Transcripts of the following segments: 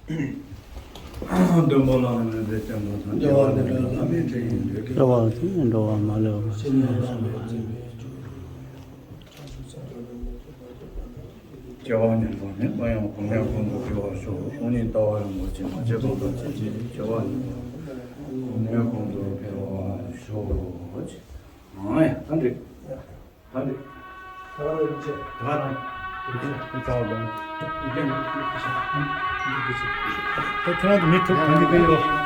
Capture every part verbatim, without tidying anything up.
སྟོན་པ་བླ་ན་མེད་པའི་བསྟན་པ་དང་། རྒྱལ་བ་རིན་པོ་ཆེ་བླ་མའི་གྲལ་ཡིན་པས། སྐྱེ་བ་ནས་འགྲོ་བ་མ་ལུས་པ། སྐྱེ་བ་ནས་འགྲོ་ནས་མ་ཡང་གོང་ནས་གོང་དུ་འཕེལ་བར་ཤོག། དངོས་གནས་ལྟ་བ་རིན་པོ་ཆེ་མ་བྱས་པ་དང་བྱེད་ཅིང་། སྐྱེ་བ་ནས་གོང་ནས་གོང་དུ་འཕེལ་བར་ཤོག། ཨང་ཡ། ད་འགྲིག་ད་འགྲིག་ད་རང་ཡིན་ཆེ། ད་རང་ཡིན་ཆེ། ད་རང་ཡིན་ཆེ། ད་ཁྱེད་རང་གི་མི་ཐུག་གང་གི་གི་ཡོད།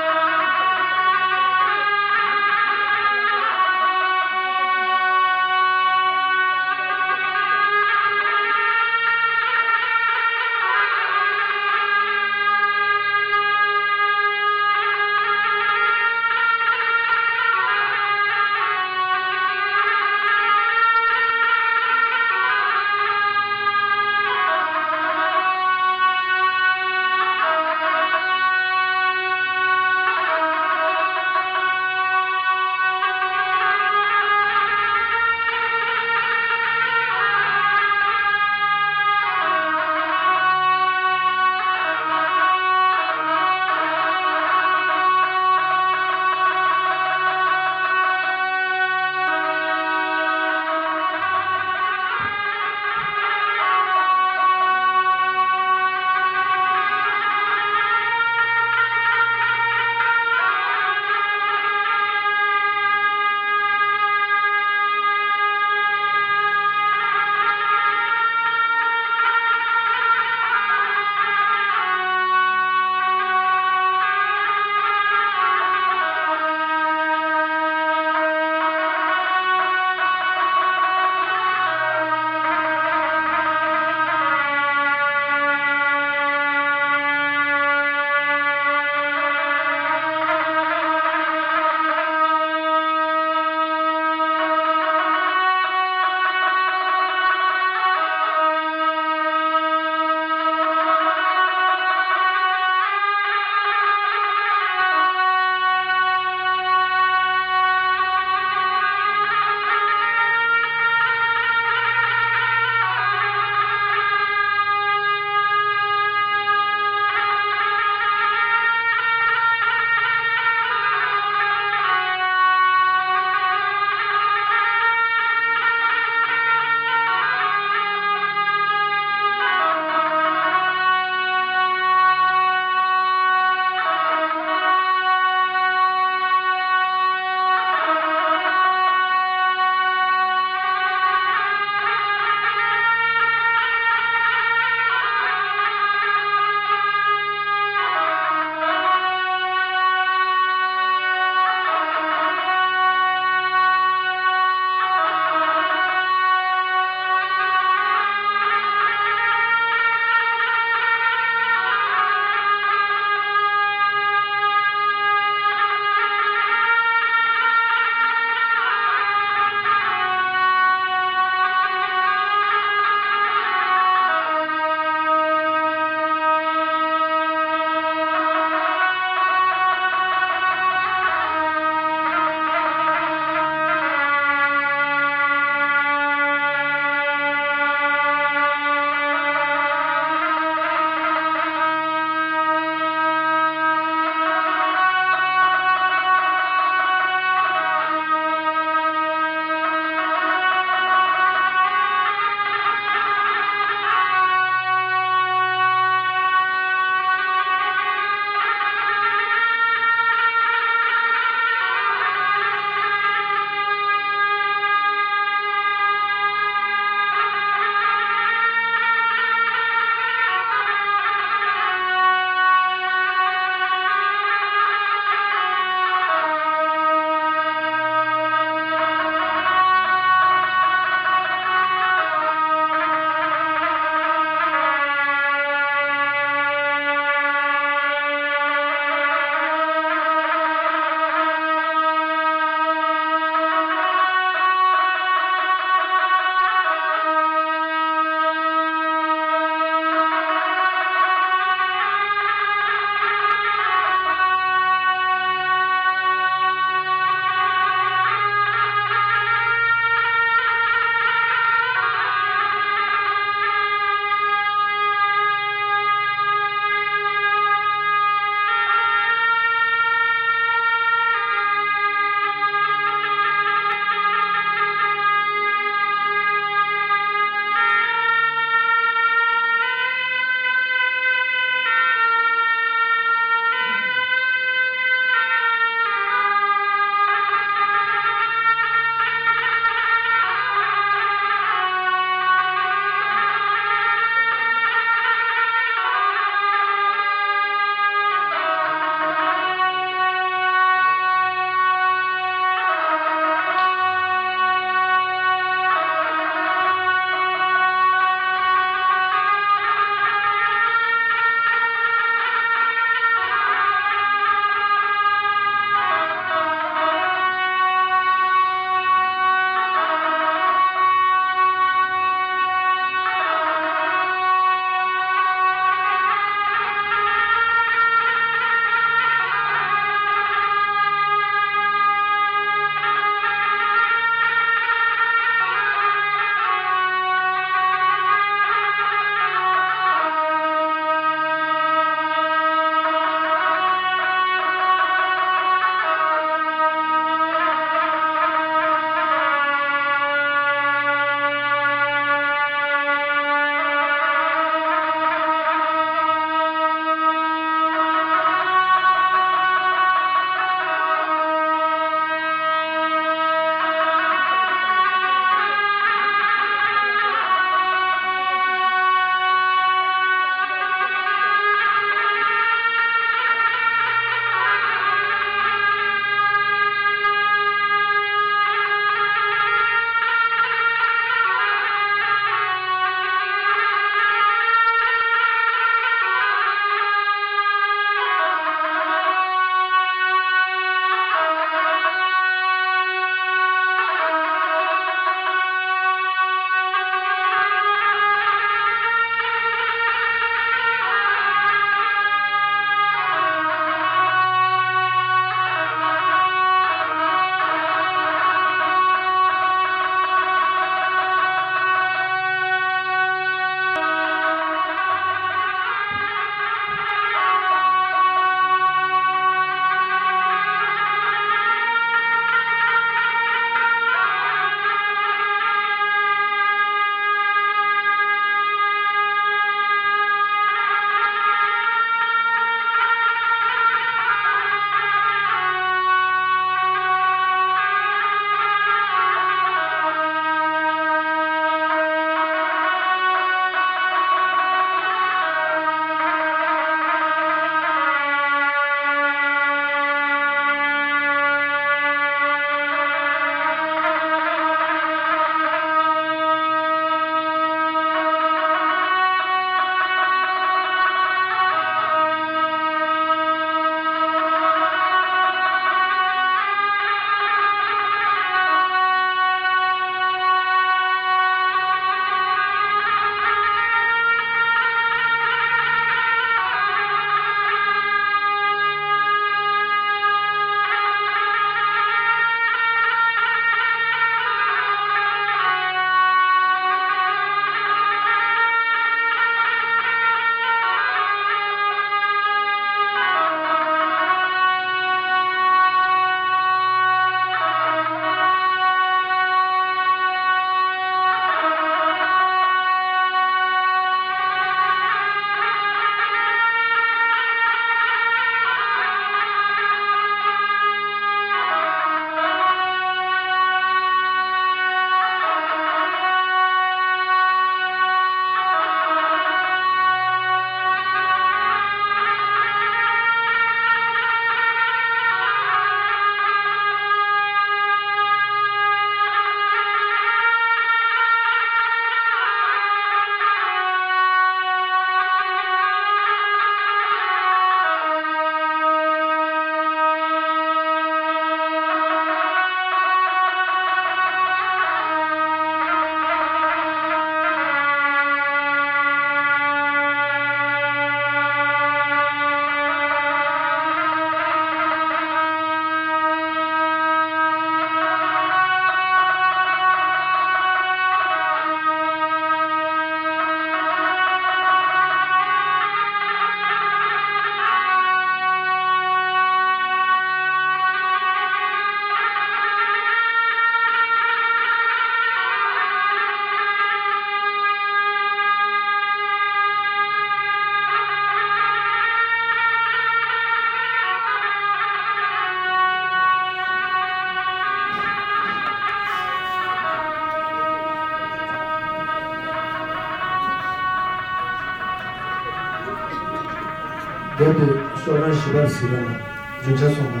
འདས་པའི་ཤོག་གྲངས་བཞི་པར་གཟིགས་རོགས་གནང་། རྒྱུན་ཆགས་སོང་ལ།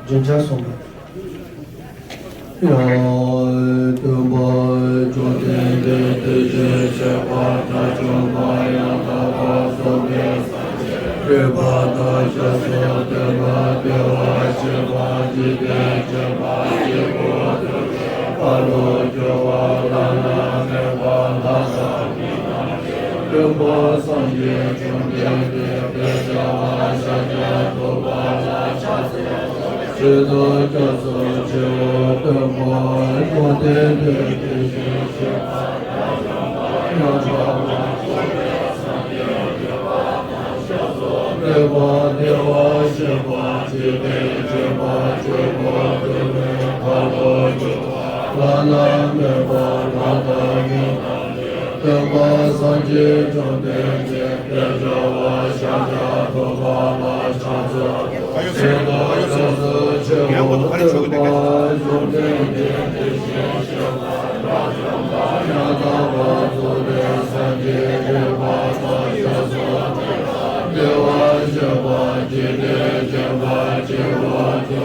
རྒྱུན་ཆགས་སོང་ལ། ཡ། སྟོན་པ་བཅོམ་ལྡན་འདས་དེ་བཞིན་གཤེགས་པ་དགྲ་བཅོམ་པ་ཡང་དག་པར་རྫོགས་པའི་སངས་རྒྱས་རིག་པ་དང་ཞབས་སུ་ལྡན་པ། བདེ་བར་གཤེགས་པ། འཇིག་རྟེན་མཁྱེན་པ། སྐྱེས་བུ་ཐུབ་པའི་ཁ་ལོ་སྒྱུར་བ། བླ་ན་མེད་པ། ལྷ་དང་མི་རྣམས་ཀྱི་མགོན་པོ་སངས་རྒྱས་བཅོམ་ལྡན་འདས་དཔལ་རྒྱལ་བ་ཤཱཀྱ་ཐུབ་པ་ལ་ཕྱག་འཚལ་ལོ། མཆོད་དོ། སྐྱབས་སུ་མཆིའོ། སྟོན་པ་བཅོམ་ལྡན་འདས་དེ་བཞིན་གཤེགས་པ་དགྲ་བཅོམ་པ་ཡང་དག་པར་རྫོགས་པའི་སངས་རྒྱས་རིག་པ་དང་ཞབས་སུ་ལྡན་པ། བདེ་བར་གཤེགས་པ། འཇིག་རྟེན་མཁྱེན་པ། སྐྱེས་བུ་ཐུབ་པའི་ཁ་ལོ་སྒྱུར་བ། བླ་ན་མེད་པ། ལྷ་དང་མི་རྣམས་ཀྱི་སྟོན་པ་སངས་རྒྱས་བཅོམ་ལྡན་འདས་དཔལ་རྒྱལ་བ་ཤཱཀྱ་ཐུབ་པ་ལ་ཕྱག་འཚལ་ལོ། མཆོད་དོ། སྐྱབས་སུ་མཆིའོ། སྟོན་པ་བཅོམ་ལྡན་འདས་དེ་བཞིན་གཤེགས་པ་དགྲ་བཅོམ་པ་ཡང་དག་པར་རྫོགས་པའི་སངས་རྒྱས་རིག་པ་དང་ཞབས་སུ་ལྡན་པ། བདེ་བར་གཤེགས་པ། འཇིག་རྟེན་མཁྱེན་པ། སྐྱེས་བུ་ཐུབ་པའི་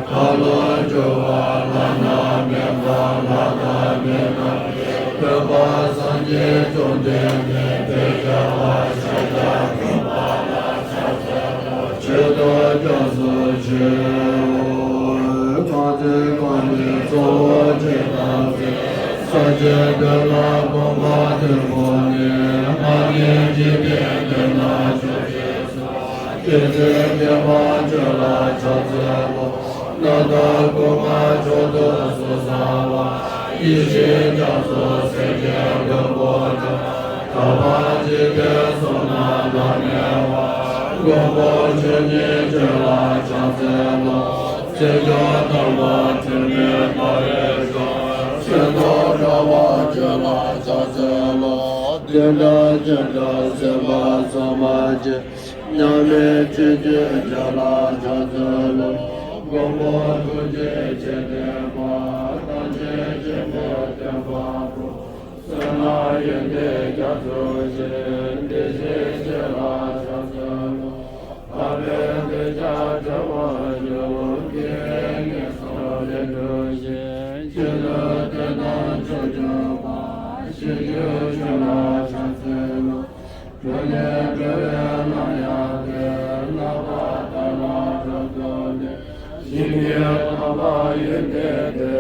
ཁ་ལོ་སྒྱུར་བ། བླ་ན་མེད་པ། ལྷ་དང་མི་རྣམས་ཀྱི་སྟོན་པ་སངས་རྒྱས་བཅོམ་ལྡན་འདས་དཔལ་རྒྱལ་བ་ཤཱཀྱ་ཐུབ་པ་ལ་ཕྱག་འཚལ་ལོ། མཆོད་དོ། སྐྱབས་སུ་མཆིའོ། གང་ཚེ་རྐང་གཉིས་གཙོ་བོ་ཆེ་དང་མཛེས། སངས་རྒྱས་དོན་ལ་གོམས་པ་དོན་པོ་ནི། ལྔ་བརྒྱའི་འཇིག་རྟེན་དོན་ལ་ཕྱོགས་བཅུའི་གཙོ། སྐྱེད་ཚལ་བརྒྱད་པ་ཆོས་ལ་ཕྱག་འཚལ་ལོ། རྣམ་དག་སྐུ་མངའ་མཆོག་ཏུ་སོ་སྲ་བ། ཡེ་ཤེས་རྒྱ་མཚོ་སེམས་ཅན་མགོན་པོ་དང་། དག་པ་འཇིག་རྟེན་གསུམ་ན་བླ་མེད་པ། མགོན་པོ་ཆོས་ཉིད་ཆོས་ལ་ཕྱག་འཚལ་ལོ། ཚེ་སྐྱོང་དམ་པ་འཁྲུལ་མེད་ལྟ་བའི་སྐྱོང་། ཟིན་ཐོར་དགའ་བ་ཆོས་ལ་ཕྱག་འཚལ་ལོ། བདུད་དང་ཅན་དང་སེམས་དཔའ་ཚོགས་མ་མཆིས། མཉམ་མེད་ཆོས་ཀྱི་རྒྱལ་ལ་ཕྱག་འཚལ་ལོ། མགོན་པོ་ཐུགས་རྗེ་ཆེ་ལྡན་པ། ཐམས་ཅད་མཁྱེན་པའི་སྟོན་པ་པོ། བསོད་ནམས་ཡོན་ཏན་རྒྱ་མཚོ་ཆེ། དེ་བཞིན་གཤེགས་ལ་ཕྱག་འཚལ་ལོ། འཕགས་པའི་གདུལ་བྱ་སྒྲོལ་བར་ཤོག། དགེ་བའི་བསྔལ་སོགས་ལས་གྲོལ་ཞིང་། རྒྱུ་ནོར་དོན་དམ་ཕྱུག་འབྱུང་བ། ཞིང་བཅུ་ཆོས་ལ་ཕྱག་འཚལ་ལོ། གྲོལ་ནས་གྲོལ་བའི་ལམ་ཡང་སྟོན། རྣམ་པར་དག་ལ་གྲོགས་བསྡུ་ནས། ཞིང་གི་དམ་པ་ཡོན་ཏན་ལྡན།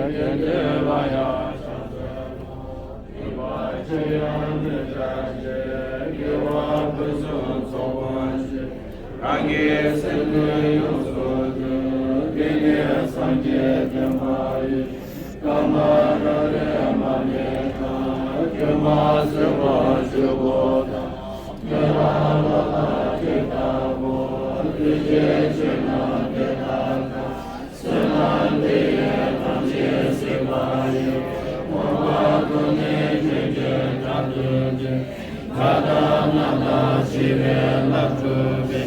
དགེ་འདུན་ལ་ཡང་ཕྱག་འཚལ་ལོ། སྡིག་པ་ཅི་ཡང་མི་བྱ་ཞིང་། དགེ་བ་ཕུན་སུམ་ཚོགས་པར་སྤྱད། རང་གི་སེམས་ནི་ཡོངས་སུ་འདུལ། འདི་ནི་སངས་རྒྱས་བསྟན་པ་ཡིན། སྐར་མ་རབ་རིབ་མ་ལེགས་དང་། སྒྱུ་མ་ཟིལ་པ་ཆུ་བོ་དང་། ཉེ་བར་ལོག་ལྟ་དྲེད་ལྟ་བུ། འདུ་ཤེས་ཆེ་རྣམས་དེ་དག་དང་། བསོད་ནམས་འདི་ཡིས་ཐམས་ཅད་གཟིགས་པ་ཡི། མངོན་པར་མཐོ་ནི་ཁྱོད་ཀྱི་དགྲ་བདུད་ཀྱི། དགྲ་དང་རྣམ་དག་འཆི་བའི་རླབས་འཁྲུགས་པའི།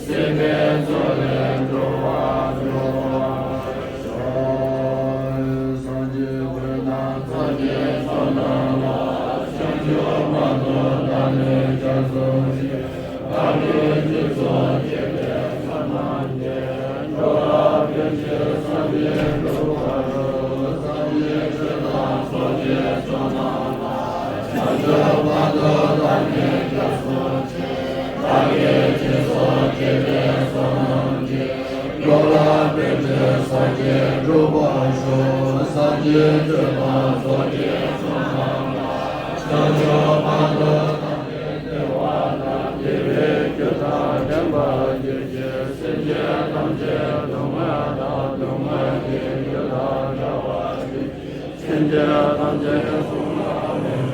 སྲིད་པའི་མཚོ་ལས་འགྲོ་བ་སྒྲོལ་བར་ཤོག། སངས་རྒྱས་ཀུན་དང་སངས་རྒྱས་བསོད་ནམས་ལ། བྱང་ཆུབ་མ་ཐོབ་བདག་ནི་སྐྱབས་སུ་མཆི། བདག་གིས་སྦྱིན་སོགས་བགྱིས་པའི་བསོད་ནམས་ཀྱིས། འགྲོ་བ་ཕལ་ཆེར་བསམ་པའི་འགྲུབ་པར་ཤོག། སངས་རྒྱས་ཆོས་དང་ཚོགས་ཀྱི་མཆོག་རྣམས་ལ། བྱང་ཆུབ་མ་ཐོབ་བདག་ནི་སྐྱབས་སུ་མཆི། བདག་གིས་སྦྱིན་སོགས་བགྱིས་པའི་བསོད་ནམས་ཀྱིས། འགྲོ་བ་ཕལ་ཆེར་སངས་རྒྱས་འགྲུབ་པར་ཤོག། སངས་རྒྱས་ཆོས་དང་ཚོགས་ཀྱི་མཆོག་རྣམས་ལ། བྱང་ཆུབ་མ་ཐོབ་བདག་ནི་བདེ་བ་དང་། བདེ་བའི་རྒྱུ་དང་ལྡན་པར་གྱུར་ཅིག། སེམས་ཅན་ཐམས་ཅད་སྡུག་བསྔལ་དང་། སྡུག་བསྔལ་གྱི་རྒྱུ་དག་བྲལ་བར་གྱུར་ཅིག། སེམས་ཅན་ཐམས་ཅད་བསོད་ནམས་འཕེལ་བའི་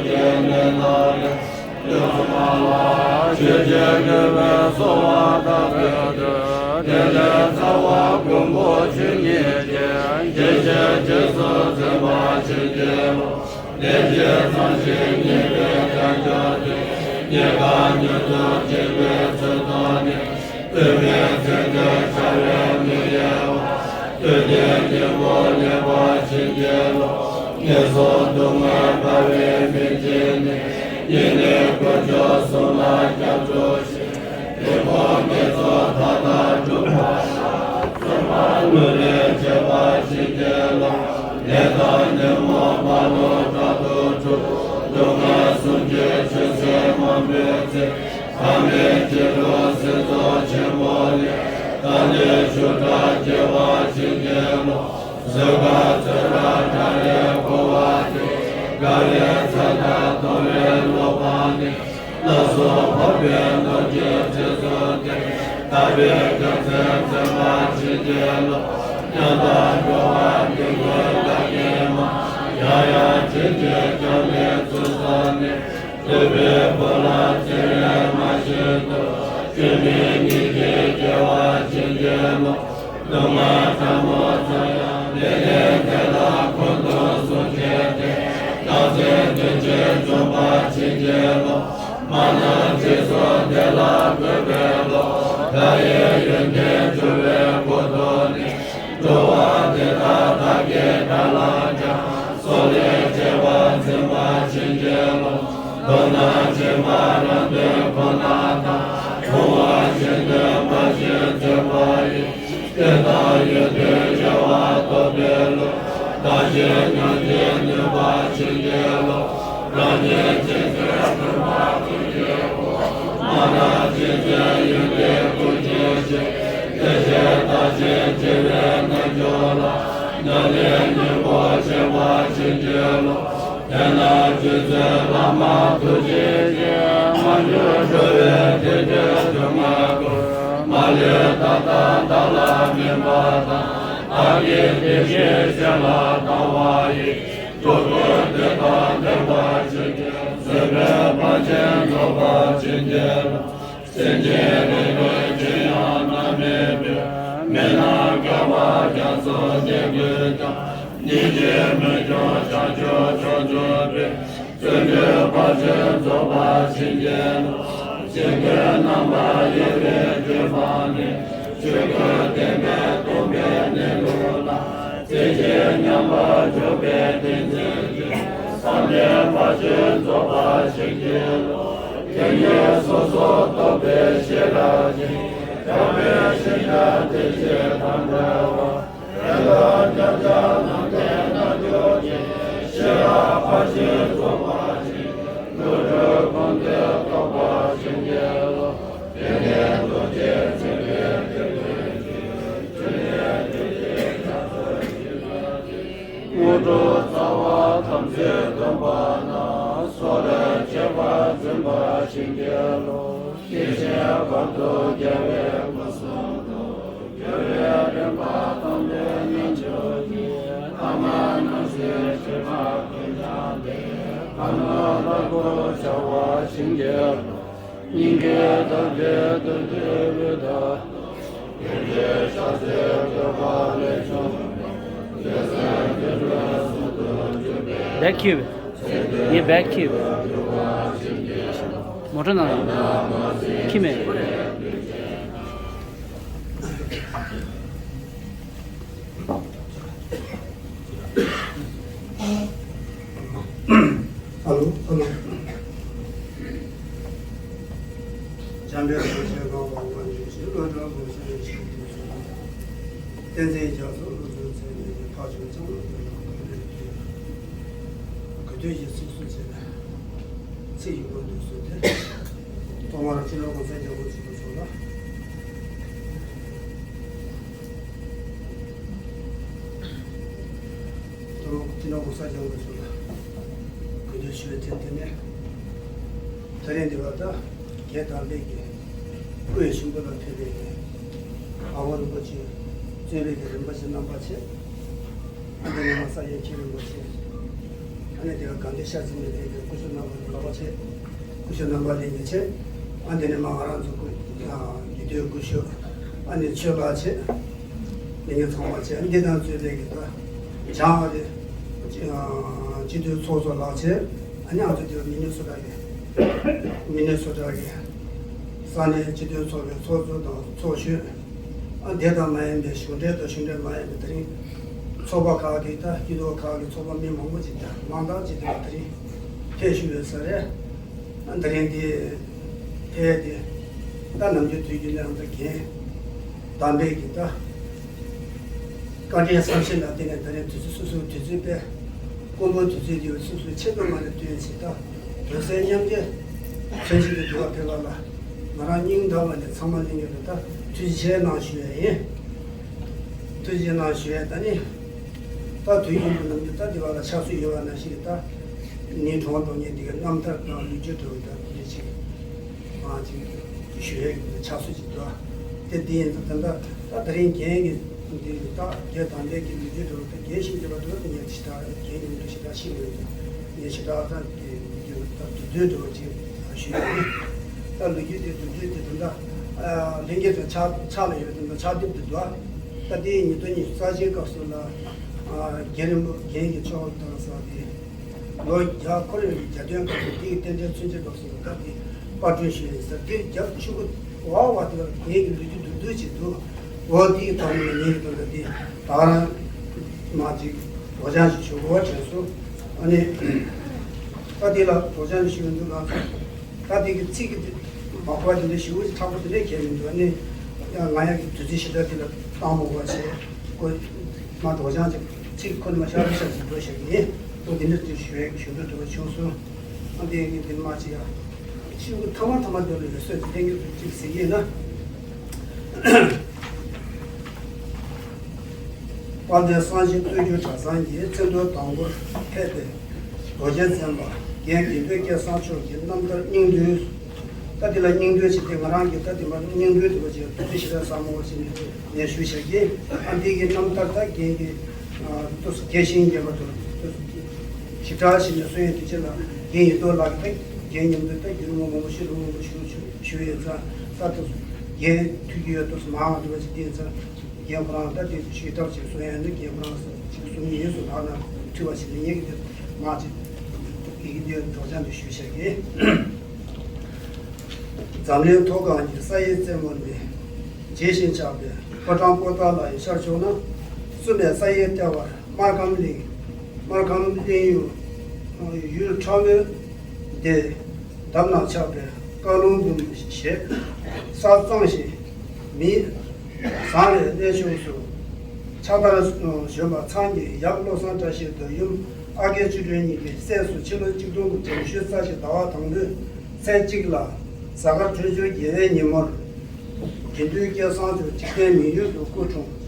ཕྱིར། ཆོས་ཀྱི་དགེ་བའི་གསོལ་བ་བཏབ་པའི་མཐུས། དེ་ལས་ཚ་བ་མགོན་པོ་ཆོས་ཉིད་ཀྱིས། དགེ་བཤེས་རྗེས་སུ་འཛིན་པ་བྱིན་གྱིས་རློབས། ལས་ཀྱི་མཚམས་ཤིང་ཉེས་པའི་དལ་འབྱོར་གྱི། ཉེས་པ་མྱུར་དུ་འཇིག་པའི་ཚུལ་ཐོབ་ནས། ཐུབ་པའི་ཚུལ་དུ་བྱ་བའི་མི་གཡེལ་བ། ཐུབ་བསྟན་སྙིང་པོ་ལེགས་པར་བྱིན་གྱིས་རློབས། ངན་སོང་སྡུག་བསྔལ་སྤངས་པའི་མི་འཇིགས་ནས། སྙིང་ནས་དཀོན་མཆོག་གསུམ་ལ་སྐྱབས་འགྲོ་ཞིང་། དེ་ཀུན་དགེ་ཚོགས་མཐའ་དག་འགྲུབ་པར་ཤོག་བརྩོན་པ་ལྷུར་ལེན་བྱེད་པར་བྱིན་གྱིས་རློབས། ལས་དང་ཉོན་མོངས་མ་ལུས་དག་ཏུ་གྲོལ། སྡུག་བསྔལ་གསུམ་གྱི་ཆུ་སེར་མང་པོའི་ཚེ། ཐ་མལ་གྱི་ལུས་སྲིད་མཚོ་ཆེན་པོ་ལས། ཐར་ནས་ཆོས་བཀྲ་རྒྱལ་བར་བྱིན་གྱིས་རློབས། བཟོད་པ་བརྗོད་ར་བྲག་རིར་འཁོར་བ་འདས། དགའ་བའི་མཚན་རྟགས་མཐོང་བའི་བློ་ཕམ་ནས། བློ་སོགས་འཕགས་པའི་ནོར་གྱི་རྗེས་སུ་བདེ། ཐར་པའི་རྒྱལ་མཚན་འཛིན་པར་བྱིན་གྱིས་རློབས། ཉམས་དང་སྦྱོར་བ་དེ་ཀུན་བདག་གིས་མ། ཡང་ཡང་བྱིན་གྱིས་བརླབས་ནས་ཚུལ་བཟུང་ནས། ཐུབ་པའི་ཁོ་ལ་བརྩེ་བས་མ་བྱིན་དུ། སྐྱོན་མེད་སྙིང་རྗེས་སྐྱེ་བར་བྱིན་གྱིས་རློབས། སྡུག་བསྔལ་ཕྲ་མོ་ཙམ་ཡང་ལས་ངན་འདི་དག་ཀུན་ཏུ་བསྲུང་བྱེད་དེ། རྟག་འཛིན་གདོན་གྱིས་འཇོམས་པར་བྱིན་གྱིས་རློབས། མ་ནམ་རྗེས་སུ་བདེ་ལ་འགོད་པའི་བློ། བདག་ཡིད་ཡོན་ཏན་འབྱུང་བའི་སྒོ་དུ་ནི། འགྲོ་བ་འདི་དག་བདག་གིས་བདག་ལ་ཀྱང་། སྲོག་ལས་གཅེས་པར་འཛིན་པར་བྱིན་གྱིས་རློབས། མདོར་ན་སྦྱིན་པ་རང་དོན་ཁོ་ན་དང་། བུང་བ་གཞན་དོན་མ་བྱེད་མཛད་པ་ཡི། བསྟན་དང་ཡོན་ཏན་དབྱེ་བ་རྟོགས་པའི་བློས། བདག་གཞན་མཉམ་བརྗེར་ནུས་པར་བྱིན་གྱིས་རློབས། རང་ཉིད་ཅི་བྱེད་ཐུབ་པ་ཀུན་གྱི་སྒོ། མ་ནམ་ཅི་མཛད་ཡོན་ཏན་ཀུན་གྱི་གཞི། དེ་བཞིན་བདག་གཞན་བརྗེ་བའི་རྣལ་འབྱོར་ལ། ཉམས་ལེན་སྙིང་པོར་བྱེད་པར་བྱིན་གྱིས་རློབས། དེས་ན་རྗེ་བཙུན་བླ་མ་ཐུགས་རྗེ་ཅན། མ་གྱུར་འགྲོ་བའི་དོན་དུ་སྡུག་བསྔལ་ཀུན། མ་ལུས་བདག་དང་བདག་ལ་སྨིན་པ་དང་། བདག་གི་བདེ་གཤེགས་སྤྱན་ལ་བལྟ་བ་ཡིས། སྒྲོ་སྐུར་འདོད་དང་ལྡན་པར་བྱིན་གྱིས། བཟོད་པའི་ཕ་ཆོས་རྫོགས་པར་བྱིན་གྱིས་རློབས། སེམས་ཅན་རིགས་དྲུག་ཅི་ཡང་མནར་མེད་པའི། མི་ནག་བསྐལ་པ་རྒྱ་མཚོ་ལྡེ་གུས་ཀྱང་། སྙིང་རྗེས་མི་འཇིགས་བྱང་ཆུབ་མཆོག་སྤྱོད་པའི། བརྩོན་འགྲུས་ཕ་ཆོས་རྫོགས་པར་བྱིན་གྱིས་རློབས། ཇི་སྐད་རྣམ་པར་དབྱེ་བའི་རྗེས་འབྲང་ནས། ཆོས་སྐུ་བསྟན་པའི་སྟོང་པའི་གནས་ལུགས་ལ། རྩེ་གཅིག་མཉམ་པར་འཇོག་པའི་ཏིང་འཛིན་གྱིས། བསམ་གཏན་ཕ་ཆོས་རྫོགས་པར་བྱིན་གྱིས་རློབས། དེ་ཉིད་སོ་སོར་རྟོག་པའི་ཤེས་རབ་ཀྱིས། འཇོག་པའི་ཤེས་བྱ་དེ་ཕྱིར་དང་བྲལ་བ། དེ་ལ་ཁྱབ་བྱ་ནམ་མཁའི་རྣལ་འབྱོར་གྱིས། ཤེས་རབ་ཕ་ཆོས་རྫོགས་པ་ཆེ། ཀླུ་སྒྲུབ་ཀུན་ཏུ་རྟོགས་པར་བྱིན་གྱིས་རློབས། དེ་ནས་རྡོ་རྗེ་འཆང་གི་ཐེག་པའི་ཆོས། དངོས་གྲུབ་རྩ་བ་དམ་ཚིག་སྟོན་པ་རྣམས། སྲོག་ལས་གཅེས་པར་འཛིན་པར་བྱིན་གྱིས་རློབས། སྐྱེ་ཤི་བར་དུ་རྒྱལ་བའི་སྐུ་གསུང་ཐུགས། རྒྱལ་བའི་རིམ་པ་དང་ལྡན་རྣལ་འབྱོར་གྱི། ཐ་མལ་སྣང་སྲིད་སྒྲིབ་པ་ཀུན་སྦྱངས་ཏེ། ཁམས་ལ་ལྷ་སྐུར་འཆར་བར་བྱིན་གྱིས་རློབས། སྙིང་གའི་བདག་པོས་བདུད་འདུལ་བའི་བདག། བདུད་ཀྱི་ཞགས་སྲེག་བགྲོད་པ་ལས་བྱུང་བའི། བདུད་སྲིན་བདུད་འདུལ་ཟུང་དུ་འཇུག་པའི། བེག་ཁྱེར་ཡོད། ངས་བེག་ཁྱེར་ཡོད། མོ་ཊ་ནང་ལ་ཁྱེར་མེད། ཨ་ལོ། ཨ་ལོ། འཇམ་དཔལ་དཔའ་ཆེན་ངག་དབང་དབང་ཕྱུག་གིས། བློ་གྲོས་ཀུན་གསལ་ཡེ་ཤེས་ཀྱི་མཚོན་དུ། བསྟན་འཛིན་རྒྱ་མཚོ་བློ་གྲོས་མཚན་ཉིད་ཀྱི། ཕ་ཆོས་ཚངས་དབྱངས་སྟོན་ལ་བཀའ་དྲིན་ཆེ། གུས་འདུད་ཀྱི་ཚིགས་སུ་བཅད་པའི་ཚིག་གི་འགོ་འདུག་སོ་སྟེ། ཐོག་མར་སྤྱི་ནོར་༸གོང་ས་༸སྐྱབས་མགོན་ཆེན་པོ་མཆོག་ལ། ཐོག་མར་སྤྱི་ནོར་༸གོང་ས་༸སྐྱབས་མགོན་མཆོག་ལ་གུས་འདུད་ཞུ་བའི་དོན་དེ་ནི། ད་རེས་འདི་བར་ད་རྒྱས་དམ་པའི་གི་སྐུ་ཡི་ཆུན་པོ་ལ་ཕེབས་པའི་གི་ཨ་ཝ་རིན་པོ་ཆེ་གཙོས་པའི་གི་རིན་པོ་ཆེ་རྣམ་པ་ཆེ། ཨ་འདི་ནས་མ་ས་ཡེ་ཁྱི་རིན་པོ་ཆེ། ཨ་ནི་དེ་ག་དགའ་ལྡན་ཤར་རྩེ་ནས་ཕེབས་པའི་སྐུ་ཞབས་རྣམ་པ་རིན་པོ་ཆེ། སྐུ་ཞབས་རྣམ་པ་ལྷན་རྒྱས་བྱས། ཨ་འདི་ནས་མ་ང་རང་ཚོ་སྐུ་ཡིད་དོན་སྐུ་ཞབས་ཨ་ནི་ཆོས་པ་བྱས། ལྷན་རྒྱས་ཚང་མ་བྱས། འདི་དང་གཙོས་པའི་གི་ད་བྱང་ཨ་རི་སྤྱི་འཐུས་ཚོགས་གཙོ་ལགས་བྱས། ཨ་ནི་ང་ཚོ་འདི་མི་ནི་སོ་ཊ་གི་མི་ནི་སོ་ཊ་གི་ས་གནས་སྤྱི་འཐུས་ཚོགས་པའི་ཚོགས་གཙོ་དང་ཚོགས་གཞོན། ཨ་དེ་ལྟར་མ་ཡིན་པའི་གཞུང་འབྲེལ་དང་གཞུང་འབྲེལ་མ་ཡིན་པའི་དེ་རིང་ཚོགས་པ་ཁག་གི་ད་སྐྱིད་སྡུག་ཁག་གི་ཚོགས་པ་མི་མང་པོ་ཅིག་དང་མང་དག་ཅིག་དེ་ལ་དེ་རིང་ཕེབས་བཞུགས་ཡོད་ས་རེད། ཨ་དེ་རིང་འདི་ཕེབས་ཏེ་ད་ནམ་རྒྱུན་དུས་རྒྱུན་ནས་ང་ཚོ་རྒན་དམ་པའི་གི་ད་བཀའ་དྲིན་བསམ་ཤེས་ལ་བརྟེན་ནས་དེ་རིང་དུས་ཚོད་སོ་སོའི་དུས་ཚོད་པས། དཀོན་པོ་དུས་ཚོད་ཀྱི་སོ་སོའི་ཆེད་དུ་མ་ནས་བཏོན་ཞིག་ད་འོད་གསལ་མཉམ་རྒྱལ་མཚོན་བྱེད་དུ་འགྱུར་བ་ཕེབས་པ་ལ་ང་རང་སྙིང་འདར་བ་ནས་ཚང་མ་ལྷན་རྒྱས་ལ་ད་ཐུགས་རྗེ་ཆེ་གནང་ཞུ་ཡ་ཡིན། ཐུགས་རྗེ་གནང་ཞུ་ཡ་ད་ནི། ད་དུས་རྒྱུན་དུ་ནམ་རྒྱུན་ད་འདི་བ་ལ་ཕྱག་སྲོལ་ཡོད་པ་ནང་བཞིན་ད་ནི་གྲོངས་དོན་གཉེར་འདི་གའི་རྣམ་ཐར་དང་ལོ་རྒྱུས་འདྲ་བོ་ད་འདི་ཅིག་མང་ཅིག་ཞུ་ཡས་ཀྱི་ཕྱག་སྲོལ་ཅིག་འདུག་དེ་འདི་ཡིན་ཙང་ད་ལྟ་ད་དེ་རིང་རྒན་གྱི་འདི་ད་རྒན་དམ་པའི་གི་ལོ་རྒྱུས་འདྲ་བོ་ད་རྒན་ཤིང་རྒྱས་པ་འདུག་ངས་ཞེ་དྲག་རྒན་ཡིན་འདུག་ཞེ་དྲག་ཤེས་མི་འདུག་ངས་ཞེ་དྲག་ད་འདི་ལོ་རྒྱུས་ད་དུས་ཚོད་འདྲ་བོ་ཅིག་ཞུ་ཡས་ཡིན། ད་ལོ་རྒྱུས་དེ་དུས་ཚོད་དེ་ད་ལྟ་ལྷན་རྒྱས་ཚོ་ཕྱག་ཕྱག་ལ་ཡོད་ད་ལྟ་ཕྱག་དེབ་དེ་འདུག་ད་ལྟའི་ཉིས་སྟོང་ཉི་ཤུ་རྩ་བཞིའི་སྐབས་སུ་ལ་རྒན་རིན་པོ་རྒན་གྱི་ཕྱོགས་དང་ས་དེ། ལོ་བརྒྱ་འཁོར་བའི་རྒྱ་སྟོན་སྐབས་སུ་དེའི་རྟེན་འབྲེལ་མཚོན་བྱེད་སྐབས་སུ་ད་དེ་པར་སྐྲུན་ཞུས་ཡིན་ཟེར་དེ་རྒྱབ་ཆུ་བོ་བ་བ་དེ་ལ་ངེད་ཀྱི་ལུས་རྒྱུ་འདུག་འདུག་ཅིག་འདུག་འོ་དེའི་ཐོག་ནས་ངེད་ཀྱི་དོན་དུ་དེ་ད་རང་མ་ཅིག་སྒྲོག་སྦྱང་ཞིག་ཞུ་དགོས་པ་དྲན་སོང་། ཨ་ནི་ད་དེ་ལ་སྒྲོག་སྦྱང་ཞིག་ཞུ་ཡོང་དུས་ལ་ད་དེ་གི་ཚིག་གི་དེ་མ་གོ་བ་དེ་འདྲ་ཞུ་དགོས་ཅིག་ཁག་པོ་དེ་འདྲ་གལ་མི་འདུག་ཨ་ནི་ཡང་ང་ཡང་གི་དུས་ཚོད་ཞེ་དྲག་དེ་ལ་བཏང་མ་དགོས་པ་བྱས། ཁོ་མ་སྒྲོག་སྦྱང་ཅིག་ཚིག་ཁོ་ནི་མ་ཤར་རི་ཤར་ཞིག་འགྲོ་ཤེས་ཀྱི་ཡིན། ཁོ་འདི་འདྲ་ཅིག་ཞུ་ཞུ་འདོད་འདུག་བྱུང་སོང་། ཨ་འདི་ཡིན་གྱི་འདི་མ་ཅིག་ཡ། ཤིང་གི་ཐ་མ་ཐ་མ་འདི་ལ་ཡོད་སོད་ཅིག་གླེང་རྒྱུ་ཅིག་ཟེར་གྱི་ཡིན་ན། དཔལ་ལྡན་སངས་རྒྱས་སྟོད་འགྱུར་གྲྭ་ཚང་གི་མཚན་ཐོའི་དང་པོར་ཕེབས་པའི་རྡོ་རྗེ་བཙན་པ་རྒན་དགེ་འདུན་སྐལ་བཟང་མཆོག་གི་རྣམ་ཐར་སྙིང་བསྡུས། ད་འདི་ལ་སྙིང་བསྡུས་བྱས་ཏེ་ང་རང་གིས་ད་འདི་མ་སྙིང་བསྡུས་འདུག་ཅེས་བསྡུས་ཏེ་ཞེ་དྲག་ཟབ་མོ་བ་ཞིག་ནས་ངས་ཞུ་བྱ་གི། ཨ་འདི་གི་རྣམ་ཐར་ད་རྒན་གྱི་ཏོག་ཙམ་རྒྱས་ཤིང་རྒྱས་པ་དང་ཞིབ་ཕྲ་ཞིག་ནས་གསུང་ཡས་དུས་ཆེད་ལ་རྒན་ཡིད་རྟོན་ལགས་ཀྱིས་ད་རྒན་མཉམ་དུ་ད་རྒྱུན་ལུང་མང་པོ་ཞུ་ལུང་མང་པོ་ཞུ་ཞུ་ཞུ་ཡོད་ཙང་ད་ཏོག་ཙམ་རྒན་ཐུགས་ཀྱི་ཡོད་ཏོག་ཙམ་མང་བ་འདུག་བ་ཞིག་བསྟན་ཙང་། རྒན་ཁོ་རང་ད་དེ་ཞུས་ཐབས་ཅིག་གསུང་ཡ་ནི་རྒན་ཁོ་རང་ཅིག་གསུང་གི་ཡིན་གསུང་ཐག་ན་ཐུབ་པ་ཞིག་ལ་ངེད་ཀྱི་དེ་མ་ཅིག་ཡི་གེ་འདི་སྒྲོག་སྦྱང་དུ་ཞུས་བྱ་གི། འཛམ་གླིང་མཐོ་སྒང་གི་ས་ཡི་རྩེ་མོ་ནས་རྒྱས་ཤིང་ཆགས་པའི་ཕོ་བྲང་པོ་ཏཱ་ལ་ཡི་ཤར་ཕྱོགས་ན་བཙུན་མའི་ས་ཡི་ལྟེ་བར་སྨར་ཁམས་གླིང་། སྨར་ཁམས་གླིང་ཡུལ་ཡུལ་ཁྲ་མོའི་སྡེ། འདབས་ན་ཆགས་པའི་བཀའ་ལུང་འབུམ་ཞེས་ས་གཙང་ཞིང་མི་བཟང་བའི་གནས་ཕྱོགས་སུ། ཕྱག་དར་བཞོན་པ་ཚང་གི་ཡབ་བློ་བཟང་བཀྲ་ཤིས་དང་ཡུམ་ཨ་རྒས་བཅུ་དྲུག་གཉིས་ཀྱི་སྲས་སུ་ཕྱི་ལོ་ཆིག་སྟོང་དགུ་བརྒྱ་ཉི་ཤུ་རྩ་བཞི་ཟླ་བ་དང་པོའི་ཚེས་གཅིག་ལ་གཟའ་སྐར་འཕྲོད་སྦྱོར་དགེ་བའི་ཉིན་མོར་དགེ་འདུན་སྐལ་བཟང་མཆོག་འཇིག་རྟེན་མི་ཡུལ་དུ་སྐུ་འཁྲུངས།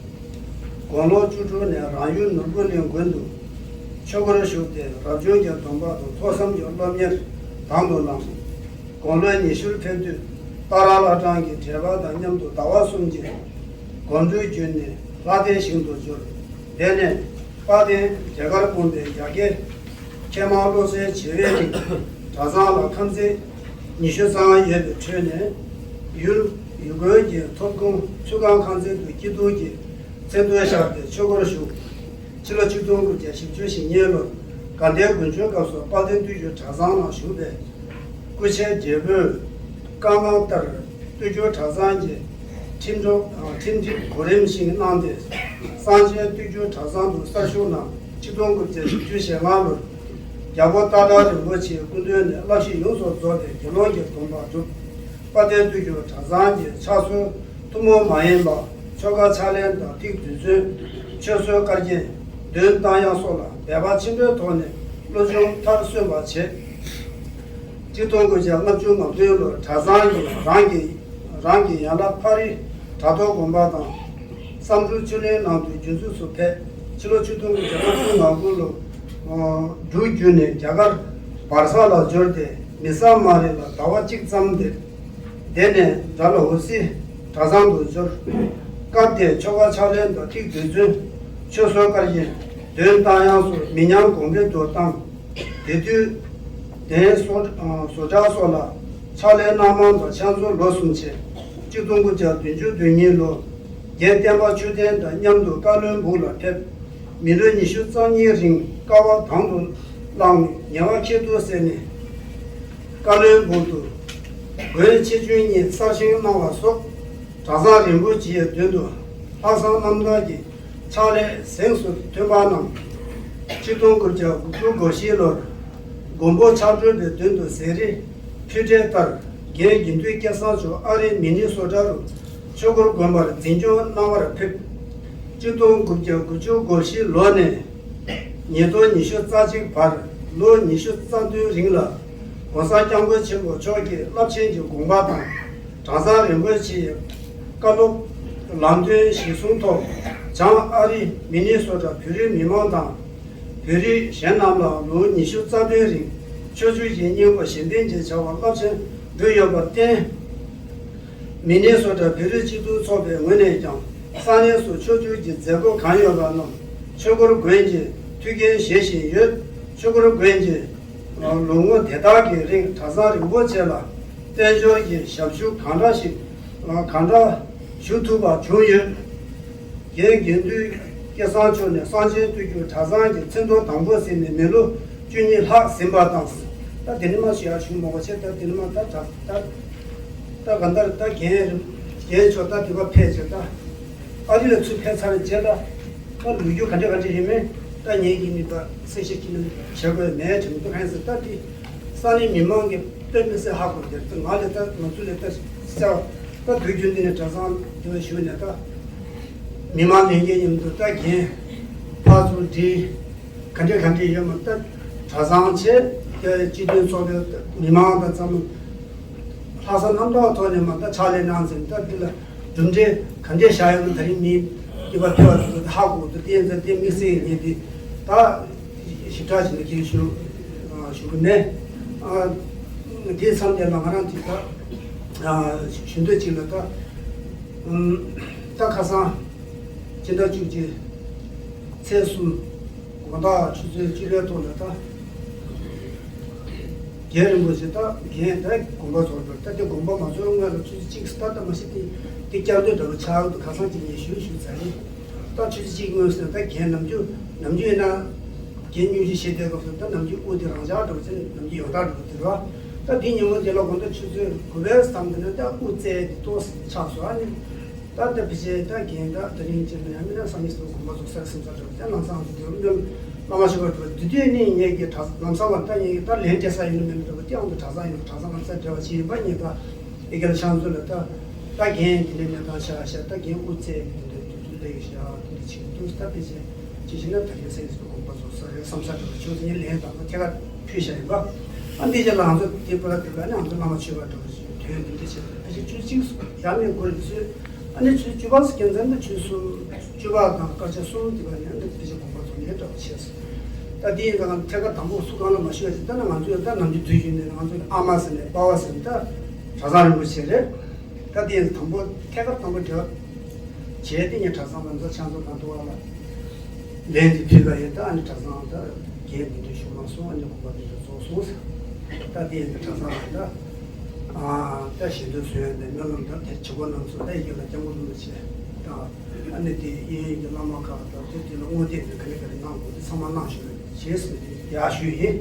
དགུང་ལོ་བཅུ་དྲུག་ནས་རང་ཡུལ་ནོར་བུ་གླིང་དགོན་དུ་ཆོས་སྒོར་ཞུགས་ཏེ་རབ་བྱུང་གི་སྡོམ་པ་དང་ཐོས་བསམ་གྱི་སློབ་གཉེར་དང་དུ་བླངས། དགུང་ལོ་ཉི་ཤུར་ཕེབས་དུས་ཏཱ་ར་བླ་བྲང་གི་བགྲེས་པ་དང་མཉམ་དུ་ཟླ་བ་གསུམ་གྱི་དགོང་དྲོའི་རྒྱུན་ནས་ལྷ་ལྡན་ཞིང་དུ་འབྱོར། དེ་ནས་དཔལ་ལྡན་རྒྱ་གར་དགོན་པའི་རྒྱ་བསྐྱེད་མཁས་མང་བློ་གསལ་བྱེ་བའི་རིང་གྲྭ་ཚང་ལ་ཁམས་ཚན་ཉི་ཤུ་ཙམ་ཡོད་པའི་ཁྲོད་ནས་ཡུལ་ཡུལ་དགོན་གྱི་ཐོབ་ཁུངས་ཆུ་སྒང་ཁང་ཚན་དུ་སྐྱིད་སྡུག་གི་མཚན་ཐོ་བཞག་སྟེ་ཆོས་སྒོར་ཞུགས། ཕྱི་ལོ་ཆིག་སྟོང་དགུ་བརྒྱ་བཞི་བཅུ་ཞེ་གཉིས་ལོར་དགའ་ལྡན་དགུན་ཆོས་སྐབས་སུ་དཔལ་ལྡན་སྟོད་འགྱུར་གྲྭ་ཚང་ནང་བཞུགས་པས། སྐུ་ཕྱྭའི་རྒྱལ་པོས་བཀའ་གནང་ལྟར་སྟོད་འགྱུར་གྲྭ་ཚང་གི་ཁྲིམས་སྒྲོག་ཁྲིམས་སྒྲིག་གོ་རིམ་བཞིན་གནང་སྟེ། གསང་ཆེན་སྟོད་འགྱུར་གྲྭ་ཚང་དུ་གསར་ཞུགས་གནང་། ཆིག་སྟོང་དགུ་བརྒྱ་བཞི་བཅུ་ཞེ་ལྔ་ལོར་རྒྱལ་པོ་སྟག་བྲག་རིན་པོ་ཆེའི་སྐུ་མདུན་ནས་བསླབ་གཞི་ཡོངས་སུ་རྫོགས་ཏེ་དགེ་སློང་གི་སྡོམ་པ་བསྒྲུབས། དཔལ་ལྡན་སྟོད་འགྱུར་གྲྭ་ཚང་གི་ཕྱག་སྲོལ་ཐུན་མོང་མ་ཡིན་པ་ཆོ་ག་ཕྱག་ལེན་དང་ཐིག་རྡུལ་ཚོན། མཆོད་གསོལ་དཀར་རྒྱན། འདོན་རྟ་དབྱངས་སོགས་ལ་འབད་པ་ཆེན་པོའི་ཐོག་ནས་བློ་སྦྱོང་མཐར་སོན་པར་བྱས། ཆིག་སྟོང་དགུ་བརྒྱ་ལྔ་བཅུ་ང་དགུ་ལོར་གྲྭ་ཚང་གིས་རང་གི་རང་གི་ཡན་ལག་ཕ་རི་བྲག་རྡོ་དགོན་པ་དང་བསམ་འགྲུབ་ཆོས་གླིང་ནང་དུ་བསྒྱུར་འཛུགས་སུ་ཕེབས། ཕྱི་ལོ་ཆིག་སྟོང་དགུ་བརྒྱ་ལྔ་བཅུ་ང་དགུ་ལོ་འབྲུག་བརྒྱུད་ནས་རྒྱ་གར་བར་ས་ལ་འབྱོར་ཏེ་མི་ས་མ་རི་ལ་ཟླ་བ་གཅིག་ཙམ་བསྡད། དེ་ནས་ཌལ་ཧོ་སི་གྲྭ་ཚང་དུ་འབྱོར། སྐབས་དེར་ཆོ་ག་ཕྱག་ལེན་དང་ཐིག་རྡུལ་ཚོན། མཆོད་གསོལ་དཀར་རྒྱན། འདོན་རྟ་དབྱངས་སོགས་མི་ཉམས་གོང་འཕེལ་དུ་བཏང་། དེ་དུས་ གདན་བཟོ་བཟོ་གྲྭ་སོགས་ལ་ཕྱག་ལས་གནང་མང་དང་ཕྱག་འཚལ་ལོ་གསུམ་བྱས། གཅིག་སྟོང་དགུ་བརྒྱ་བདུན་ཅུ་དོན་གཉིས་ལོར་རྒན་བསྟན་པ་ཆོས་ལྡན་དང་མཉམ་དུ་བཀའ་བློན་སྦུག་ལ་ཕེབས། མི་ལོ་ཉི་ཤུ་རྩ་གཉིས་རིང་དཀའ་བ་དང་དུ་བླངས་ནས་ཉེ་བར་ཁྱད་དུ་བསད་ནས། བཀའ་བློན་སྦུག་ཏུ་མགོན་ཆེ་ཆུང་གཉིས་གསར་བཞེངས་གནང་བ་སོགས། གྲྭ་ཚང་རིན་པོ་ཆེའི་མདུན་དུ་ལྷག་བསམ་རྣམ་དག་གིས་ཕྱག་ལས་གཟེངས་སུ་ཐོན་པ་རྣམས། ཆིག་སྟོང་དགུ་བརྒྱ་དགུ་བཅུ་གོ་བཞི་ལོར་མགོན་པོ་ཕྱག་སྤྲུལ་པའི་མདུན་དུ་ཟས་རིགས་ཕུལ་འབྲས་ལྟར་རྒན་དགེ་འདུན་སྐལ་བཟང་མཆོག་ཨ་རིའི་མི་ནི་སོ་ཊ་རུ་ཆོས་འཁོར་དགོན་པར་འཛིན་སྐྱོང་གནང་བར་ཕེབས། ཆིག་སྟོང་དགུ་བརྒྱ་དགུ་བཅུ་གོ་བཞི་ལོ་ནས་ཉིས་སྟོང་ཉི་ཤུ་རྩ་གཅིག་བར་ལོ་ཉི་ཤུ་རྩ་བདུན་རིང་ལ་༸གོང་ས་༸སྐྱབས་མགོན་ཆེན་པོ་མཆོག་གི་རླབས་ཆེན་གྱི་དགོངས་པ་དང་། གྲྭ་ཚང་རིན་པོ་ཆེའི་བཀའ་སློབ་ལམ་སྟོན་གཞིར་བཟུང་ཐོག་བྱང་ཨ་རི་མི་ནི་སོ་ཊ་བོད་རིགས་མི་མང་དང་། བོད་རིགས་གཞན་རྣམས་ལ་ལོ་ཉི་ཤུ་རྩ་བདུན་རིང་ཕྱོགས་བཅུའི་སྙིང་པོ་གཞན་བརྟེན་གྱི་བྱ་བ་རླབས་ཆེན་བསྒྲུབས་ཡོད་པར་བརྟེན། མི་ནི་སོ་ཊ་བོད་རིགས་སྤྱི་མཐུན་ཚོགས་པའི་ངོས་ནས་ཀྱང་ས་གནས་སུ་ཕྱོགས་བཅུའི་མཛད་སྒོ་གང་ཡོད་པ་རྣམས་ཆོས་འཁོར་དགོན་གྱི་ཐུགས་འགན་བཞེས་བཞིན་ཡོད། ཆོས་འཁོར་དགོན་གྱི་ལོ་ངོ་དེ་དག་གི་རིང་གྲྭ་ཚང་རིན་པོ་ཆེ་ལ་དཔལ་འབྱོར་གྱི་ཞབས་ཞུ་གང་འདྲ་ཞིག་གང་འདྲ་ཞུ་ཐུབ་པ་བྱུང་ཡོད། རྒན་དགེ་འདུན་སྐལ་བཟང་མཆོག་ནི་གསང་ཆེན་བསྟོད་བསྒྱུར་གྲྭ་ཚང་གི་མཚན་ཐོ་དང་པོ་ཟིན་ནས་མི་ལོ་བཅུ་གཉིས་ལྷག་ཟིན་པ་དང་། ད་དེ་ནི་མ་ཞུ་ཡག་ཞུ་མོ་བ་ཆེ། ད་དེ་ནི་མ་ད་ད་ད་ད་ག་འདར་ད་རྒན་རྒན་མཆོག་ད་དེ་བ་ཕེབས་བྱས། ད་ཨ་རི་ལ་ཚུར་ཕེབས་ཚར་རྗེས་ལ་ད་ལོ་རྒྱུས་ག་འདྲ་ག་འདྲ་ཡིན་མིན་ད་ངེད་ཀྱིས་ནི་ད་གསལ་བཤད་ཅིག་ནི་བྱེད་དགོས་མེད་དྲན་འདུག་ཧན་ཟེར། ད་དེ་ས་གནས་མི་མང་གི་དཔེ་མི་སྲིད་ཧ་གོ་རྒྱུ་རེད། ང་ལས་ད་ང་ཚོ་ལས་ད་གསལ་བ། ད་དུས་རྒྱུན་འདི་ནས་གྲྭ་ཚང་དེ་བ་ཞུས་ནས་ད་མི་མང་ལྷན་རྒྱས་མཉམ་དུ་ད་རྒན་ཕར་ཚུར་འདྲིས། ག་འདྲས་ག་འདྲས་ཡོད་མ། ད་གྲྭ་ཚང་བྱས་ཏེ་སྤྱི་མཐུན་ཚོགས་པའི་མི་མང་དང་འཚམས་ལྷག་བསམ་རྣམ་དག་ཐོག་ནས་མ་ད་ཕྱག་ལས་གནང་ཟིན། ད་འདི་ལ་གྲུབ་འབྲས་ག་འདྲས་བཞག་ཡོད་ན་ད་རིང་མི་འདི་བ་ཕེབས་པ་དེ་ཚོ་ཧ་གོ་འདུག་དེ་ཚོ་དེ་དམིགས་བསལ་ངས་འདི་ད་ཞིབ་ཕྲ་ཞིག་ནས་ཁྱེད་ཞུ་ཞུ་གི་མེད། དེ་མཚམས་དེ་ལ་ང་རང་དེ་ད་ཞུ་འདོད་ཅིག་ལ་ད་ད་ཁ་སང་སྤྱི་ཟླ་བཅུ་གཅིག་ཚེས་གསུམ། དགོང་དག་ཆུ་ཚོད་གཅིག་ལོའི་ཐོག་ལ་ད་རྒན་རིན་པོ་ཆེ་ད་རྒན་ད་དགོངས་པ་རྫོགས་འགྲོ། ད་དེ་དགོངས་པ་མ་རྫོགས་སྔོན་ལ་ཆུ་ཚོད་གཅིག་ད་ད་མ་གཞི་དེ་དེ་བསྐྱར་ཟློས་འདྲ་བོ་ཆགས་འདུག་ཁ་སང་གཅིག་ངས་ཞུས་ཞུས་ཚར་ཡིན། ད་ཆུ་ཚོད་གཅིག་སྔོན་ཟེར་ན་ད་རྒན་ནམ་རྒྱུན་ནམ་རྒྱུན་ཡིན་ན་རྒན་སྙུང་གཞི་བཤད་དེ་སྐབས་སུ་ད་ནམ་རྒྱུན་དབུགས་དེ་རང་འཇགས་འགྲོ་ཚེ་ནམ་རྒྱུན་ཡོངས་གྲགས་འགྲོ་དེ་རེད་བ། ད་དེ་ཉིན་མོ་དེ་ལ་དགོང་དག་ཆུ་ཚོད་དགུ་པའི་ཟམ་དེ་ན་ད་དབུགས་བཙལ་དེ་ཏོག་ཙམ་ཆགས་སོང་ཨ་ནི། ད་ལྟ་ཕལ་ཆེར་ད་རྒན་ད་དེ་རིང་སྤྱིར་ན་ཡང་མིན་ན་སང་ཉིན་སོགས་དགོངས་པ་རྫོགས་ས་རེད་བསམ་ས་འདྲ་བོ་ད་ལམ་སང་དུ་དེ་རུ་འདོན་བླ་མ་ཞུ་བ་འགྲོ་དུས་དུས་ནི་ངེད་ཀྱི་གྲྭ་ལམ་སང་བ་ད་ངེད་ཀྱི་ད་ལན་སྤྲད་ས་ཡིན་ནམ་མིན་ནམ་འདྲ་བོ་དེའང་དུ་གྲྭ་ཚང་ཡིན་ན་གྲྭ་ཚང་ལམ་སང་འབྲེལ་བ་བྱེད་ཡིན་པ་ངེད་ད་ཨི་གེ་ལ་ཤང་ཚོ་ལ་ད་ད་རྒན་དེ་འདྲའི་གནས་སྟངས་ཤ་ཤ་ད་རྒན་དབུ་རྩེ་དེ་འདྲ་དུས་དུས་ལེགས་ཤ་དེ་འདྲ་བྱེད་འདུག་ད་ཕལ་ཆེར་ཅི་ཞིག་ན་ད་རྒན་སེང་ཟེར་དགོངས་པ་རྫོགས་ས་རེད་བསམ་ས་འདྲ་བོ་ཆོས་ཚེ་ངེད་ལན་དང་ཐད་ཀར་ཕུལ་བཞག་ཡིན་པ། ཨ་འདི་ཅེ་ལ་ང་ཚོ་དེ་པ་ལ་དེ་ལ་ནི་ང་ཚོ་བླ་མ་མཆོད་པ་འདྲ་བོ་ཞིག་དོན་འདི་འདྲ་བྱེད་ཕལ་ཆེར་ཆུ་ཚོད་གཅིག་ཡར་ནས་འགོ་རེད་ཚོད། ཨ་ནི་ཆུ་ཚོད་བཅུ་པ་སུ་སྐྱེལ་མཚམས་ད་ཆུ་ཚོད་བཅུ་པ་དང་སྐར་ཆ་གསུམ་དེ་བར་ནས་ཨ་ནི་ཕལ་ཆེར་དགོངས་པ་རྫོགས་ཉེན་འདྲ་བོ་བྱས་སོང་། ད་དེ་ཡིན་ཙང་ཐད་ཀར་དང་པོ་སུ་གང་ལ་མ་ཞུས་པ་ཞིག་ད་ནི་ང་ཚོས་ད་ནམ་རྒྱུན་དུས་རྒྱུན་ནས་ང་ཚོས་ཨ་མ་ཟེར་ནས་པ་ཕ་ཟེར་ནས་ད་གྲྭ་ཚང་རིན་པོ་ཆེ་རེད། ད་དེ་ཡིན་ཙང་དང་པོ་ཐད་ཀར་དང་པོ་འབྲེལ་བ་བྱས་ཏེ་ངས་གྲྭ་ཚང་ལ་མཛའ་ཆང་ཚོ་གང་འདུག་བ་ལ་ལན་དེ་ཕུལ་བ་ཡིན། ད་ཨ་ནི་གྲྭ་ཚང་ད་རྒན་དེ་འདྲ་ཞུ་མ་སོང་། ཨ་ནི་དགོངས་པ་དེ་འདྲ་རྫོགས་སོང་ཟེར། ད་དེ་ཡིན་ཙང་གྲྭ་ཚང་ལ་ད། ཨ་ད་ཞེ་འདོད་བཟོས་ཡོད་ནས་སྨོན་ལམ་དང་དེ་བྱེད་སྒོ་རྣམས་སུ་ད་ཡི་གེ་ལ་སྐྱབས་མགོན་རིན་པོ་ཆེ་དང་ཨ་ནི་དེ་གཡས་གཡོན་གྱི་བླ་མ་ཁག་དང་དེ་དེ་ལ་བསྔོ་རྟེན་དེ་ག་ནས་ག་རེ་གནང་དགོས་དེ་ཚང་མ་གནང་ཞུ་རེད་བྱས་ཟེར་ནས་ཡར་ཞུས་ཡིན།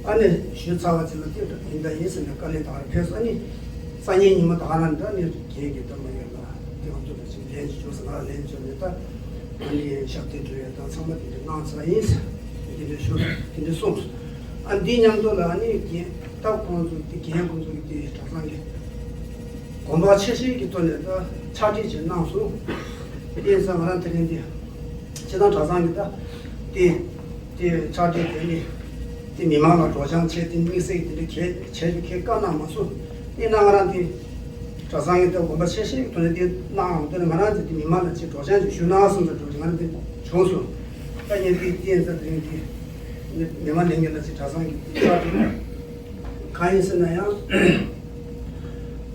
ཨ་ནི་ཞུས་ཚར་བ་ཅིག་ལ་དེ་ཡིན་ད་ཡིན་ཟེར་ནས་བཀའ་ལན་ད་ག་རེ་ཕེབས་སོང་། ཨ་ནི་སང་ཉིན་ཉིན་མོ་ད་ག་རང་ད་ནི་རྒན་གྱི་ད་མ་ཡོད་ལ་དེ་ང་ཚོ་ལ་ཅིག་ལན་ཅིག་བྱོས་ཟེར་ང་ལ་ལན་བྱོས་ནས་ད་ཨ་ནི་ཞབས་བརྟན་སྒྲུབ་ཡས་ད་ཚང་མ་དེ་འདྲ་གནང་ཚར་ཡིན་ཟེར་དེ་འདྲ་ཞུ་དེ་འདྲ་གསུངས་སོང་། ཨ་འདི་མཉམ་དུ་ལ་ཨ་ནི་རྒན། ད་ཁོང་ཚོ་དེ་རྒན་ཁོང་ཚོ་གི་དེ་གྲྭ་ཚང་གི་དགོངས་པ་ཆེ་བཞེས་ཀྱི་ཐོག་ནས་ད་ཕྱག་བྲིས་ཅིག་གནང་སོང་། དེ་ཡིན་ཙང་ང་རང་དེ་རིང་འདི་སྤྱི་བཏང་གྲྭ་ཚང་གི་ད་དེ་དེ་ཕྱག་བྲིས་དེ་ནི་དེ་མི་མང་ལ་སྒྲོག་སྦྱང་བྱས་དེ་དམིགས་བསལ་གྱི་དེ་འདྲ་གལ་བྱས་ཀྱི་གལ་བཀའ་གནང་མ་སོང་། དེ་ན་ང་རང་དེ་གྲྭ་ཚང་གི་ད་དགོངས་པ་ཆེ་བཞེས་ཀྱི་ཐོག་ནས་དེ་གནང་ཡོང་དུས་ང་རང་དེ་དེ་མི་མང་ལ་ཅིག་སྒྲོག་སྦྱང་ཅིག་ཞུ་ན་བསམ་ཚུལ་སྒྲོག་ཅིག་ང་རང་དེ་བྱུང་སོང་། ད་ངས་དེ་དེ་ཡིན་ཙང་དེ་རིང་དེ་མི་མང་ལྷན་རྒྱས་ལ་ཅིག་གྲྭ་ཚང་གི་དེ་ཕྱག་བྲིས། གང་ཡིན་ཟེར་ན་ཡང་།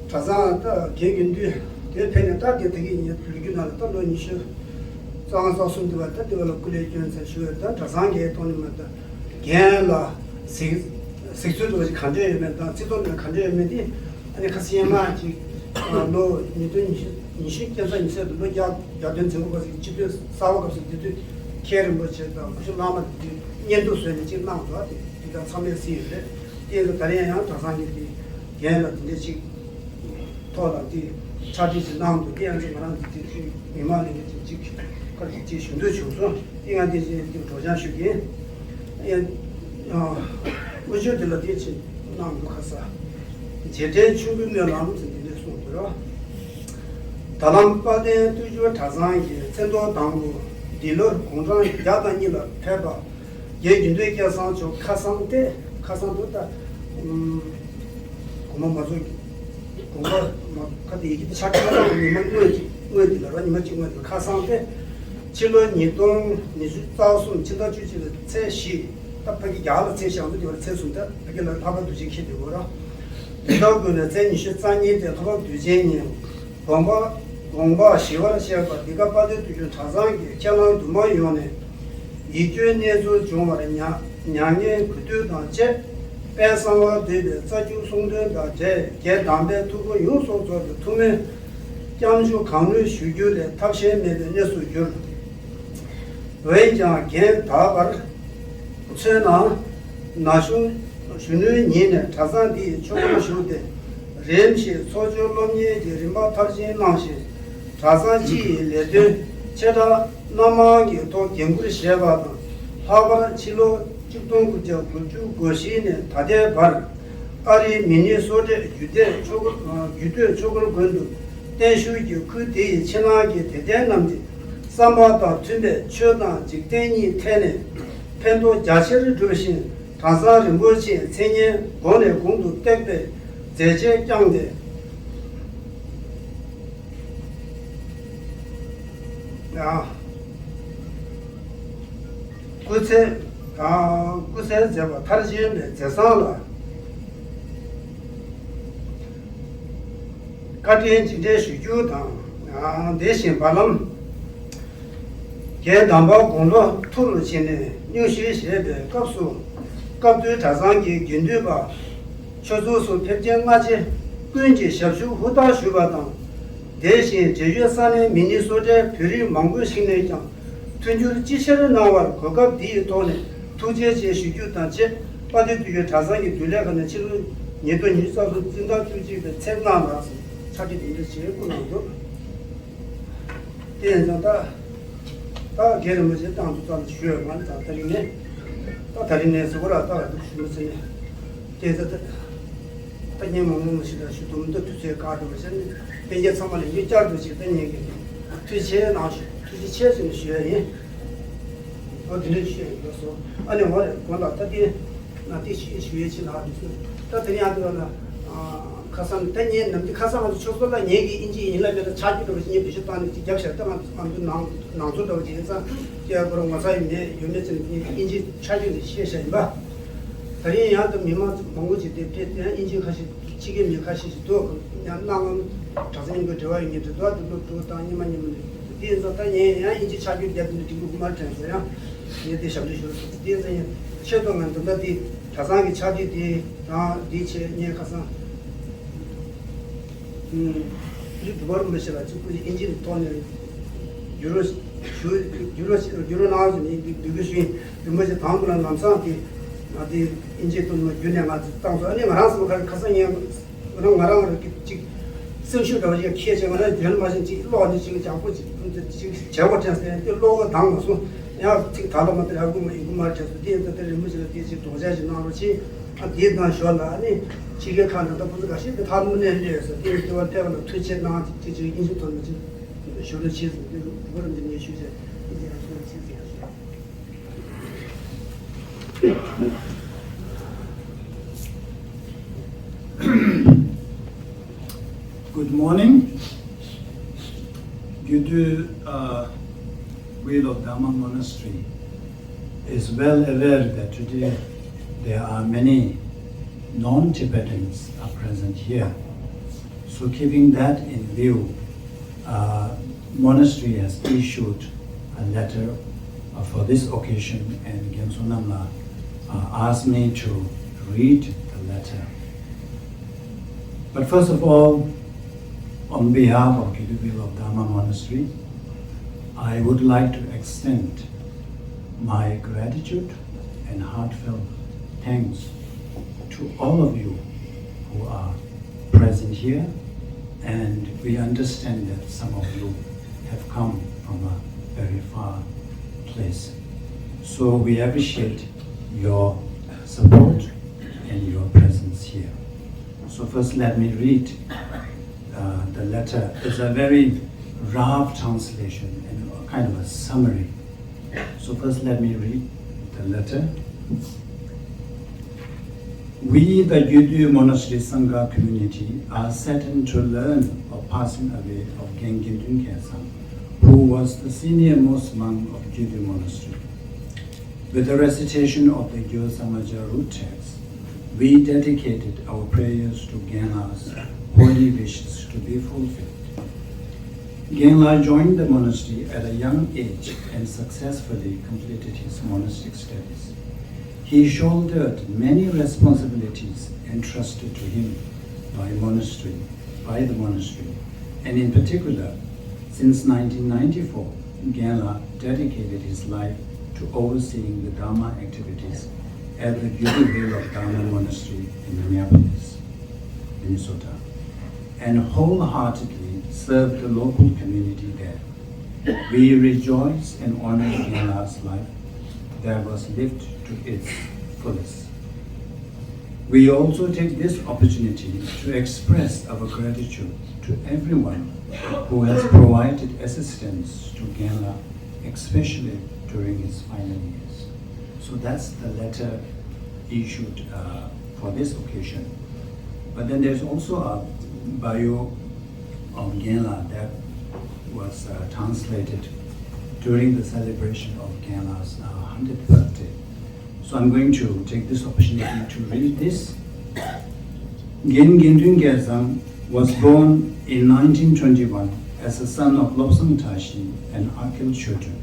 གྲྭ་ཚང་ད་རྒན་དགེ་འདུན་དེ་ཕེབས་ནས་ད་དེ་ད་གི་ཡིན་ལོ་རྒྱུས་ནང་ལ་ད་ལོ་ཉི་ཤུ་རྩ་ལྔ་རྩ་གསུམ་དེ་བ་ད་དེ་བ་ལ་སྐུ་ལས་བསྐྱོན་ཚར་ཞུ་བས་ད་གྲྭ་ཚང་གི་ཐོག་ནས་མ་ད་རྒན་ལ་གཟིགས་ གཟིགས་ཚུལ་དུ་ག་འདྲ་ཡོད་མེད་དང་རྩིས་ཐོ་ནང་ག་འདྲ་ཡོད་མེད་དེ། ཨ་ནི་ཁ་སང་ཡང་མ་ཅིག་ལོ་ཉིས་སྟོང་ཉི་ཤུ་ཉི་ཤུ་རྐྱེན་ཚ་ཉི་ཤུ་དུ་ལོ་བརྒྱ་བརྒྱ་དོན་ཚན་པ་ཞིག་སྤྱི་འཐུས་གསར་པ་སྐབས་སུ་དེ་དུས་མཁན་རིན་པོ་ཆེ་དང་སྐུ་ཞབས་བླ་མ་དེ་དུས་བརྙན་ཐུང་བཟོས་ནས་ཅིག་གནང་འདུག་དེ་དེ་དང་ཚང་མས་གཟིགས་ཡོད་རེད། དེ་ཡིན་ད་ད་རེས་ཡང་གྲྭ་ཚང་གི་དེ་རྒན་ལ་དེ་འདྲ་ཅིག་ཐོག་ལ་དེ་ཕྱག་བྲིས་ཤིག་གནང་འདུག་དེ་ཡང་ཅིག་ང་རང་ཚོ་དེ་དུས་མི་མང་ལས་འགུལ་ཅིག་ཅིག་ཁ་ཅིག་ཅིག་ཞུ་འདོད་བྱུང་སོང་། དེ་ཡང་དེ་བཞིན་དེ་སྒྲོག་སྦྱང་ཞུ་གིན། ཡང་དབུ་ཆོས་དེ་ལ་དེ་ཅིག་གནང་འདུག་ཁ་ས། རྗེས་དྲན་མཆོད་འབུལ་སྨོན་ལམ་ཟེར་འདི་འདྲ་གསུངས་འདུག་རོ། ད་ལམ་དཔལ་ལྡན་སྟོད་འགྱུར་གྲྭ་ཚང་གི་མཚན་ཐོ་དང་པོ་འདི་ལོར་དགུང་གྲངས་བརྒྱ་དང་གཉིས་ལ་ཕེབས་པ། རྒན་དགེ་འདུན་སྐལ་བཟང་མཆོག་ཁ་སང་སྟེ། ཁ་སང་དུ་ད། ཨུམ། དགོངས་པ་མ་རྫོགས། དགོངས་པ་མ་ཁ་དེ་ཡི་གེ་དེ་ཕྱག་ཁ་ལ་ཉི་མ་སྔོན་གྱི་སྔོན་དེ་ལ་ར་ཉི་མ་གཅིག་སྔོན་དེ་ལ་ཁ་སང་སྟེ། ཕྱི་ལོ་ཉིས་སྟོང་ཉི་ཤུ་རྩ་གསུམ་ཕྱི་ཟླ་བཅུ་གཅིག་ལ་ཚེས་བཞི། ད་ཕ་གི་རྒྱ་ལ་ཚེས་ཞང་དུ་དེ་བར་ཚེས་གསུམ་ད་ཕ་གི་ལ་ལྷག་པ་དུས་ཆེན་འཁེལ་དེ་བོ་ར། དེ་དག་ཀུན་ནས་ཚེས་ཉི་ཤུ་རྩ་གཉིས་དེ་ལྷག་པ་དུས་ཆེན་ཉིན། དགོངས་པ་དགོངས་པ་ཞི་བར་གཤེགས་པ་འདི་ག་དཔལ་ལྡན་སྟོད་འགྱུར་གྲྭ་ཚང་གི་ཁས་བླངས་འདུས་མ་ཡོངས་ནས་ཡིད་སྐྱོའི་གནས་ཚུལ་འབྱུང་བར་མྱ་མྱ་ངན་གུས་འདུད་དང་བཅས། དཔལ་གསང་བ་འདུས་པའི་རྩ་རྒྱུད་གསུང་འདོན་དང་འབྲེལ་རྒྱལ་དམ་པའི་ཐུགས་དགོངས་ཡོངས་སུ་རྫོགས་པའི་ཐུགས་སྨོན་སྐྱབས་འཇུག་གང་ནུས་ཞུ་རྒྱུ་ལས་ཐབས་ཤེས་མེད་པའི་གནས་སུ་གྱུར། འོན་ཀྱང་རྒན་དག་པར་མཚོན་ན། ན་གཞོན་གཞོན་ནུའི་ཉིན་ནས་གྲྭ་ཚང་འདི་ཡི་ཆོས་སྒོར་ཞུགས་ཏེ། རིམ་བཞིན་ཚོགས་སྦྱོར་སློབ་གཉེར་གྱི་རིམ་པ་མཐར་ཕྱིན་གནང་ཞིང་། གྲྭ་ཚང་སྤྱི་ཡི་ལས་དོན་ཆེ་ཕྲ་སྣ་མང་གི་ཐོག་འགན་འཁུར་བཞེས་པ་དང་། ལྷག་པར་ཕྱི་ལོ་ཆིག་སྟོང་དགུ་བརྒྱ་དགུ་བཅུ་གོ་བཞི་ནས་ད་ལྟའི་བར། ཨ་རིའི་མི་ནི་སོ་ཊའི་རྒྱུད་སྟོད་ཆོས་སྒོར་རྒྱུད་སྟོད་ཆོས་སྒོར་དགོན་དུ་བརྟན་བཞུགས་ཀྱིས་ཁུལ་དེ་ཡི་ཕྱི་ནང་གི་དད་ལྡན་རྣམས་ཀྱི་བསམ་པ་དང་མཐུན་པའི་ཆོས་དང་འཇིག་རྟེན་གཉིས་ཐད་ནས་ཕན་ཐོགས་རྒྱ་ཆེར་བསྒྲུབས་ཤིང་། གྲྭ་ཚང་རིན་པོ་ཆེའི་མཚན་སྙན་གོང་ནས་གོང་དུ་བཏེགས་པའི་མཛད་རྗེས་བསྐྱངས་ཏེ། ཡང་སྐུ་ཚེ་ཡང་སྐུ་ཚེ་མཛད་པ་མཐར་ཕྱིན་པའི་མཛད་བཟང་ལ་བཀའ་དྲིན་རྗེས་དྲན་ཞུ་རྒྱུ་དང་། ཡང་དེ་བཞིན་བར་ལམ་རྒན་དམ་པ་དགུང་ལོ་མཐོ་རུ་ཕྱིན་ནས་སྙུང་གཞི་བཞེས་པའི་སྐབས་སུ། སྐབས་དུས་གྲྭ་ཚང་གི་དགེ་འདུན་པ། ཆོས་ཚོགས་སུ་ཕེབས་མཁན་སྔ་རྗེ་ཀུན་གྱིས་ཞབས་ཞུ་ཧུར་ཐག་ཞུས་པ་དང་། དེ་བཞིན་འབྲེལ་ཡོད་ས་གནས་མི་ནི་སོ་ཊའི་བོད་རིགས་མང་པོ་ཞིག་ནས་ཀྱང་མཐུན་འགྱུར་ཅི་ཆེར་གནང་བར་གོ་སྐབས་འདིའི་ཐོག་ནས་ཐུགས་རྗེ་ཆེ་ཞུ་རྒྱུ་དང་བཅས། དཔལ་ལྡན་སྟོད་འགྱུར་གྲྭ་ཚང་གི་འདུལ་ལས་ཁང་ནས་ཕྱི་ལོ་ཉིས་སྟོང་ཉི་ཤུ་རྩ་གསུམ་སྤྱི་ཟླ་བཅུ་གཅིག་པའི་ཚེས་ལྔ་ལ་ཕྱག་བྲིས་དེ་འདྲ་བྱས་བསྐུར་གནང་འདུག་དེ་ཡིན་ཙང་ད། ད་རྒན་རིན་པོ་ཆེ་བཏང་དུ་བཏང་ཞུ་ཡོད་མ་རེད། ད་དེ་རིང་ནས། ད་དེ་རིང་ནས་གཟུགས་པོ་ར་ད་ག་འདུག་ཞུ་མི་ཚེ་ནས། དེ་ད་ད། ད་ཉིན་མང་པོ་མ་ཞིག་ད་ཞུ་དུམ་ད་དུས་ཚོད་བཀག་འགྲོ་བ་བྱས་ནས་ལྷན་རྒྱས་ཚང་མ་ལ་ཡིན་བསྐྱར་དུ་ཞིག་ད་ཉན་གི་འདུག་ཐུགས་རྗེ་ཆེ་གནང་ཞུ། ཐུགས་རྗེ་ཆེ་ཟེར་ནས་ཞུ་ཡ་ཡིན། ཨོ་དེ་འདྲ་ཞུ་ཡ་ཡིན་པ་སོ། ཨ་ནི་འོ་རེད། དགོངས་དག་ད་དེ། ང་དེ་ཞུ་ཞུ་ཡས་ཕྱིན་ལ་འདི་ཚོ། ད་དེ་ནས་ཡང་དེ་བ་ལ། ཁ་སང་ད་ངས་ནམ་རྒྱུན་ཁ་སང་ང་ཚོ་ཆོས་ཚོགས་ལ་ངས་ཀྱི་ཨིན་ཇི་ཡིན་ལ་མེད་ལ་ཆ་རྒྱུས་འདྲ་བ་ཞིག་ངས་བེད་སྤྱོད་བཏང་ནས་ཅིག་རྒྱབ་ཤར་ད་ང་ང་ཚོ་ནང་ནང་ཚོ་འདྲ་བ་ཅིག་ཡིན་ཙང་སྐྱེ་བ་ཁོ་རང་ངོ་ཚ་ཡིན་མེད་ཡོད་མེད་ཅིག་ངས་ཨིན་ཇི་ཆ་རྒྱུས་ནས་བཤད་བཤད་ཡིན་པ། ད་རིང་ཡང་ད་མི་མང་མང་པོ་ཅིག་དེ་ཕེབས་ཡང་ཨིན་ཇི་ཁ་ཤས་ཕྱི་རྒྱལ་མི་ཁ་ཤས་ཤིག་འདུག་ཡང་གནའ་སྔ་མོ་གྲྭ་ཚང་མཉམ་དུ་འབྲེལ་བ་ཡོད་མཁན་དེ་འདུག་དེ་ལོ་དྲུག་དང་ཉི་མ་ཉི་མ་ནས་དེ་ཡིན་ཙང་ད་ངས་ཡང་ཨིན་ཇི་ཆ་རྒྱུས་བརྒྱབ་ནས་འགྲིག་གི་མ་དྲན་སོང་། ཡང་ངས་དེ་ཞབས་འདྲེན་ཞུ་རོགས་ཞུ། དེ་ཡིན་ཙང་ཡང་ཆེད་དུ་ང་འདི་འདྲ་དེ། གྲྭ་ཚང་གི་ཕྱག་བྲིས་དེ་དང་དེ་བྱས་ངས་ཁ་སང་། ཨུམ། ཡུལ་འབྲུག་པ་རིན་པོ་ཆེ་ལ་གཅིག་པུ་ཨིན་ཇིའི་ཐོག་ནས་བསྒྱུར་རོགས་ཞུ། བསྒྱུར་རོགས་བསྒྱུར་རོགས་གནང་ཟེར་ནས་འདི་འདི་གུ་ཞུས་ཡིན། རིན་པོ་ཆེ་དང་པོ་ལ་ལམ་སང་དེ་ང་དེ་ཨིན་ཇིའི་ཐོག་ནས་བསྒྱུར་ནས་ང་ཚོ་བཏང་སོང་། ཨ་ནི་ང་རང་ཚོ་ཁ་ཁ་སང་ངས་ང་རང་ང་རང་ལ་གཅིག་སེམས་ཤུགས་འདྲ་བ་ཞིག་ཁྱེད་ཅག་ང་རང་རྒྱུན་མ་བཞིན་གཅིག་ཀློག་ནས་གཅིག་ལྗང་པོ་གཅིག་བྱས་པ་དྲན་སོང་། དེ་ཀློག་པ་འདང་མ་སོང་། ཡང་ཚིག་དག་ལ་མ་དེ་ཡག་པོ་མ་ཡིན་གོ་མ་དྲན་སོང་། དེ་ཡིན་ཙང་དེ་རིན་པོ་ཆེ་ལ་དེ་ཅིག་དོགས་འཆར་ཞིག་གནང་རོགས་བྱེད། ཨ་དེའི་ནང་ཞོར་ལ་ཨ་ནི་ཕྱི་རྒྱལ་ཁག་ནང་ད་ཁོ་ཚོ་འགའ་ཤས་ཀྱི་ཐབས་མི་ནན་ལས་ཡོད་ས་དེ་ཡིན་དེ་བ་ལྟ་བ་ལ་ཐུགས་ཆེ་གནང་། ཅིག་ཅིག་ཨིན་ཇི་ཐོག་ནས་ཅིག་ཞུ་རོགས་བྱེད་ཟེར་དེ་རུ་འདི་བར་འདི་ནས་ཞུ་བྱས་ཨིན་ཇི་ཡང་ཞུ་རོགས་བྱེད་ཟེར་ཡང་ཞུ། Good morning. Due to uh, will of Dharma Monastery is well aware that today there are many non-Tibetans are present here. So keeping that in view, uh, monastery has issued a letter uh, for this occasion, and Gyaltsab Namla uh, asked me to read the letter. But first of all, on behalf of Gyudu Vale of Dharma Monastery, I would like to extend my gratitude and heartfelt thanks to all of you who are present here, and we understand that some of you have come from a very far place. So we appreciate your support and your presence here. So first let me read uh, the letter. It's a very rough translation and kind of a summary. So first let me read the letter. We, the Gyudu Monastery Sangha community, are saddened to learn of passing away of Gen Gyudu Gyaltsang, who was the senior most monk of Gyudu Monastery. With the recitation of the Gyur Samaja root text, we dedicated our prayers to Genla's holy wishes to be fulfilled. Genla joined the monastery at a young age and successfully completed his monastic studies. He shouldered many responsibilities entrusted to him by monastery, by the monastery, and in particular, since nineteen ninety-four, Genla dedicated his life to overseeing the Dharma activities at the Gyudu Vale of Dharma Monastery in Minneapolis, Minnesota, and wholeheartedly served the local community there. We rejoice and honor Genla's life that was lived to its fullest. We also take this opportunity to express our gratitude to everyone who has provided assistance to Genla, especially during his final years. So that's the letter issued uh, for this occasion. But then there's also a bio of Genla that was uh, translated during the celebration of Genla's uh, hundredth birthday. So I'm going to take this opportunity to read this. Gen Gyudu Gyaltsang was born in nineteen twenty-one as the son of Lobsang Tashi and Akhil Chotu.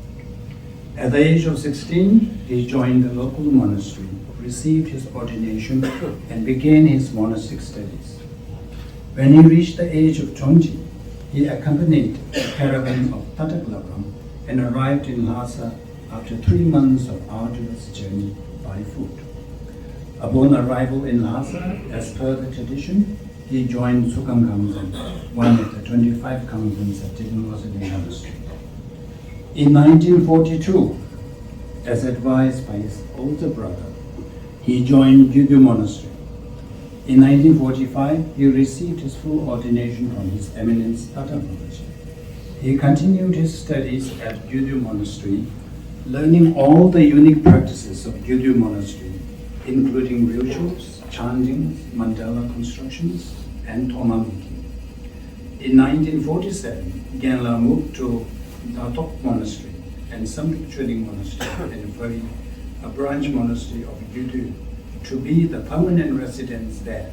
At the age of sixteen, he joined the local monastery, received his ordination, and began his monastic studies. When he reached the age of twenty, he accompanied the caravan of Tatak Labram and arrived in Lhasa after three months of arduous journey by foot. Upon arrival in Lhasa, as per the tradition, he joined Tsukang Kamzen, one of the twenty-five Kamzens at Tibetan Monastery. In nineteen forty-two, as advised by his older brother, he joined Gyudu Monastery. In nineteen forty-five, he received his full ordination from His Eminence Tata Rinpoche. He continued his studies at Gyudu Monastery, learning all the unique practices of Gyudu Monastery, including rituals, chantings, mandala constructions, and Toma making. In nineteen forty-seven, Genla moved to Datok Monastery and Samduk Choening Monastery in Phari, a branch monastery of Gyudu, to be the permanent residence there.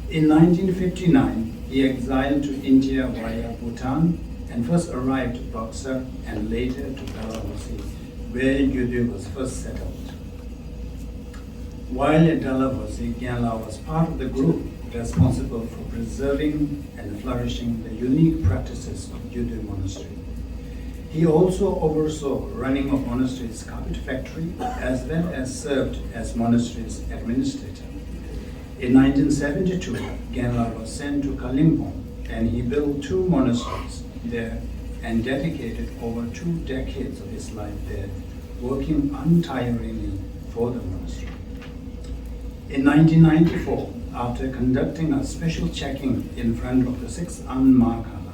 In nineteen fifty-nine, he exiled to India via Bhutan and first arrived to Bhaksar and later to Dalhousie, where Gyudu was first settled. While at Dalhousie, Genla was part of the group responsible for preserving and flourishing the unique practices of Gyudu Monastery. He also oversaw running of monastery's carpet factory as well as served as monastery's administrator. In nineteen seventy-two, Genla was sent to Kalimpong and he built two monasteries there and dedicated over two decades of his life there, working untiringly for the monastery. In nineteen ninety-four, after conducting a special checking in front of the sixth Anma Kala,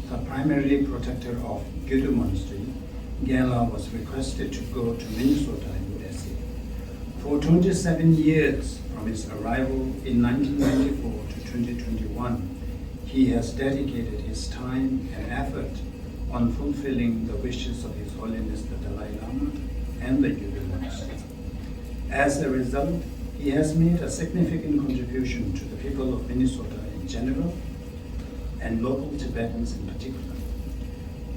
the primary protector of Gyudu Monastery, Genla was requested to go to Minnesota, U S A. For twenty-seven years, from his arrival in nineteen ninety-four to twenty twenty-one, he has dedicated his time and effort on fulfilling the wishes of His Holiness the Dalai Lama and the Gyudu Monastery. As a result, he has made a significant contribution to the people of Minnesota in general and local Tibetans in particular.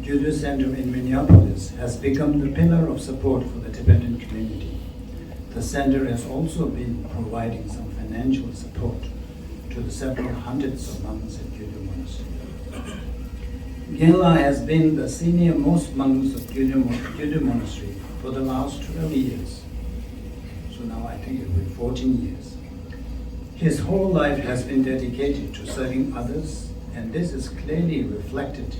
Gyudu Center in Minneapolis has become the pillar of support for the Tibetan community. The center has also been providing some financial support to the several hundreds of monks at Gyudu Monastery. Genla has been the senior most monks of Gyudu Mon- Gyudu Monastery for the last twelve years. So now I think it will be fourteen years. His whole life has been dedicated to serving others, and this is clearly reflected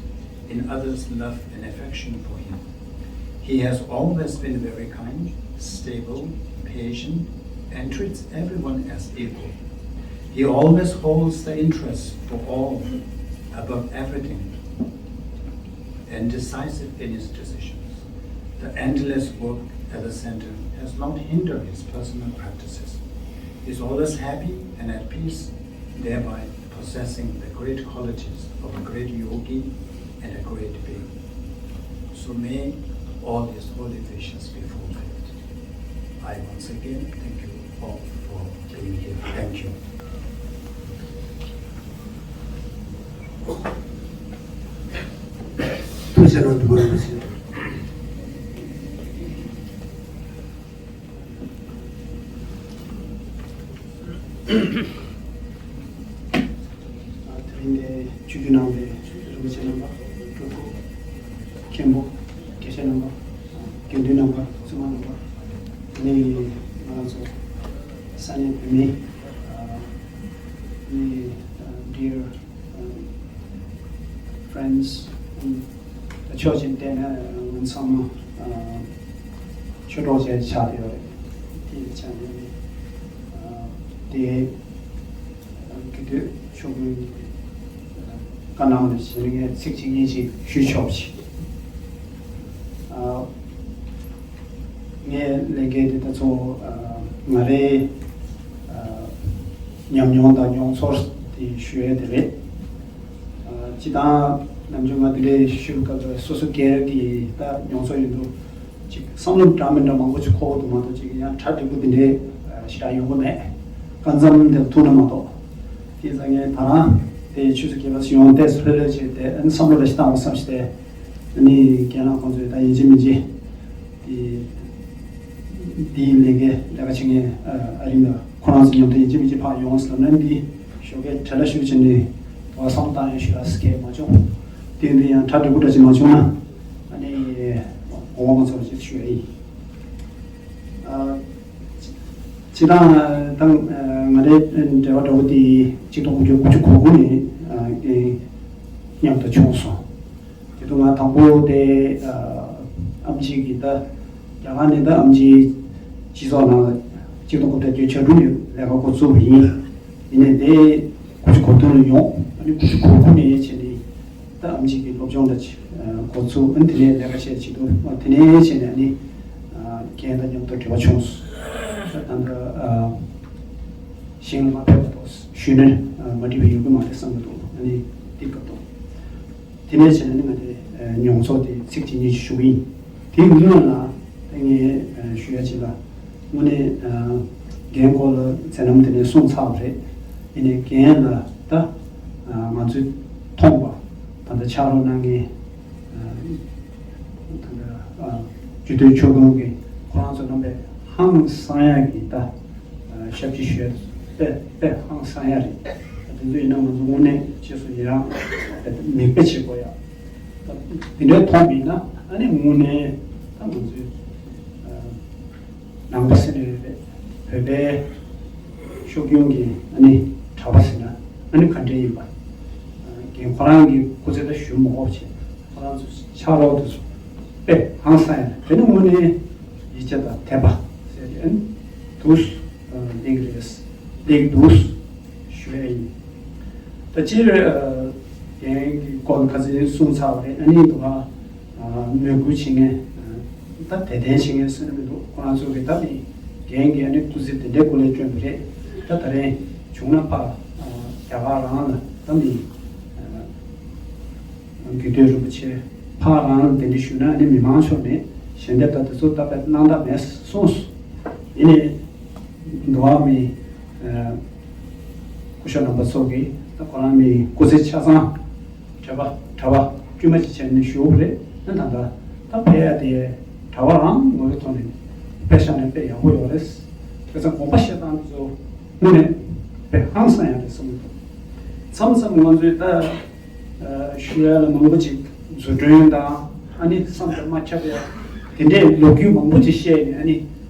in others' love and affection for him. He has always been very kind, stable, patient, and treats everyone as equal. He always holds the interest for all above everything and decisive in his decisions. The endless work at the center has not hindered his personal practices. He is always happy and at peace, thereby possessing the great qualities of a great yogi and a great being. So may all his holy wishes be fulfilled. I once again thank you all for being here. Thank you. ཐུགས་རྗེ་གནང་འདུག་པ་རེད་ཟེར། དེ་རིང་འདིར་ཆིབས་བསྒྱུར་གནང་བའི་རིན་པོ་ཆེ་རྣམ་པ། སྤྲུལ་སྐུ། མཁན་པོ། དགེ་བཤེས་རྣམ་པ། དགེ་འདུན་རྣམ་པ། བཙུན་མ་རྣམ་པ། ནི་ང་རང་ཚོ་ས་གནས་བོད་མི། ནི་dear friends, ད་ཕྱོགས་གཅིག་བལྟས་ན་ང་ཚང་མ་ཆོས་གྲོགས་ཅན་ཆགས་བསྡད་ཡོད་རེད། དེའི་ཆ་ནས་ནི་དེ་དགེ་འདུན་ཕྱོགས་ཀུན་གྱི་བཀའ་གནང་བ་ནས་གཞི་ནས་ངས་ཚིག་གཅིག་གཉིས་ཅིག་ཞུས་ཆོག་ཅིག་ངའི་ལས་འགན་དེ་ད་ཚོ་ང་རའི་ཉམས་མྱོང་དང་མྱོང་ཚོར་དེ་ཞུ་ཡས་དེ་རེད། སྤྱི་བཏང་ནམ་རྒྱུན་ང་དེ་འདྲའི་ཞུ་སྐབས་སོ་སོ་སྒེར་གྱི་ད་མྱོང་ཚོར་ཡིན་དུས་ཅིག་བསམ་བློ་འདྲ་མི་འདྲ་མང་པོ་ཅིག་འཁོར་གྱི་འདུག་མ་གཏོགས་ཅིག་ཡང་གྲ་འགྲིག་པོ་དེ་འདྲའི་ཞེ་དྲག་ཡོང་གི་མེད། སྐབས་མཚམས་དེར་ཐུག་ན་མ་གཏོགས། དེ་ཙང་ངས་ད་རང་དེ་ཆུ་ཚོད་བརྒྱད་པ་ཡོང་ཏེ་ལྷོད་ལྷོད་བྱས་ཏེ་བསམ་བློ་ལ་ཞིག་བཏང་བ་བསམ་ཞིག་སྟེ། ནི་རྒན་ལགས་ཁོང་ཚོས་ད་ཡིན་གཅིག་མིན་གཅིག་དེ་དེའི་ལས་ཀའི་ལས་ཀ་བྱེད་མཁན་ཨ་རིང་ལ་ཁོ་རང་ཚོ་མཉམ་དུ་ཡིན་གཅིག་མིན་གཅིག་ཕར་ཡོང་ཟེར་ལབ་ན། འདི་ཞོགས་ཀས་བྲེལ་བ་ཞེ་པོ་བྱས་ནས་དོ་བ་བསམ་བློ་བཏང་ཡས་ཞུ་ཡ་སྐད་མ་བྱུང་། དེ་འདི་ཡང་གྲ་འགྲིག་པོ་འདྲ་ཅིག་མ་བྱུང་ན་ཨ་ནི་དགོངས་པ་མ་ཚོམ་ཅིག་ཞུ་ཡ་ཡིན། ཨ་སྤྱི་བཏང་ད་ང་རའི་འབྲེལ་བ་འདྲ་བོ་དེ་ཆིག་སྟོང་དགུ་བརྒྱ་དགུ་བཅུ་གོ་དགུ་ནས་མཉམ་དུ་བྱུང་སོང་། དེ་དུས་ང་དང་པོ་དེ་ཨམ་ཆི་གི་ད་རྒྱ་གར་ནས་ད་ཨམ་ཆི་སྤྱི་ཚོགས་ནང་ལ་ཆིག་སྟོང་དགུ་བརྒྱ་བརྒྱད་ཅུ་གྱ་དྲུག་ནས་ལས་ཀ་འགོ་བཙུགས་པ་ཡིན། ཡིན་ནའི་དེ་དགུ་བཅུ་གོ་བདུན་ལ་ཡོང་། ཨ་ནི་དགུ་བཅུ་གོ་དགུ་ནས་བྱས་ནས་ད་ཨམ་ཆི་གི་སློབ་སྦྱོང་ད་ཅི་འགོ་ཚུགས། ཨ་ནི་དེ་ནས་ལས་ཀ་བྱས་བྱེད་དུས་དེ་ནས་བྱས་ནས་ཨ་ནི་རྒན་དང་མཉམ་དུ་འབྲེལ་བ་བྱུང་སོང་། ད་ད་ལྟ་ཞིང་ལ་མ་ཕེབས་པ་དང་ཞུས་ནས་མ་འགྲིག་པ་ཡོང་གི་མ་རེད་བསམ་གྱི་འདུག་ཨ་ནི་དེ་སྐབས་དུ། དེ་ནས་བྱས་ནས་ང་དེ་མྱོང་ཚོར་དེ་ཚིག་གཅིག་གཉིས་ཤིག་ཞུ་གི་ཡིན། དེའི་སྔོན་ལ་ད་ངས་ཞུ་ཡ་ཅིག་ལ། དངོས་གནས་རྒན་སྐོར་ལ་མཛད་རྣམ་དེ་ནས་གསུངས་ཚར་བ་རེད། ཡིན་ནའི་རྒན་ལ་ད་ང་ཚོས་མཐོང་བ་ད་ལྟ་ཕྱག་རོགས་གནང་མཁན་ད་ལྟ་རྒྱུད་སྟོད་ཆོས་སྒར་གྱི་ཁོ་རང་ཚོ་རྣམ་པས་ཧང་སང་ཡ་གི་ད། ཞབས་ཕྱི་ཞུ་ཡ་དེ་ཚོ་དཔེ་དཔེ་ཧང་སང་ཡ་རེད། དེ་ཚོ་ཡིན་ན་ང་ཚོ་དངོས་གནས་རྗེས་སུ་ཡི་རང་དཔེ་མིག་དཔེ་བྱེད་དགོས་ཡ། ད་དེ་འདྲའི་མཐོང་མིན་ན་ཨ་ནི་དངོས་གནས་ད་ང་ཚོའི་ནང་པ་ཟེར་ནས་རེད། བོད་པའི་ཤོག་གྱོན་གྱི་ཨ་ནི་གྲྭ་པ་ཟེར་ན་ཨ་ནི་ག་འདྲའི་ཡིན་པ། རྒན་ཁོ་རང་གི་སྐུ་ཚེ་ད་ཞུ་མི་དགོས་བྱས། ཁོ་རང་ཚོ་ཕྱག་རོགས་དེ་ཚོ་དཔེ་ཧང་སང་ཡ། དེ་ནི་དངོས་གནས་ཡིད་ཆེས་དང་དད་པ་ཟེར་ཏེ་ཨ་ནི་འདུག་ལེགས་རེད། ལེགས་འདུག་ཞུ་ཡ་ཡིན། ད་སྤྱིར་རྒན་གྱི་སྐོར་ཁ་སང་གསུངས་ཚར་བ་རེད། ཨ་ནི་འདུག་ག་མོས་གུས་བྱེད་མཁན་ད་དད་ལྡན་བྱེད་མཁན་སུ་ནི་མི་འདུག་ཁོ་རང་ཚོ་གི་ད་ནི་རྒན་གྱི་ཨ་ནི་སྐུ་ཚེ་དེ་འདྲའི་སྐོར་ལས་བསྐྱོན་པ་རེད། ད་ད་རེས་བྱུང་ན་ཕར་རྒྱ་གར་རང་ལ་ད་ནི། རྒྱུད་སྟོད་རིན་པོ་ཆེ་ཕར་རང་ལ་གདན་འདྲེན་ཞུས་ན་ནི་མི་མང་ཕྱོགས་ནས་ཞལ་འདེབས་དང་དེ་ཚོ་ད་དཔེ་གནང་ཐབས་མེད་གསུངས་སོང་། ཡིན་ནའི་འགྲོ་བ་མི་སྐུ་ཞབས་རྣམ་པ་ཚོ་གིས་ད་ཁོ་རང་མི་སྐུ་ཚེ་ཆ་ཚང་གྲྭ་པ་གྲྭ་པ་དཀྱུས་མ་ཅིག་བྱས་ནས་བཞུགས་པ་རེད། ཨ་ད་ལྟ་ད་ཕེབས་ཡ་དེ་གྲྭ་པ་རང་ངོ་བོའི་ཐོག་ནས་དཔེ་བཞག་ན་དཔེ་ཡག་པོ་ཡོད་རེད། བྱས་ཙང་དགོངས་པ་བཞེས་སྟངས་དེ་ཚོ་དངོས་གནས་དཔེ་ཧང་སང་ཡ་རེད་བསམ་གྱི་འདུག་མཚམས་མཚམས་ང་ཚོས་ད་ཞུ་ཡ་ལ་མང་པོ་ཅིག་རྫུ་འཕྲུལ་དང་ཨ་ནི་བསམ་དུ་མ་ཁྱབ་ཡ་དེ་འདྲའི་ལོ་རྒྱུས་མང་པོ་ཅིག་བཤད་ནས། ཨ་ནི་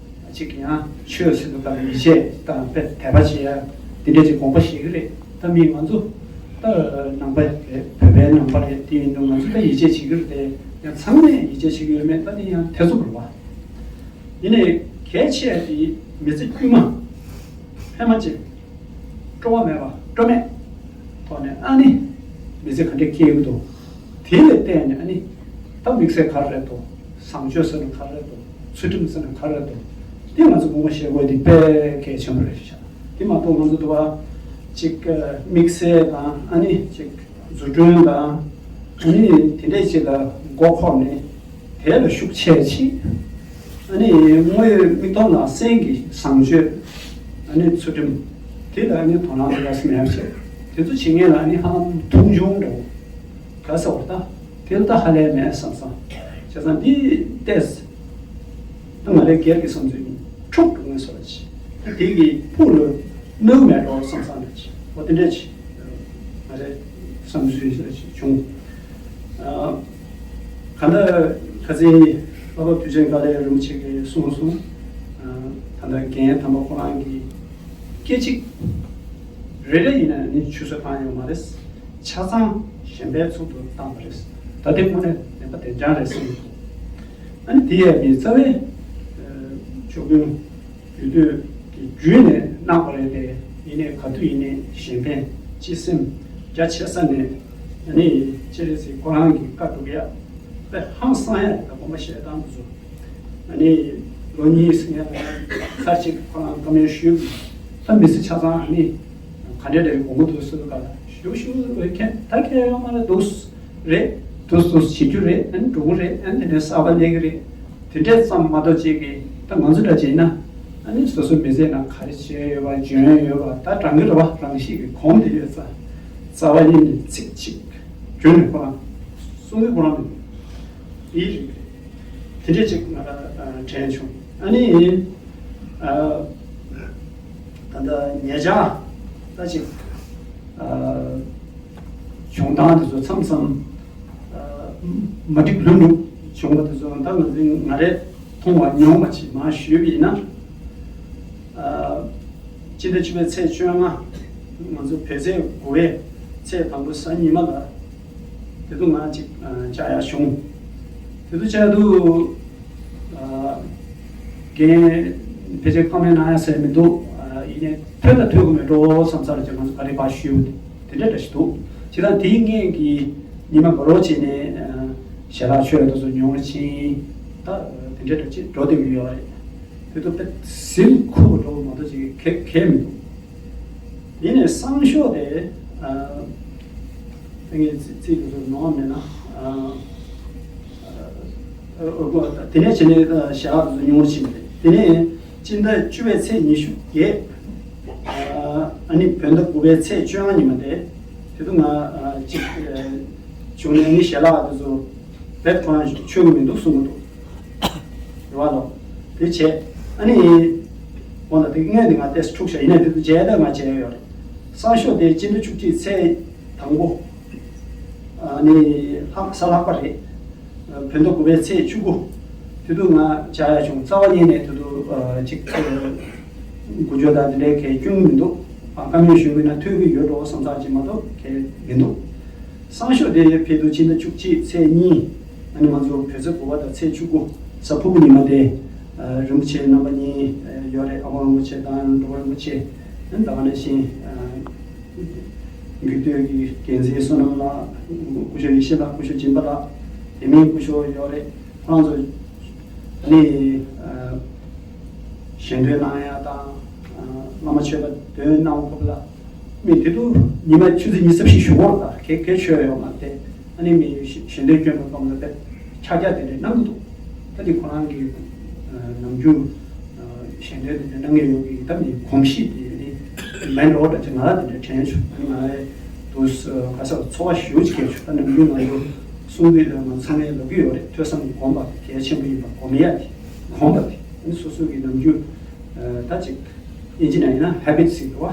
ཅིག་ཡང་ཆོས་ཟེར་དུས་ད་ཡིད་ཆེས་དང་དཔེ་དད་པ་བྱེད་ཡ་དེ་འདྲ་ཅིག་དགོངས་པ་བཞེས་ཀྱི་རེད། ད་མི་ང་ཚོ་ད་ནང་པ་རེད། བོད་པའི་ནང་པ་རེད། དེ་ཡིན་དུས་ང་ཚོ་ད་ཡིད་ཆེས་བྱེད་ཀྱི་རེད་དེ། ཡང་ཚང་མས་ཡིད་ཆེས་བྱེད་ཀྱི་ཡོད་མེད་ད་དེ་ཡང་ཐེ་ཚོམ་རེད་བ། ཡིན་ནའི་གལ་ཆེ་དེ་མི་ཚེ་དཀྱུས་མ་ཕལ་མ་ཅིག་སྤྲོ་བ་མེད་པ་སྤྲོ་མེད་ཐོག་ནས། ཨ་ནི་མི་ཚེ་ག་འདྲས་སྐྱེལ་གྱི་འདུག་དེ་ལ་བལྟས་ནས་ཨ་ནི་ད་དམིགས་བསལ་ག་རེ་རེད་འདུག་བཟང་སྤྱོད་ཟེར་ན་ག་རེ་རེད་འདུག་ཚུལ་ཁྲིམས་ཟེར་ན་ག་རེ་རེད་འདུག་དེ་ང་ཚོ་དགོངས་པ་བཞེས་དགོས་དེ་དཔེ་གལ་ཆེན་པོ་རེད་ཤག་དེ་མ་གཏོགས་ང་ཚོ་འདུག་བ་ཅིག་དམིགས་བསལ་དང་ཨ་ནི་ཅིག་རྫུ་འཕྲུལ་དང་ཨ་ནི་དེ་འདྲས་ཅིག་ལ་མགོ་འཁོར་ནས། དེ་ལ་ཤུགས་ཆེ་ཆེ། ཨ་ནི་དངོས་ཡོད་མིག་མཐོང་ལག་ཟིན་གྱི་བཟང་སྤྱོད། ཨ་ནི་ཚུལ་ཁྲིམས། དེ་ལ་ཨ་ནི་དོ་སྣང་ག་ས་མེད་པ་བྱས། དེ་ཚོ་བྱེད་མཁན་ལ་ཨ་ནི་ཧ་ལམ་མཐོང་ཆུང་འདྲ་བོ། ག་ས་བར་ད། དེ་ལ་ད་ཧ་ལས་མེད་བསམ་བསམ། བྱས་ཙང་འདི་ལྟས། ད་ང་རའི་སྒེར་གྱི་བསམ་ཚུལ་ཡིན། འཁྲུག་འགྲོ་ངེས་སོ་ལ་ཆེ། དེ་གི་ཕུགས་ལ་གནོད་མེད་འགྲོ་བསམ་བསམ་ལ་ཆེ། འོ་དེ་འདྲས་ཆེ། ང་རའི་བསམ་ཚུལ་ཞིག་བྱུང་། ཨ། གང་ལྟར་ཁ་སང་བླ་མ་དུས་ཆེན་དཀའ་ལས་རིན་པོ་ཆེ་གིས་གསུངས་སོང་། ཨ། ད་ལྟ་རྒན་དམ་པ་ཁོ་རང་གིས་སྐད་ཅིག་རེ་རེ་ཡིན་ན་ནི་ཆུད་ཟོས་བཏང་ཡོད་མ་རེད། ཆ་ཚང་གཞན་པའི་ཚུལ་དུ་བཏང་བ་རེད། ད་དེ་དངོས་གནས་བདེན་པ་བདེན་རྐྱང་རེད་བསམ་གྱི་འདུག་ཨ་ནི་དེ་ཡང་མི་རྩ་བའི་ཨ་ཇོ་དགུན། རྒྱུ་དུས་ཀྱི་རྒྱུད་ནས་གནང་བ་རེད་དེ། ཡིན་ནའི་ག་དུས་ཡིན་ནའི་གཞན་ཕན་སྤྱི་སེམས་རྒྱ་ཆེ་ས་ནས། ཨ་ནི་སྤྱན་རས་གཟིགས་ཁོ་རང་གི་བཀའ་སྒྲུབ་ཡ་དཔེ་ཧང་སང་ཡ་རེད། ད་དགོངས་པ་བཞེས་སྟངས་དེ་ཚོ། ཨ་ནི་ལོ་གཉིས་ཟིན་ཡ་ལ་ཚར་གཅིག་ཁོ་རང་བཀའ་མོལ་ཞུས། ད་མི་ཚེ་ཆ་ཚང་ཨ་ནི་ག་འདྲ་འདྲ་གི་དགོངས་པ་འདུག་ཟེར་ག་ལ་ཞུ་ཞུ་རེད། ཁྱད་ད་ཁྱད་ཡོད་མ་རེད་འདུག་རེད། དུས་སུ་བྱེད་རྒྱུ་རེད། ཨ་ནི་འགྲོ་གི་རེད། ཨ་ནི་དེ་ནས་གསར་པ་སླེབས་ཀྱི་རེད། དེ་འདྲས་ཙམ་མ་གཏོགས་ཅིག་གིས་ད་ང་ཚོ་འདྲ་བྱས་ན། ཨ་ནི་སོ་སོའི་མི་ཚེ་ནང་ག་རེ་བྱས་ཡོད་པ་འཇོན་ཡོད་པ་ད་དྲང་གི་རེད་བ། རང་གཤིས་ཀྱི་གོམས་དེ་ཡོད་ཙང་རྩ་བ་ཉིད་ནས་ཚིག་གཅིག་བརྗོད་ནས་ཁོ་རང་གསུང་གི་ཁོ་རང་མི་འདུག་དེ་རིགས་དེ་འདྲས་ཅིག་ང་ལ་དྲན་བྱུང་། ཨ་ནི། ཨ། ད་ལྟ་ཉེ་ཆར་ད་ཅིག་ཨ། བྱུང་སྟངས་དེ་ཚོ་མཚམས་མཚམས་ཨ། མ་འགྲིག་ལྷུག་ལྷུག་བྱུང་བ་དེ་ཚོ་ད་ང་ཚོའི་ང་རས་མཐོང་བ་མྱོང་བ་ཅིག་མར་ཞུས་པ་ཡིན་ན། ཨ། སྤྱི་ཟླ་བཅུ་པའི་ཚེས་བཅོ་ལྔ། ང་ཚོ་བོད་ཚེས་དགུ་པའི་ཚེས་དང་པོ་གཟའ་ཉི་མ་ལ་དེ་དུས་ང་ཅིག་ཨ། བཅར་ཡག་བྱུང་། དེ་དུས་བཅར་དུས་ཨ། རྒན་ཕལ་ཆེར་བཀའ་མོལ་གནང་ཡག་ཟེར་མི་འདུག་ཨ། ཡིན་ནའི་ཐོས་དང་ཐོས་དགོས་མེད་འགྲོ་བསམ་ས་ལ་ཅིག་ང་ཚོ་ག་རེ་ཕར་ཞུས་པ་དེ་འདྲ་འདྲ་ཞིག་འདུག་བྱས་ཙང་དེའི་སྔོན་གྱི་ཉི་མ་དགའ་རོགས་བྱས་ནས་ཨ། ཞལ་ལག་མཆོད་དེ་ཚོ་མྱོང་རེ་ཕྱིན། ད་དེ་འདྲ་འདྲ་ཅིག་འགྲོ་བསྡད་ཀྱི་ཡོད་རེད། དེ་ཚོ་དཔེ་ཟིན་ཁུག་འགྲོ་མ་གཏོགས་ཅིག་གལ་གལ་མི་འདུག་ཡིན་ནའི་སང་ཞོགས་དེ། ཨ། ངས་རྩིས་རྩིས་དེ་ཚོ་ནོར་མེད་ན། ཨ། ཨ། དེ་ནས་བྱས་ནས་ཞལ་ལག་དེ་ཚོ་ཉུང་ངུ་ཕྱིན་པ་རེད། དེ་ནས་སྤྱི་ཟླ་བཅུ་པའི་ཚེས་ཉི་ཤུ་བརྒྱད། ཨ། ཨ་ནི་བོད་ཟླ་དགུ་པའི་ཚེས་བཅོ་ལྔ་ཉི་མ་དེ། དེ་དུས་ང་ཨ། ཅིག་ཨ། བྱུང་ནས་ནི་ཞལ་ལག་དེ་ཚོ་རྦད་ཁོ་རང་མཆོད་ཀྱི་མི་འདུག་གསུང་གི་འདུག་རེད་བ་ལོ། དེ་བྱས། ཨ་ནི། འོ་ན་དེ་སྔོན་དེ་ང་ཏོག་ཙམ་འཁྲུག་བཞག་ཡིན་ནའི་དེ་ཚོ་མཇལ་དང་ང་མཇལ་ཡོད་རེད། སང་ཞོགས་དེ་སྤྱི་ཟླ་བཅུ་གཅིག་ཚེས་དང་པོ། ཨ་ནི་ལྷག་གཟའ་ལྷག་པ་རེད། བོད་ཟླ་དགུ་པའི་ཚེས་བཅུ་དགུ། དེ་དུས་ང་བཅར་ཡག་བྱུང་། རྩ་བ་ཉིད་ནས་དེ་དུས་ཨ། ཅིག་ཨ། འགུལ་སྐྱོད་དང་དེ་འདྲའི་གལ་སྐྱོན་མི་འདུག་ཨ། བཀའ་མོལ་ཞུ་དགོས་ན་ཐོས་ཀྱི་ཡོད་འགྲོ་བསམ་ཚར་གྱི་མ་གཏོགས་གལ་མི་འདུག་སང་ཞོགས་དེ་ཕེབས་དུས་སྤྱི་ཟླ་བཅུ་གཅིག་ཚེས་གཉིས། ཨ་ནི་ང་ཚོ་བོད་ཚེས་དགུ་པ་དང་ཚེས་བཅུ་དགུ་གཟའ་ཕུར་བུ་ཉི་མ་དེ། ཨ། རིན་པོ་ཆེ་རྣམ་པ་གཉིས་ཡོད་རེད། ཨ་དབང་རིན་པོ་ཆེ་དང་འགྲོ་བ་རིན་པོ་ཆེ། ཨ་ནི་ད་ག་ནང་བཞིན། ཨ། འགུལ་སྐྱོད་ཀྱི་འགན་འཛིན་བསོད་ནམས་ལགས། སྐུ་ཞབས་ཡེ་ཤེས་ལགས། སྐུ་ཞབས་སྦྱིན་པ་ལགས། དེ་མིན་སྐུ་ཞབས་ཡོད་རེད། ཁོང་ཚོ་ནི། ཨ། ཞལ་འདོན་གནང་ཡ་དང་། ཨ། བླ་མ་མཆོད་པ་འདོན་གནང་དགོས་ལ། མི་དེ་དུས་ཉི་མ་ཆུ་ཚོད་ཉི་ཤུ་རྩ་བཞི་བཞུགས་ཡོད་རེད། ད་གལ་གལ་ཆོད་ཡོད་མ་རེད། ཨ་ནི་མི་ཞལ་འདོན་སྐྱོན་པ་ཙམ་ལ་དཔེ་ཕྱག་རྒྱ་དེ་འདྲ་གནང་གི་འདུག་ད་དེ་ཁོ་རང་གི་ཨ། ནམ་རྒྱུན་ཨ། ཞལ་འདོན་དེ་འདྲ་གནང་གི་ཡོད་ཀྱི་ད་མི་གོམས་གཤིས་དེ་ནི་མེད་འགྲོ་འདྲ་ཅིག་ང་ལ་དེ་འདྲ་དྲན་བྱུང་། ཨ་ནི་ང་ལ་དུས་ག་ས་ཚོར་བ་ཞེ་པོ་ཅིག་སྐྱེས་བྱུང་། ད་ནམ་རྒྱུན་ང་ཚོ་གསུང་གི་ཡོད། ང་ཚང་མས་ལབ་ཀྱི་ཡོད་རེད། ཐོས་བསམ་གྱི་སྒོམ་པ་དེ་གལ་ཆེན་པོ་ཡིན་པ། སྒོམ་ཡ་དེ་སྒོམ་པ་དེ། ཨ་ནི་སོ་སོ་གི་ནམ་རྒྱུན་ཨ། ད་ཅིག་ཨིན་ཇི་ནང་ཡིན་ན་ཧེ་བིཊ་ཟེར་གི་རེད་བ།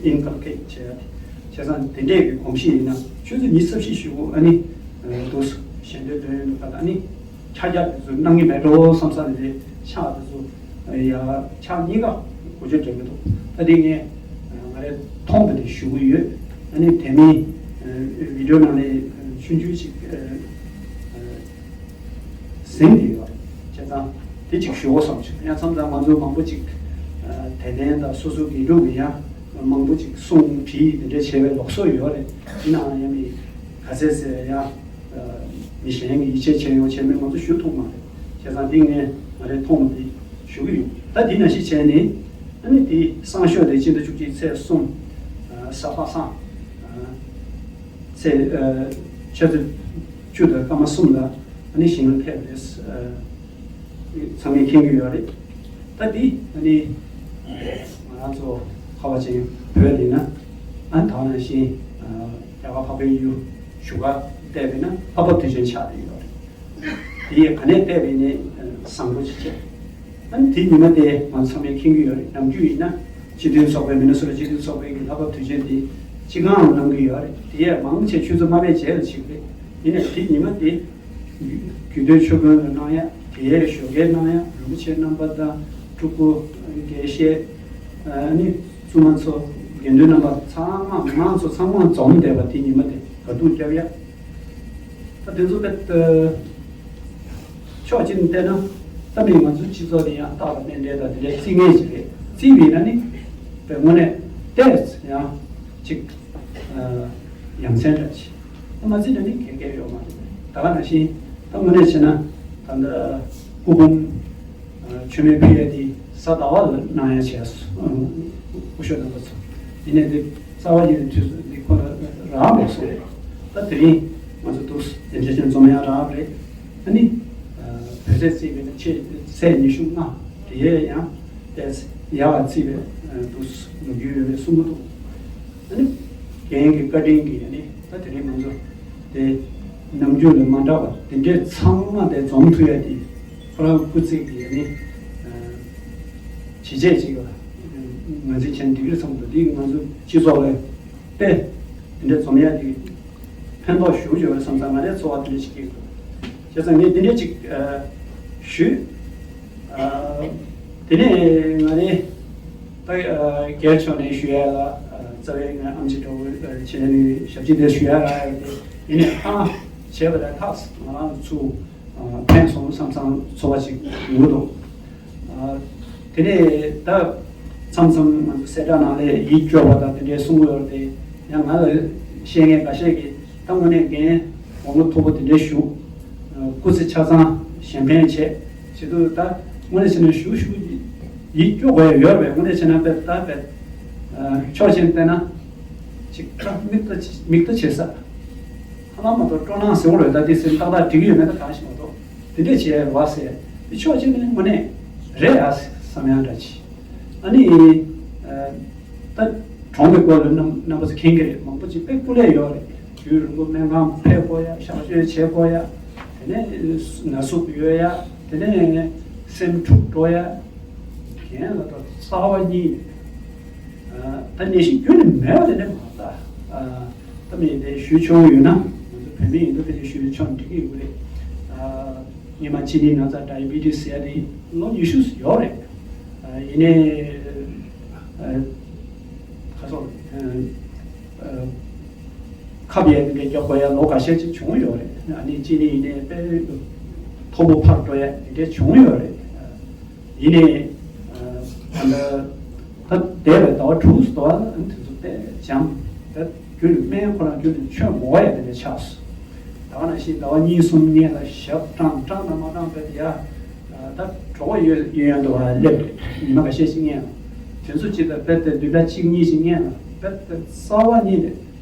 ཨིན་ཀལ་ཀེཊ་བྱས་ཡ་དེ། བྱས་ཙང་དེ་འདྲས་ཀྱི་གོམས་གཤིས་ཡིན་ན་ཆུ་ཚོད་ཉི་ཤུ་རྩ་བཞི་བཞུགས། ཨ་ནི་འདུག་ཞལ་འདོན་འདོན་ཡོང་དུས་ད་ལྟ་ཨ་ནི་ཕྱག་རྒྱ་དེ་ཚོ་གནང་གི་མེད་འགྲོ་བསམ་ས་ནས་དེ་ཕྱག་དེ་ཚོ་ཡ་ཕྱག་གཉིས་ཀ་གོ་ཆོད་རྒྱག་གི་འདུག་ད་དེ་ངས་ང་རའི་མཐོང་བ་དེ་ཞུ་གི་ཡོད། ཨ་ནི་དེ་མིན་བི་ཌི་ཡོ་ནང་ནས་ཆུང་ཆུང་ཞིག་ཟིན་བསྡད་ཡོད། བྱས་ཙང་དེ་གཅིག་ཞུ་དགོས་བསམ་བྱུང་། ཡང་མཚམས་མཚམས་ང་ཚོ་མང་པོ་ཅིག་དད་ལྡན་དང་སོ་སོ་དགེ་ཕྲུག་གི་ཡང་མང་པོ་ཅིག་གསུང་བྲིས་དེ་འདྲ་བྱས་པའི་ལུགས་སྲོལ་ཡོད་རེད། ཡིན་ནའང་ཡང་མི་ག་ཚད་ཟེར་ཡང་མི་གཞན་གྱི་ཡིད་ཆེས་བྱས་ཡོང་བྱས་མེད་ང་ཚོ་ཞུ་ཐུབ་མ་རེད། བྱས་ཙང་འདི་ངས་ང་རའི་མཐོང་བ་འདི་ཞུ་གི་ཡོད། ད་འདི་ནང་བཞིན་བྱས་ནས་ཨ་ནི་འདི་སང་ཞོགས་དེ་སྤྱི་ཟླ་བཅུ་གཅིག་ཚེས་གསུམ་གཟའ་པ་སངས་ཚེས་ཆུ་ཚོད་བཅུ་དང་སྐར་མ་གསུམ་ལ་ཨ་ནི་ཞིང་ལ་ཕེབས་རེད། ཚང་མས་མཁྱེན་གྱི་ཡོད་རེད། ད་འདི་ཨ་ནི་ང་རང་ཚོ་ཁ་བ་ཅན་བོད་འདི་ན་ཨ་ད་ནང་བཞིན་རྒྱ་གར་འཕགས་པའི་ཡུལ་བཞུགས་སྒར་བལྟས་པས་ན་ལྷག་པ་དུས་ཆེན་ཆགས་བསྡད་ཡོད་རེད། དེ་ཡི་ག་ནས་བལྟས་པས་ནི་བཟང་པོ་ཅིག་བྱས། ཨ་ནི་དེ་ཉི་མ་དེ་ང་ཚང་མས་མཁྱེན་གྱི་ཡོད་རེད། ནམ་རྒྱུན་ཡིན་ན་སྤྱི་མཐུན་ཚོགས་པའི་མི་ནི་སོ་ཊ་སྤྱི་མཐུན་ཚོགས་པའི་གི་ལྷག་པ་དུས་ཆེན་དེ་སྤྱི་ཁང་ནང་གནང་གི་ཡོད་རེད། དེ་ཡས་མང་ཆེ་ཆུ་ཚོད་མ་པའི་རྗེས་ལ་ཕྱིན་པ་རེད། ཡིན་ནའི་དེ་ཉི་མ་དེ་རྒྱུད་སྟོད་ཆོས་དགོན་ལ་གནང་ཡ། དེ་ཡས་ཞོགས་ཀས་གནང་ཡ། རིན་པོ་ཆེ་རྣམ་པ་དང་སྤྲུལ་སྐུ་དགེ་བཤེས་ཨ་ནི་བཙུན་མ་ཚོ་དགེ་འདུན་རྣམ་པ་ཚང་མ་ང་ཚོ་ཚང་མ་འཛོམས་བསྡད་པ་དེ་ཉི་མ་དེ་ག་དུང་རྒྱབ་ཡ། ད་དེ་ཚོ་དཔེ་ཕྱོགས་གཅིག་ནས་བལྟས་ན་ད་མི་ང་ཚོའི་སྤྱི་ཚོགས་དེ་ཡང་རྟག་ཏུ་དཔེ་འདྲའི་དང་དེ་འདྲའི་རྩིས་ངེས་ཅིག་རེད། རྩིས་པས་ན་ནི་དཔེ་དངོས་གནས་ཏོག་ཙམ་ཡང་ཅིག་ཡ་མཚན་འདྲ་ཅིག་ད་མ་རྩིས་ན་ནི་གལ་གལ་ཡོད་མ་རེད། ད་ག་ནང་བཞིན་ད་དངོས་གནས་བྱས་ན་ད་ལྟ་སྐུ་འབུམ་མཆོད་མེ་ཕུལ་ཡས་དེ་གཟའ་ཟླ་བ་ལ་གནང་ཡ་བྱས་སོང་། སྐུ་ཞབས་རྣམ་པ་ཚོ། ཡིན་ནའི་འདི་རྩ་བ་ཉིད་ནས་དུས་སུ་འདི་ཁོ་རང་རག་མེད་སོང་རེད། ད་དེ་རིང་ང་ཚོ་འདུག་དེ་འདྲ་ཅན་འཛོམས་ཡ་རག་རེད། ཨ་ནི་བོད་ཚེས་བརྩིས་པའི་ནི་ཆེས་ཚེས་ཉི་ཤུ་ལྔ་དེ་ཡས་ཡང་ཏོག་ཙམ་ཡག་པ་བརྩིས་པའི་འདུག་ལོ་རྒྱུས་ཡོད་པའི་གསུང་གི་འདུག་ཨ་ནི་རྒན་གྱི་བཀའ་དྲིན་གྱིས་ཨ་ནི་ད་དེ་རིང་ང་ཚོ་དེ་ནམ་རྒྱུན་ལས་མ་འདྲ་བ་དེ་འདྲའི་ཚང་མ་དེ་འཛོམས་ཐུབ་ཡ་དེ་ཁོ་རང་སྐུ་ཚེགས་ཀྱི་ཨ་ནི་ཨ་བྱས་རྗེས་ཅིག་ལ་ང་ཚོའི་བྱས་འགྲིག་གི་རེད་བསམ་འདུག་འདི་ང་ཚོ་སྤྱི་ཚོགས་ལ་དཔེ་དེ་འདྲ་འཛོམས་ཡ་དེ་ཕན་ཐོགས་ཞེ་པོ་ཅིག་ཡོད་རེད་བསམ་ཙང་ང་རའི་ཚོར་བ་དེ་འདྲ་ཞིག་སྐྱེས་འདུག་བྱས་ཙང་ངས་དེ་འདྲ་ཅིག་ཨ་ཞུས། ཨ་དེ་ནས་ང་ནི་ད་ཨ་སྒེར་ཕྱོགས་ནས་ཞུ་ཡ་ལ་ཨ་རྩ་བའི་ང་ཨམ་ཆི་གྲོགས་པོ་ཨ་བྱས་ནས་ཞབས་ཕྱི་དེ་ཞུ་ཡ་རག་ཡོད་དེ། ཡིན་ནའི་ཨ་བྱས་པ་ལ་ཐག་ང་རང་ཚོ་ཨ་ཕན་སོང་བསམ་བསམ་ཚོར་བ་ཅིག་ཡོང་གི་འདུག་ཨ་དེ་ནས་ད་མཚམས་མཚམས་ང་ཚོ་གསལ་བསྒྲགས་ནང་ལ་ཡིད་སྐྱོ་བ་དང་དེ་འདྲའི་གསུང་གི་ཡོད་རེད་དེ། ཡང་ང་ལ་བཤད་མཁན་འགའ་ཤས་ཀྱིས་ད་དངོས་གནས་རྒན་དགུང་ལོ་མཐོ་པོ་དེ་འདྲའི་བཞུགས། སྐུ་ཚེ་ཆ་ཚང་གཞན་ཕན་བྱས། བྱེད་དུས་ད་དངོས་གནས་བྱས་ན་ཞུ་ཞུ་ཡིད་སྐྱོ་དགོས་ཡ་ཡོད་རེད་པས། དངོས་གནས་བྱས་ན་དཔེ་ད་དཔེ་ཕྱོགས་གཅིག་ནས་བལྟས་ན་ཅིག་ད་མིག་ལྟ་མིག་ལྟ་བྱེད་ས་ཧ་ལམ་མ་གཏོགས་སྤྲོ་སྣང་ཟེར་བ་རེད། ད་དེ་ཟེར་ཏག་ཏག་འགྲིག་གི་ཡོད་མེད་ད་གང་ཞིག་མ་གཏོགས་དེ་འདྲས་བྱས་རེད་བ་ཟེར། དེ་ཕྱོགས་གཅིག་ནས་དངོས་གནས་རེད་ཨ་བསམ་ཡ་འདྲ་ཅིག་ཨ་ནི་ཨ་ད་གྲོངས་པའི་སྐོར་ལ་རྣམ་རྣམ་པ་ཚོ་མཁྱེན་གྱི་རེད། མང་པོ་ཅིག་དཔེ་སྐུ་ལས་ཡོད་རེད། རྒྱུན་རིང་པོ་སྨན་ཁང་ཕེབས་དགོས་ཡ། གཤག་བཅོས་བྱེད་དགོས་ཡ། དེ་ནས་ན་ཟུག་ཡོད་ཡ། དེ་ནས་སེམས་འཁྲུག་འགྲོ་ཡ། རྒན་ལ་ད་རྩ་བ་ཉིད་ནས་ཨ་ད་ནད་གཞི་རྒྱུན་ནས་མེད་པ་དེ་འདྲ་མ་རེད་ད། ཨ་ད་མི་དེ་ཞུ་ཆོག་ཡོད་ན་ང་ཚོ་བོད་མི་ཡིན་དུས་དེ་འདྲ་ཞུ་ཆོག་འགྲིག་གི་ཡོད་རེད། ཨ་སྔོན་མ་ཅི་ནི་ན་ཚ་ཌའི་བི་ཊི་སི་ཟེར་ཡ་དེ་ལོ་ཉི་ཤུ་ཡོད་རེད། ཨ་ཡིན་ནའི་ཨ་ཁ་སོ་ཨ་ཨ་ཁབ་ཡས་དེ་འདྲ་རྒྱག་དགོས་ཡ་ལོ་འགའ་ཤས་ཅིག་བྱུང་ཡོད་རེད། ཨ་ནི་ཅི་ནི་ཡིན་ནའི་དཔེ་མཐོ་པོ་ཕར་འགྲོ་ཡ་དེ་འདྲ་བྱུང་ཡོད་རེད། ཡིན་ནའི་ཨ་ད་ལྟ་ད་འདས་པའི་ཟླ་བ་དྲུག་ཙམ་དེ་ཚོ་དཔེ་འཇམ། ད་རྒྱུན་ནས་སྨན་ཁོ་རང་རྒྱུན་ནས་མཆོད་མ་དགོས་ཡ་དེ་འདྲ་ཆགས་སོང་། ད་ག་ནང་བཞིན་ཟླ་བ་གཉིས་གསུམ་སྔོན་ལ་ཞབས་སྐྲངས་སྐྲངས་དང་མ་སྐྲངས་བས་ཡ། ད་གྲོད་ཁོག་གཡོ་གཡོ་ཡ་འདུག་བ་སླེབས་རེད། ཉི་མ་འགའ་ཤས་ཤིག་སྔོན་ལ། དེ་ཚོ་ཅིག་ད་རྦད་དེ་བདུན་ཕྲག་གཅིག་གཉིས་ཤིག་སྔོན་ལ་རྦད་དེ་རྩ་བ་ཉིད་ནས་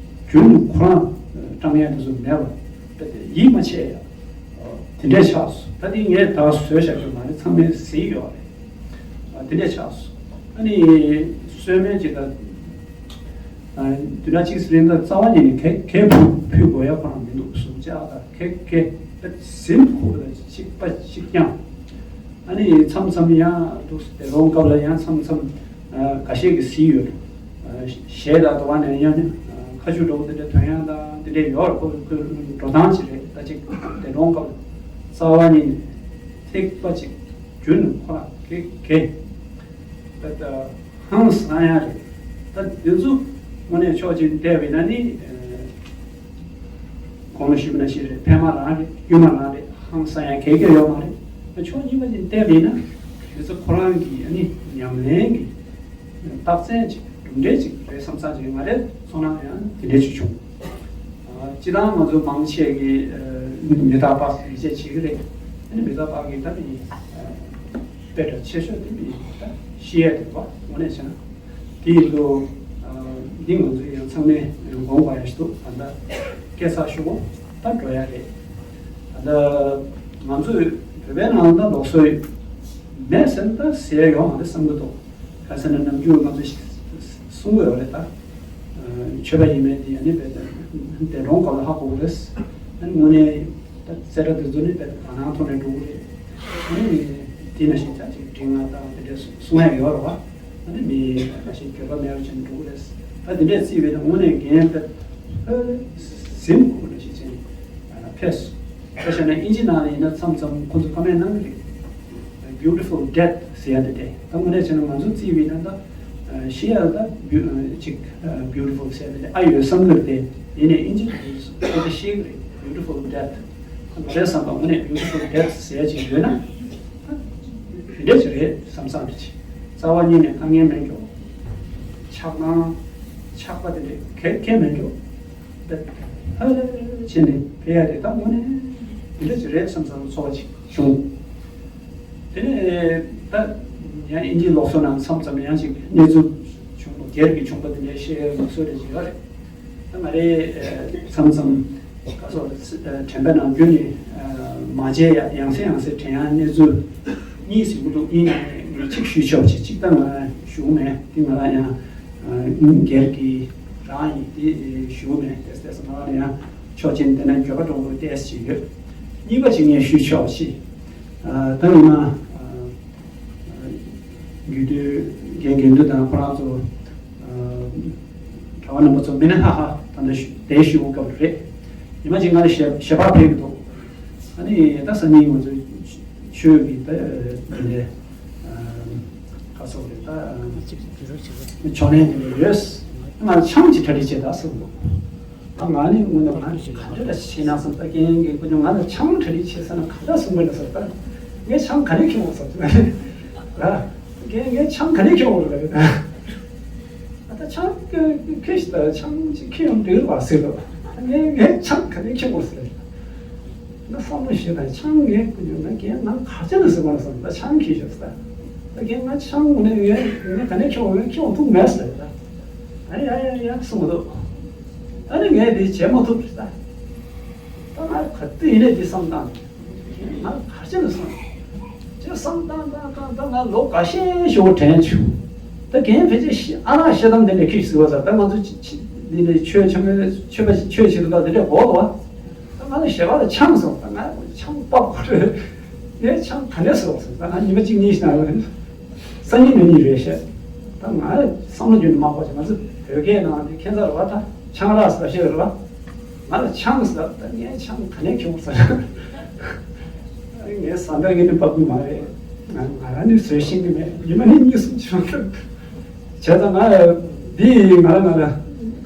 རྒྱུན་དུ་ཁོ་རང་སྐྲངས་ཡ་དེ་ཚོ་མེད་པ་རྦད་དེ་ཡིད་མ་ཆེས་ཡ། དེ་འདྲས་ཆགས་སོང་། ད་དེ་ངས་ད་བཟོས་བཞག་རྒྱུ་མ་རེད། ཚང་མས་གཟིགས་ཡོད་རེད། དེ་འདྲས་ཆགས་སོང་། ཨ་ནི་གསོལ་སྨན་ཅིག་ད། ཨ་དུས་ན་གཅིག་ཟེར་ན་རྩ་བ་ཉིད་ནས་གད་གད་ཕུ་ཕུ་དགོས་ཡ་ཁོ་རང་མི་འདུག་གཟུགས་ཅག་དང་གད་གད་པད་ཟིན་ཁུག་ལ་གཅིག་པ་གཅིག་རྐྱང་། ཨ་ནི་མཚམས་མཚམས་ཡང་འདུག་སྡེ་རོང་སྐབས་ལ་ཡང་མཚམས་མཚམས་ ཁ་ཤས་ཀྱིས་གཟིགས་ཡོད། གཞས་དང་དུ་བ་ནས་ཡང་ནི་ཁ་མཆུ་འདྲ་བོ་དེ་འདྲའི་ཐོན་ཡག་དང་དེ་འདྲའི་ཡོད་རེད། ཁོ་ཁོའི་འགྲོ་སྟངས་ཅིག་རེད། ད་ཅིག་འདས་གྲོངས་སྐབས་རྩ་བ་ཉིད་ནས་ཐེག་པ་ཅིག་རྒྱུན་ནས་ཁོ་རང་གེ་གེ་ད་ཧང་སང་ཡག་རེད། ད་འདི་ཚོ་དངོས་གནས་ཕྱོགས་གཅིག་བལྟས་པ་ཡིན་ན་ནི། གོང་ལ་ཞུས་པ་ནང་བཞིན་རེད། ཕན་མ་རང་རེད། དཀྱུས་མ་རང་རེད། ཧང་སང་ཡག་གེ་གེ་ཡོད་མ་རེད། ཕྱོགས་གཉིས་པ་ཅིག་བལྟས་པ་ཡིན་ན་འདི་ཚོ་ཁོ་རང་གི་ཨ་ནི་ཉམས་ལེན་གྱི་རྟགས་མཚན་ཅིག་གྲུབ་འབྲས་ཅིག་རེད་བསམ་བསམ་ཅིག་ང་རའི་ཚོར་སྣང་ཡང་དེ་འདྲས་ཅིག་བྱུང་། ཨ། སྤྱིར་བཏང་ང་ཚོ་མང་ཆེ་གིས་ཨ་མི་རྟག་པ་ཡིད་ཆེས་བྱེད་ཀྱི་རེད། ཨ་ནི་མི་རྟག་པ་གི་ད་ནི་ཨ་དཔེ་གྲགས་ཆེ་ཤོས་དེ་ནི་ད་ཤི་ཡས་རེད་པ། དངོས་གནས་བྱས་ན་དེ་ཡིན་དུས་ཨ་འདི་ང་ཚོ་ཡང་ཚང་མས་དགོངས་པ་ཡག་ཞིག་འདུག་ད་ལྟ་སྐད་ཆ་ཤོད་གོ་ད་འགྲོ་ཡ་རེད། ད་ལྟ་ང་ཚོས་བོད་པའི་ནང་ད་ལུགས་སྲོལ་མེད་ཟེར་ན་ད་ཟེར་ཡོང་ང་རེད་བསམ་གྱི་འདུག་ག་ཟེར་ན་ནམ་རྒྱུན་ང་ཚོ་གསུང་གི་ཡོད་རེད་ད། ཆོས་པ་ཡིན་མིན་དེ་ཡང་ནི་བས་འདས་གྲོངས་སྐབས་ལ་ཧ་གོ་གི་རེད། དངོས་གནས་ད་གསལ་བསྒྲགས་དེ་ཚོ་ནི་བས་དག་སྣང་ཐོག་ནས་འགྲོ་གི་རེད། དེ་ནང་བཞིན་ཆ་ཅིག་འབྲི་ང་དང་དེ་འདྲས་གསུང་ཡ་ཡོད་རེད་བ། ཨ་ནི་མི་ཁ་ཤས་འགྱོད་པ་མེད་པ་བྱས་ནས་འགྲོ་གི་རེད། ད་དེ་འདྲས་བརྩིས་པས་ན་དངོས་གནས་འགན་བས་ཧ་ལས་ཟིན་དགོས་ནང་བཞིན་བྱས་ནས་ཕེབས་སོང་། ད་བྱས་ན་ཨིན་ཇི་ནང་ལ་ཡིན་ན་མཚམས་མཚམས་ཁོ་ཚོ་ཀོ་མེན་གནང་གི་རེད། Beautiful death ཟེར་ཡ་དེ་དེ་ད་དངོས་གནས་བྱས་ན་ང་ཚོ་བརྩིས་པས་ན་ད་ཤི་ཡ་ད་ཅིག་beautiful ཟེར་ཡ་དེ་དེ་ཨ་ཡོད་བསམ་གི་རེད། དེ་ཡིན་ནའི་ཨིན་ཇི་དེ་དེ་ཤེས་གི་རེད། Beautiful death ང་རའི་བསམ་པ་དངོས་གནས་beautiful death ཟེར་ཡ་ཅིག་ཡོད་ན་དེ་འདྲ་ཅིག་རེད་བསམ་བསམ་རེད། ཅིག་རྩ་བ་ཉིད་ནས་དཀའ་ངལ་མེད་འགྱོ། ཆགས་སྡང་ཆགས་པ་དེ་འདྲ་གལ་གལ་མེད་འགྱོ། ཧ་ལས་བྱས་ནས་ཕེབས་ཡ་དེ་ད་དངོས་གནས་འདི་འདྲ་ཅིག་རེད་བསམ་བསམ་ཚོར་བ་ཅིག་བྱུང་། དེ་ནས་ད་ཡང་ཨིན་ཇིའི་ལུགས་སྲོལ་ནང་མཚམས་མཚམས་ཡང་ཅིག་གནས་ཚུལ་བྱུང་སྒེར་གྱི་བྱུང་པ་དེ་འདྲའི་བཤད་ལུགས་སྲོལ་རེ་ཅིག་ཡོད་རེད། ད་ང་རེ་མཚམས་མཚམས་ག་སོགས་དྲན་པ་ནང་རྒྱུན་ནས་མ་བརྗེད་ཡ་ཡང་སེ་ཡང་སེ་དྲན་ཡ་གནས་ཚུལ་གཉིས་ཟིན་གྱི་འདུག་ཡིན་ནའི་ངས་གཅིག་ཞུས་ཆོག་ཅིག་གཅིག་ད་ང་ཞུ་གི་མེད། དེ་ང་རང་ཡང་སྒེར་གྱི་རང་ཡིན་དེ་ཞུ་གི་མེད། དེ་ལྟས་སུ་ང་རང་ལ་ཡང་ཆོག་མཆན་དེ་ན་འགྱོད་པ་འགྲོ་དགོས་ཏེ་ཞིག་ཡོད། གཉིས་པ་ཅིག་ངས་ཞུས་ཆོག་ཅིག་ད་ཡིན་ན་རྒྱུད་སྟོད་རྒན་དགེ་འདུན་དང་ཁོ་རང་ཚོ་གྲྭ་པ་རྣམ་པ་ཚོ་མི་ནི་ཧ་ཧ་ད་ལྟ་ཞུ་དེ་ཞུ་དགོས་སྐབས་རེད། ཉི་མ་གཅིག་ང་ལ་ཞལ་ཞལ་པར་ཕེབས་ཀྱི་འདུག་ཨ་ནི་ད་སང་ཉིན་ང་ཚོ་ཆོས་ཀྱི་ད་འདི་འདྲའི་ཁ་སོགས་རེད་ད། ཕྱག་ལེན་དེ་འདྲ་ཡོད། ང་ལ་ཆང་ཅིག་གྲ་སྒྲིག་བྱེད་དང་ཟེར་འདུག་ད་ང་ནི་དངོས་གནས་ང་ག་འདྲ་ལ་བྱེད་ན་བསམ། ད་རྒན་རྒན་ཁོ་ང་ལ་ཆང་གྲ་སྒྲིག་བྱེད་ཟེར་ན་ག་འདྲ་གསུང་གི་འདུག་ཟེར། ད་ངས་ཆང་ག་ནས་ཁྱོང་བ་ཟེར། ད་རྒན་ངས་ཆང་ག་ནས་ཁྱོང་བ་རེད། ད་ད་ཆང་ཁྱོད་ཤི་ད་ཆང་ཅིག་ཁྱོད་ཡོང་འདུག་བ་ཟེར་ལོ། ངས་ངས་ཆང་ག་ནས་ཁྱོང་བ་ཟེར། ང་བསམ་བློ་ཞིག་དང་ཆང་ངས་ཁོ་ཉོ་ན་རྒན་ང་ག་ཅི་ལ་ཟེར་བ་ལ་བསམ། ད་ཆང་ཁྱི་ཤོག་ཟེར། ད་རྒན་ང་ཆང་ངོ་ནས་ངས་ངས་ག་ནས་ཁྱོང་བ་ཁྱོང་ཐུབ་མེད་ཟེར། ད་ཨ་ཡ་ཡ་ཡ་གསུང་གི་འདུག་ཨ་ནི་ངས་དེ་བྱེད་མ་ཐུབ་ཟེར། ད་ང་ག་དུས་ཡིན་ནས་དེ་བསམ་བཏང་། ང་ག་ཅི་ལ་སོང་། ཅེས་བསམ་བཏང་བཏང་བཏང་བཏང་ང་ལོ་འགའ་ཤས་ཞིག་དྲན་བྱུང་། ད་རྒན་ཕལ་ཆེར་ཤི་ཨ་ནག་ཤི་དམ་དེ་འདྲ་ཁྱི་ཟེར་བ་ཟེར། ད་ང་ཚོ་ཅི་ཅི་འདི་འདྲ་ཆོས་ཆོས་ཆོས་པ་ཆོས་བྱེད་དུས་ད་དེ་འདྲ་གོ་བ། ད་ང་ལ་ཞེ་བ་ལ་ཆང་སོང་། ད་ང་ཆང་པགས་པ་རེད། ངས་ཆང་ག་ནས་སོང་ཟེར། ད་ང་ཉི་མ་གཅིག་གཉིས་ཤིག་ན་ཡོད་རེད། སང་ཉིན་མི་གཉིས་རེད་ཤག་ད་ང་བསམ་བློ་རྒྱུན་མ་འཁོར་ཞིག་ང་ཚོ་བོད་སྐད་ནང་དེ་ཁྱད་མཚར་རེད་བ། ད་ཆང་རག་ཟེར་བ་ཞིག་རེད་བ། ང་ལ་ཆང་ཟེར། ད་ངས་ཆང་ག་ནས་ཁྱོང་ཟེར། ངས་ཟ་འདྲ་ངས་ནི་བབས་ཀྱི་མ་རེད། ང་ང་རང་ནི་བཟོས་ཤེས་ཀྱི་མེད། ཉི་མ་ནི་གཉིས་གསུམ་བྱུང་ཐུབ། བྱས་ཙང་ང་འདི་ང་རང་ང་རང་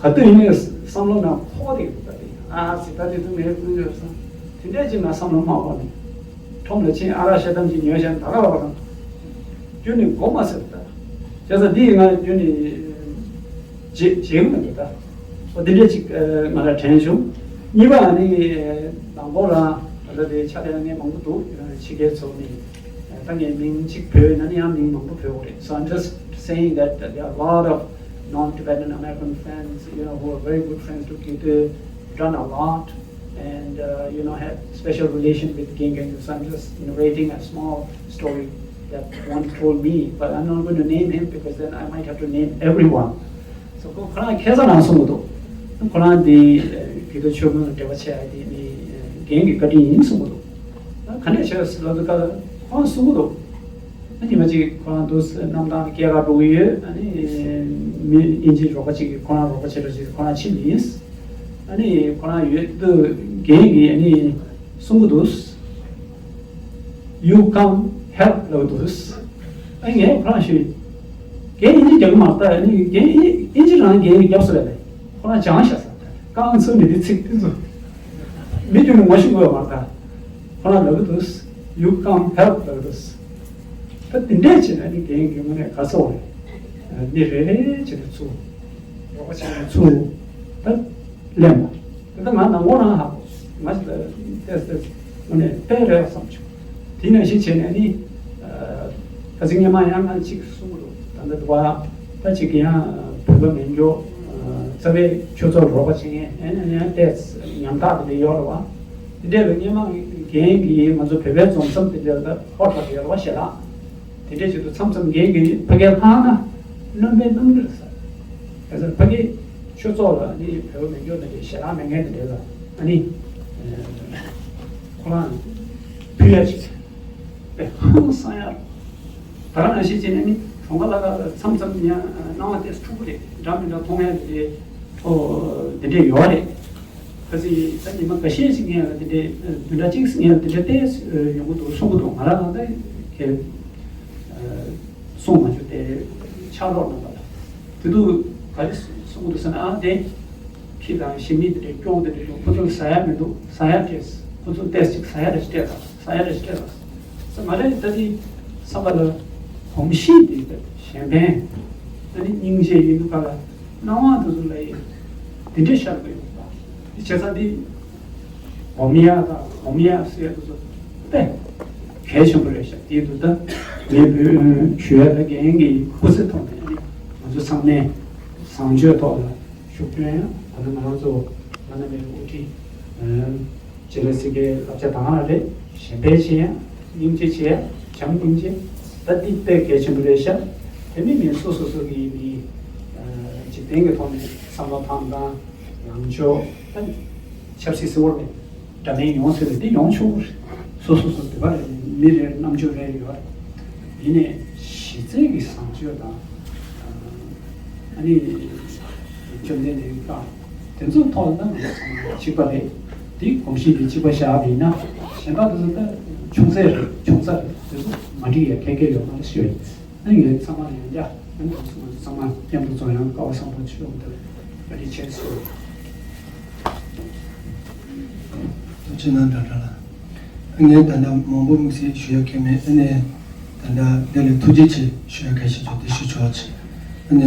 ག་དུས་ཡིན་ནའི་བསམ་བློ་ནང་འཁོར་བསྡད་ཀྱི་འདུག་ད་དེ་ཨ་ཙི་ད་དེ་ཚོ་ངས་ཀུན་སྤྱོད་བསམ་དེ་འདྲས་ཅིག་ང་བསམ་བློ་མ་འཁོར་ནས་ཁྲོམ་ལ་ཕྱིན། ཨ་རག་ཤ་དམ་གྱི་ཉོས་བཞག་ད་ག་ར་བ་དང་རྒྱུ་ནི་གོ་མ་ཟེར། ད་བྱས་ཙང་འདི་ང་རྒྱུ་ནི་བརྗེད་བརྗེད་མི་འདུག་ད་འོ་འདི་འདྲས་ཅིག་ང་ལ་དྲན་བྱུང་། གཉིས་པ་ནི་དང་པོ་རང་ད་ལྟ་དེ་ཆ་དེ་ངས་མང་པོ་འདུག་ཕྱི་རྒྱལ་ཚོ་ནི། ད་ངས་མིང་གཅིག་བོས་ན་ནི་ཡང་མིང་མང་པོ་བོས་ཡོད་རེད། So I'm just saying that there are a lot of non-Tibetan American friends, you know, who are very good friends to Gyuto, done a lot, and, uh, you know, have special relation with Gegen. So I'm just narrating a small story that one told me, but I'm not going to name him because then I might have to name everyone. So ཁོ་ཁོ་རང་ཁ་སང་ནང་གསུང་གི་འདུག་ཁོ་རང་དེ་གི་དོ་ཆོས་མོན་ལ་འབྲེལ་བ་བྱས་ཡ་དེ་ནི་རྒན་གྱི་བཀའ་དྲིན་ཡིན་གསུང་གི་འདུག་ག་འདྲས་བྱས་ལབ་དུས་ཁོ་རང་གསུང་གི་འདུག་ཉི་མ་གཅིག་ཁོ་རང་འདུག་གནམ་ཐང་སྐྱེལ་ག་འགྲོ་གི་ཡོད། ཨ་ནི་མི་དབྱིན་ཇིའི་རོགས་པ་གཅིག་གིས་ཁོ་རང་རོགས་པ་བྱེད་རོགས་བྱེད་ཁོ་རང་ཕྱིན་པ་ཡིན། ཨ་ནི་ཁོ་རང་ཡོད་དུས་རྒན་གྱིས་ཨ་ནི་གསུང་གི་འདུག You come help ལབ་འདུག་ཨ་ངས་ཁོ་རང་ཞུས། རྒན་དབྱིན་ཇི་རྒྱག་གི་མ་རེད་ད། ཨ་ནི་རྒན་དབྱིན་ཇི་རང་རྒན་གྱིས་རྒྱབ་སོང་རེད་པས། ཁོ་རང་སྦྱངས་ཤག་ས། རྐང་ཚུགས་མི་དེ་ཚིག་དེ་ཚོ་མི་རྒྱུད་ནས་ངོ་ཤེས་དགོས་པ་མ་རེད་ད། ཁོ་རང་ལབ་གི་འདུག You come help ལབ་གི་འདུག་ད་དེ་འདྲས་བྱས་ན་ནི་རྒན་གྱི་ངོས་ནས་ག་ཚོད་རེད། མི་རེ་རེ་བྱས་ནས་ཚུར་རོགས་པ་བྱས་ནས་ཚུར་ད་ལེན་པ། དེ་ད་ང་ནང་ཁོ་རང་ཧ་གོ། ང་ཞིག་ལ་ཏེས་ཏེས་ངོས་ནས་དཔེ་རེད་བསམ་བྱུང་། དེ་ནང་བཞིན་བྱས་ནས་ནི་ཁ་སང་སྔོན་མ་ཡང་ང་གཅིག་གསུང་གི་འདུག་ད་ལྟ་འདུག་བ། ད་ཅིག་ཡང་བོད་པ་མི་འགྱོ། རྩ་བའི་ཆོས་ཚོགས་རོགས་པ་བྱེད་མཁན་ཨེ་ན་ཡང་ཏེས་ཉམ་ཐག་དེ་འདྲ་ཡོད་རེད་བ། དེ་འདྲ་ལ་སྔོན་མ་རྒན་གྱིས་ང་ཚོ་བོད་པའི་འཛོམས་སམ་དེ་འདྲ་ལ་ཧོ་ཐག་ཡོད་རེད་བ་ཞེ་དྲག་དེ་འདྲ་བྱེད་དུས་མཚམས་མཚམས་རྒན་གྱིས་ཕ་གིར་ལྷག་ན་སྣོན་པའི་སྣོན་གྱི་རེད་ཟེར། ག་ཚོད་ཕ་གིའི་ཆོས་ཚོགས་ལ་ནི་བོད་པ་མི་འགྱོ་དེ་འདྲ་ཞེ་དྲག་མེད་མཁན་དེ་འདྲ་ལ་ཨ་ནི་ཁོ་རང་ཕུལ་ཡ་ཅིག་དཔེ་ཧང་སང་ཡ། ད་ག་ནང་བཞིན་བྱས་ནས་ནི་གྲོང་ཁ་ལ་མཚམས་མཚམས་ཡང་སྣང་བ་དེ་འཁྲུག་པོ་རེད། འདྲ་མི་འདྲ་མཐོང་ཡ་དེ་འདྲའི་ཐོ་དེ་འདྲས་ཡོད་རེད། ཁ་སང་ད་ཉི་མ་འགའ་ཤས་ཤིག་ངས་ལ་དེ་འདྲས་བདུན་ཕྲག་གཅིག་ངས་ལ་དེ་འདྲས་བལྟས་ཡོང་གི་འདུག་གསུང་གི་འདུག་ང་རང་ལ་ད་གལ་གསུང་མ་བྱུང་སྟེ་ཕྱག་རོགས་གནང་པ་ལ། དེ་དུས་ག་རེ་གསུང་གི་འདུག་ཟེར་ན་ཨ་དེ། ཁྱི་དང་ཞི་མི་དེ་འདྲའི་སྐྱོང་དེ་འདྲའི་ཡོང་ཁོ་ཚོར་ཟ་ཡ་མི་འདུག་ཟ་ཡ་སྤྲད། ཁོ་ཚོར་ཏོག་ཙམ་ཟ་ཡ་རེ་སྤྲད་དང་ཟ་ཡ་རེ་སྤྲད་དང་ཟེར་མ་རེད། ད་དེ་བསམ་པ་ལ་གོམས་གཤིས་དེ་གཞན་ཕན་ད་ནི་སྙིང་རྗེ་ཡིན་འདུག་ག་ལ་སྣང་བ་དེ་ཚོ་ལ་ཡིན་དེ་འདྲའི་ཤར་དགོས་ཡོད་པ་དེ་བྱས་ཙང་དེ་སྒོམ་ཡ་དང་སྒོམ་ཡ་ཟེར་དེ་ཚོ་དཔེ་གལ་ཆེན་པོ་རེད་ཤག་དེ་དུས་ད་ངས་བོད་ཞུ་ཡ་ད་རྒན་གྱི་སྐུ་ཚེ་ཐོག་ནས་ང་ཚོ་ཚང་མས་བཟང་སྤྱོད་ཐོག་ལ། ཤུགས་སྐྱོན་ཡང་ད་ནི་ང་རང་ཚོ་བླ་ན་མེད་པའི་དབུ་ཁྲིད་སྤྱན་རས་གཟིགས་ཀྱི་བསླབ་བྱ་དང་རེད། གཞན་ཕན་བྱེད་ཡང་སྙིང་རྗེ་བྱེད་ཡང་བྱམས་སྙིང་རྗེ་ད་འདི་དཔེ་གལ་ཆེན་པོ་རེད་ཤག་དེ་མིན་མིན་སོ་སོ་སོ་གི་མི་འཇིག་རྟེན་གྱི་ཐོག་ནས་བསམ་བློ་ཕམ་སྟངས་ལངས་ཕྱོགས་ད་ཆབ་སྲིད་གཙོ་བོ་རེད། འདྲ་མིན་ཡོང་ཟེར་བས་འདི་ཡོང་ཆོག་གི་རེད། སོ་སོ་སོ་འདི་པ་རེད། མི་རེར་རྣམ་དཔྱོད་རེ་ཡོད་རེད། ཡིན་ནའི་གཞི་རྩའི་གི་བཟང་སྤྱོད་དང་ཨ་ནི་བཅོམ་ལྡན་འདས་ཀྱི་བཀའ་དེ་ཚོ་ཐོག་ལ་ང་ཚང་མ་གཅིག་པ་རེད། འདི་གོམས་གཤིས་འདི་གཅིག་པ་བཞག་པ་ཡིན་ན་གཞན་པ་དེ་ཚོ་ད་ཆུང་ཚད་རེད། ཆུང་ཚད་རེད། དེ་ཚོ་མ་འགྲིག་ཡ་ག་གེ་ཡོད་མ་རེད་ཞུ་ཡ་ཡིན། ཨ་ངས་ཚང་མ་ཡང་བསྐྱར་ཨ་ནི་ཚང་མ་མཉམ་དུ་ཚོགས་ཡང་སྐལ་བ་བཟང་པོ་ཆེ་ཡོང་དེར་བཀའ་དྲིན་ཆེ་ཞུ། ཐུགས་རྗེ་གནང་དྲ་དྲ་ལ། ཨ་ངས་ད་ལྟ་མང་པོ་དམིགས་བསལ་ཞུ་ཡ་གལ་མེད། ཨ་ནི་ད་ལྟ་འདི་ལས་ཐུགས་རྗེ་ཆེ་ཞུ་ཡ་གལ་ཆེ་ཆོག་དེ་ཞུ་ཆོག་ཆེ། ཨ་ནི་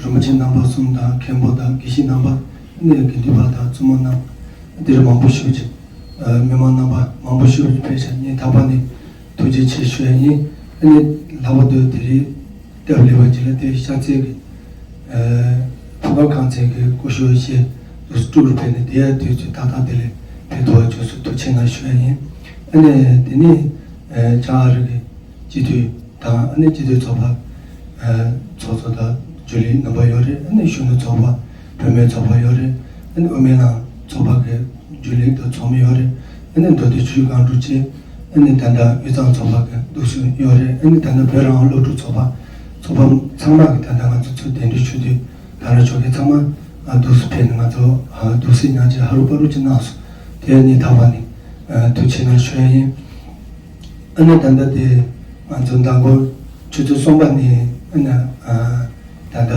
རིན་པོ་ཆེ་རྣམ་པ་གསུམ་དང་མཁན་པོ་དང་དགེ་བཤེས་རྣམ་པ་ཨ་ནི་དགེ་འདུན་པ་དང་བཙུན་མོ་རྣམས་འདིར་མང་པོ་ཞུ་ཅིག་མི་མང་རྣམ་པ་མང་པོ་ཞུ་ཕེབས་ཤག་ངས་ད་བར་ནས་ཐུགས་རྗེ་ཆེ་ཞུ་ཡ་ཡིན། ཨ་ནི་ལྷག་པར་དུ་དེ་རིང་སྟབས་ལེགས་པ་ཅིག་ལ་དེ་ཤར་རྩེ་གི་བུ་ག་ཁང་ཚན་གི་སྐུ་ཞབས་ཞེ་དུ་སྤྲུལ་ཕེབས་ནས་དེ་ཡ་དུས་ཚོད་ཏག་ཏག་དེ་ལས་ཕེབས་ཐུབ་པ་བྱུང་སོང་། ཐུགས་རྗེ་གནང་ཞུ་ཡ་ཡིན། ཨ་ནི་དེ་ནས་བྱང་ཨ་རི་གི་སྤྱི་འཐུས་དང་ཨ་ནི་སྤྱི་འཐུས་ཚོགས་པ་ཚོགས་གཙོ་དང་རྒྱུན་ལས་རྣམ་པ་ཡོད་རེད། ཨ་ནི་གཞོན་ནུ་ཚོགས་པ་བུད་མེད་ཚོགས་པ་ཡོད་རེད། ཨ་ནི་དབུ་མའི་ལམ་ཚོགས་པ་གི་རྒྱུན་ལས་དང་ཚོགས་མི་ཡོད་རེད། ཨ་ནི་མདོ་སྟོད་ཆུས་སྒང་དྲུག་ཅན། ཨ་ནི་ད་ལྟ་དབུས་གཙང་ཚོགས་པ་གི་འདུག་སེ་ཡོད་རེད། ཨ་ནི་ད་ལྟ་བོད་རང་དབང་སློབ་ཕྲུག་ཚོགས་པ་ཚོགས་པ་ཚང་མ་གི་ད་ལྟ་ང་ཚོ་ཚུར་གདན་འདྲེན་ཞུ་དུས་ད་ལྟ་ཆོ་གི་ཚང་མ་འདུག་སེ་ཕེབས་ནས་ང་ཚོ་འདུག་སེ་མཉམ་ཅིག་ཧ་རུ་པ་རུ་ཅིག་གནང་སོང་། དེ་ནི་ད་བར་ནས་ཐུགས་རྗེ་གནང་ཞུ་ཡ་ཡིན། ཨ་ནི་ད་ལྟ་དེ་ང་ཚོ་མདང་དགོང་ཆུ་ཚོད་གསུམ་པ་ནས་ཨ་ནི་ད་ལྟ་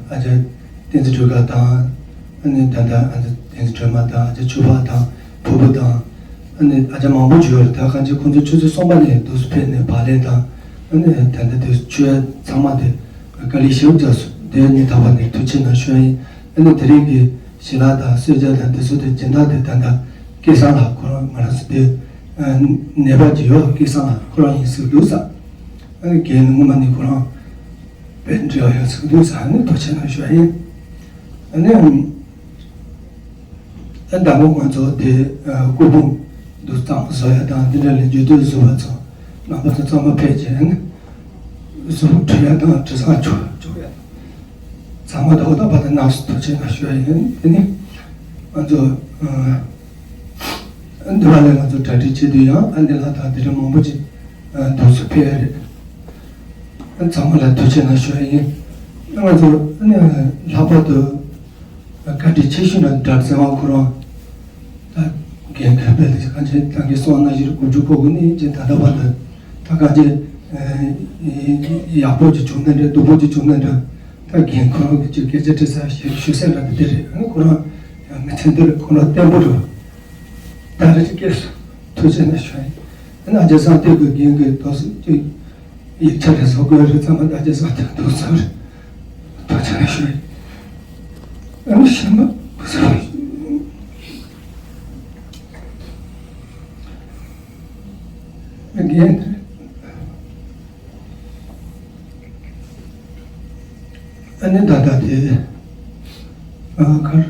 ཨ་ཅག་བསྟན་འཛིན་སྒྲོལ་དཀར་དང་། ཨ་ནི་ད་ལྟ་ཨ་ནི་བསྟན་འཛིན་སྒྲོལ་མ་དང་ཨ་ཅག་ཆོས་འཕགས་དང་ཕུར་བུ་དང་། ཨ་ནི་ཨ་ཅག་མང་པོ་ཅིག་ཡོད་རེད། ད་གང་ཅི་ཁོང་ཚོ་ཆུ་ཚོད་གསུམ་པ་ནས་འདུག་སེ་ཕེབས་ནས་བག་ལེབ་དང་། ཨ་ནི་ད་ལྟ་དེ་ཆུ་ཚང་མ་དེ་དཀའ་ལས་ཞེ་པོ་རྒྱག་སོང་། དེ་ནི་ད་བར་ནས་ཐུགས་རྗེ་གནང་ཞུ་ཡ་ཡིན། ཨ་ནི་དེ་རིང་གི་ཞལ་ལག་དང་གསོལ་ཇ་དང་དེ་ཚོ་དེ་སྦྱིན་བདག་དེ་ད་ལྟ་སྐལ་བཟང་ལགས་ཁོ་རང་ང་རང་ཚོ་དེ་ནད་པ་ཅིག་ཡོད། སྐལ་བཟང་ལགས་ཁོ་རང་ཡིན་ཟེར་འདུག་ས། ཨ་ནི་རྒན་ནི་སྔོན་མ་ནས་ཁོ་རང་དཔེ་འབྲེལ་བ་ཡོད་ཟེར་འདུག་ས། ཨ་ནི་ཐུགས་རྗེ་གནང་ཞུ་ཡ་ཡིན། ཨ་ནི་ཨ་ནི་ད་ལོ་ང་ཚོ་དེ་སྐུ་ཕུང་དུ་གཙང་མ་བཟོ་ཡ་དང་འདི་འདྲ་ལས་རྒྱུ་དུས་བཟོ་བ་ཚོ་རྣམ་པ་ཚོ་ཚང་མ་ཕེབས་རྗེས་ཨ་ནི་གཟུགས་པོ་འཁྲུ་ཡ་དང་དྲི་བཟང་བྱུག་བྱུག་ཡ་ཚང་མ་ད་འོ་ད་བ་ད་ནགས་སུ་ཐུགས་རྗེ་གནང་ཞུ་ཡ་ཡིན། དེ་ནི་ང་ཚོ་འདི་བ་ལས་ང་ཚོ་གྲ་སྒྲིག་བྱེད་དུས་ཡང་ཨ་འདི་ལ་དང་དེ་འདྲ་མང་པོ་ཅིག་འདུག་སེ་ཕེབས་ཡ་རེད། ཚང་མ་ལ་ཐུགས་རྗེ་ཆེ་གནང་ཞུ་ཡ་ཡིན། ང་ཚོ་ནི་ལྷག་པར་དུ་བཀའ་དྲིན་ཆེ་ཤོས་ནི་གྲྭ་བཙུན་པ་ཁོ་རང་ད་རྒན་ཁ་པའི་ལས་གང་ཅི་ད་གིན་གསུངས་ན་བཞིན་དགུ་བཅུ་གོ་དགུ་ནས་ཅི་ད་ལྟ་བར་དུ་ད་གང་ཅི་ཡག་པོ་ཅིག་བྱུང་ན་འདྲ་སྡུག་པོ་ཅིག་བྱུང་ན་འདྲ། ད་རྒན་ཁོ་རང་གི་ཅིག་སྐད་ཆ་དྲི་ས་ཞུ་ཞུ་ས་འདྲ་དེ་རེད། ཁོ་རང་མི་ཚེ་འདིར་ཁོ་རང་བརྟན་པོ་རུ་ད་རེ་ཅིག་སྐྱེས་སོང་། ཐུགས་རྗེ་ཆེ་གནང་ཞུ་ཡ་ཡིན། ཨ་ནི་ཨ་ཅེ་སང་ཏེ་གི་རྒན་གི་ཏོག་ཙམ་ཅིག་ཡིག་ཆ་རེ་བཟོ་དགོས་རེད་ཚང་མ་ད་ཨ་ཅེ་སང་ཏེ་ཏོག་ཙམ་རེད། ཐུགས་རྗེ་ཆེ་གནང་ཞུ་ཡ་ཡིན། ཨ་ནི་ཤི་མ་རྒན་དེ། ཨ་ནི་ད་ལྟ་དེ། ཨ་གར།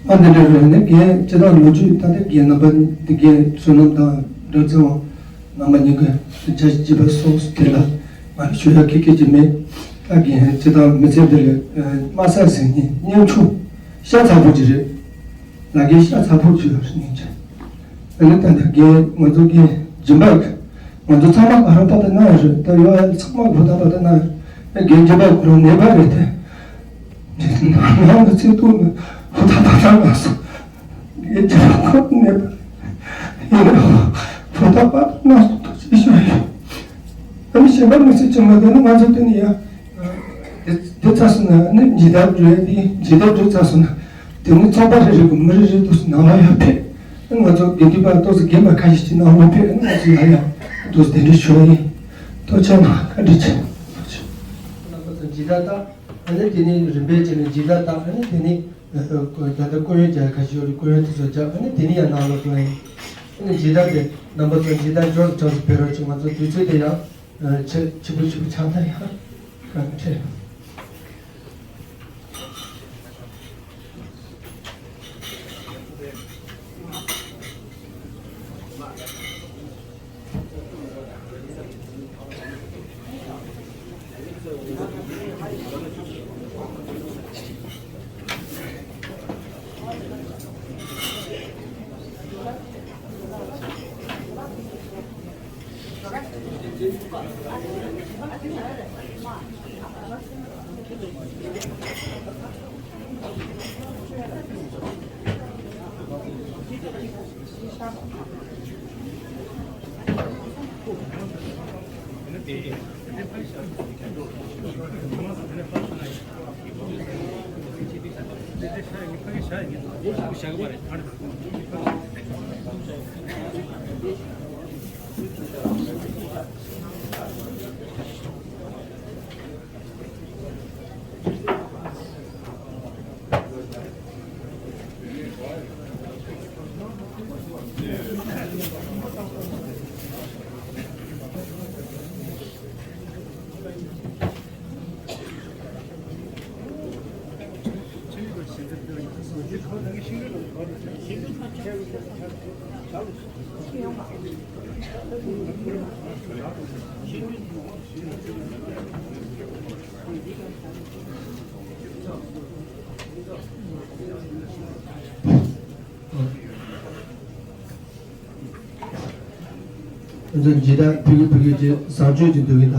ཨ་འདི་འདྲ་རེད་ནི་རྒན་སྤྱི་བཏང་ལོ་རྒྱུས་ད་ལྟ་རྒན་རྣམ་པ་འདི་རྒན་བསོད་ནམས་དང་འདྲ་ཚེ་དབང་རྣམ་པ་གཉིས་ཀྱི་བརྒྱ་བྱིན་པ་སོགས་དེ་ལ་ང་ལ་ཞུ་ཡ་ཁེ་ཁེ་ཅིག་མེད། ད་རྒན་སྤྱི་བཏང་མི་ཚེ་འདི་ལ་དམའ་ས་ཟིན་ནི་སྙིང་ཆུང་ཤ་ཚ་པོ་ཅིག་རེད། ལ་རྒན་ཤ་ཚ་པོ་ཅིག་ཡོད་རེད་སྙིང་རྗེ། ཨ་ནི་ད་ལྟ་རྒན་ང་ཚོ་རྒན་སྦྱིན་པ་ང་ཚོ་ཚང་མ་ག་རང་པ་ད་ན་ཡོད་རེད། ད་ཡོད་ཡ་ཚང་མ་བུ་ད་པ་ད་ན་ཡོད་རེད། རྒན་སྦྱིན་པ་ཁོ་རང་ནད་པ་རེད་དེ། ནང་གི་ཚེ་ཐུག་ནས་བུ་ད་པ་ད་ན་སོང་། རྒན་སྦྱིན་པ་ཁོ་རང་ནད་པ་རེད། ཡིན་ནའང་བུ་ད་པ་ད་ན་སོང་ཐུགས་རྗེ་ཆེ་ཞུ་ཡ་ཡིན། ཨ་ནི་གཞན་པ་མི་ཚེ་བྱུང་བ་དེ་ནི་ང་ཚོ་དེ་ནི་ཡ། དེ་དེ་ཚ་སོང་ན་ནི་འཇིགས་སྐྲག་འགྲོ་ཡ་དེ་འཇིགས་སྐྲག་འགྲོ་ཚ་སོང་ན་དེ་ནི་ཚོགས་པ་རེ་རེ་གི་མི་རེ་རེ་དུ་ནང་ལ་ཡ་ཕེབས། ཨ་ནི་ང་ཚོ་དགེ་འདུན་པ་ཏོག་ཙམ་རྒན་པ་ཁ་ཤས་ཅིག་ནང་ལ་ཕེབས། ཨ་ནི་ང་ཚོ་ཡ་ཡ་དུ་དེ་འདྲ་ཞུ་ཡ་ཡིན། ཐུགས་རྗེ་ཆེ་གནང་། བཀའ་དྲིན་ཆེ། རྣམ་པ་ཚོ་འཇིགས་སྐྲག་བཏང་། ཨ་ནི་དེ་ནི་རིམ་པས་བྱས་ནས་འཇིགས་སྐྲག་བཏང་། ཨ་ནི་དེ་ནི་ད་ལྟ་སྐུ་ཡོན་རྒྱག་ཁ་ཤས་ཡོད་རེད། སྐུ་ཡོན་དེ་ཚོ་རྒྱག་ཨ་ནི་དེ་ནི་ཡང་ནང་ལོགས་ལ་ཡིན། ཨ་ནི་འཇིགས་སྐྲག་དེ་རྣམ་པ་ཚོ་འཇིགས་སྐྲག་འབྱོར་ཙམ་ཞིག་འབད་རོགས་གྱིས། ང་ཚོ་དུས་ཚོད་དེ་ཡང་ཆེ་ཆེ་པོ་ཆེ་པོ་ཆགས་ན་ཡང་བཀའ་དྲིན་ཆེ། འཛིན་ཇི་ལྟར་ཕུལ་གྱི་ཕུལ་གྱི་ཅེས་བཟང་སྤྱོད་ཀྱི་འདུ་བའི་ད།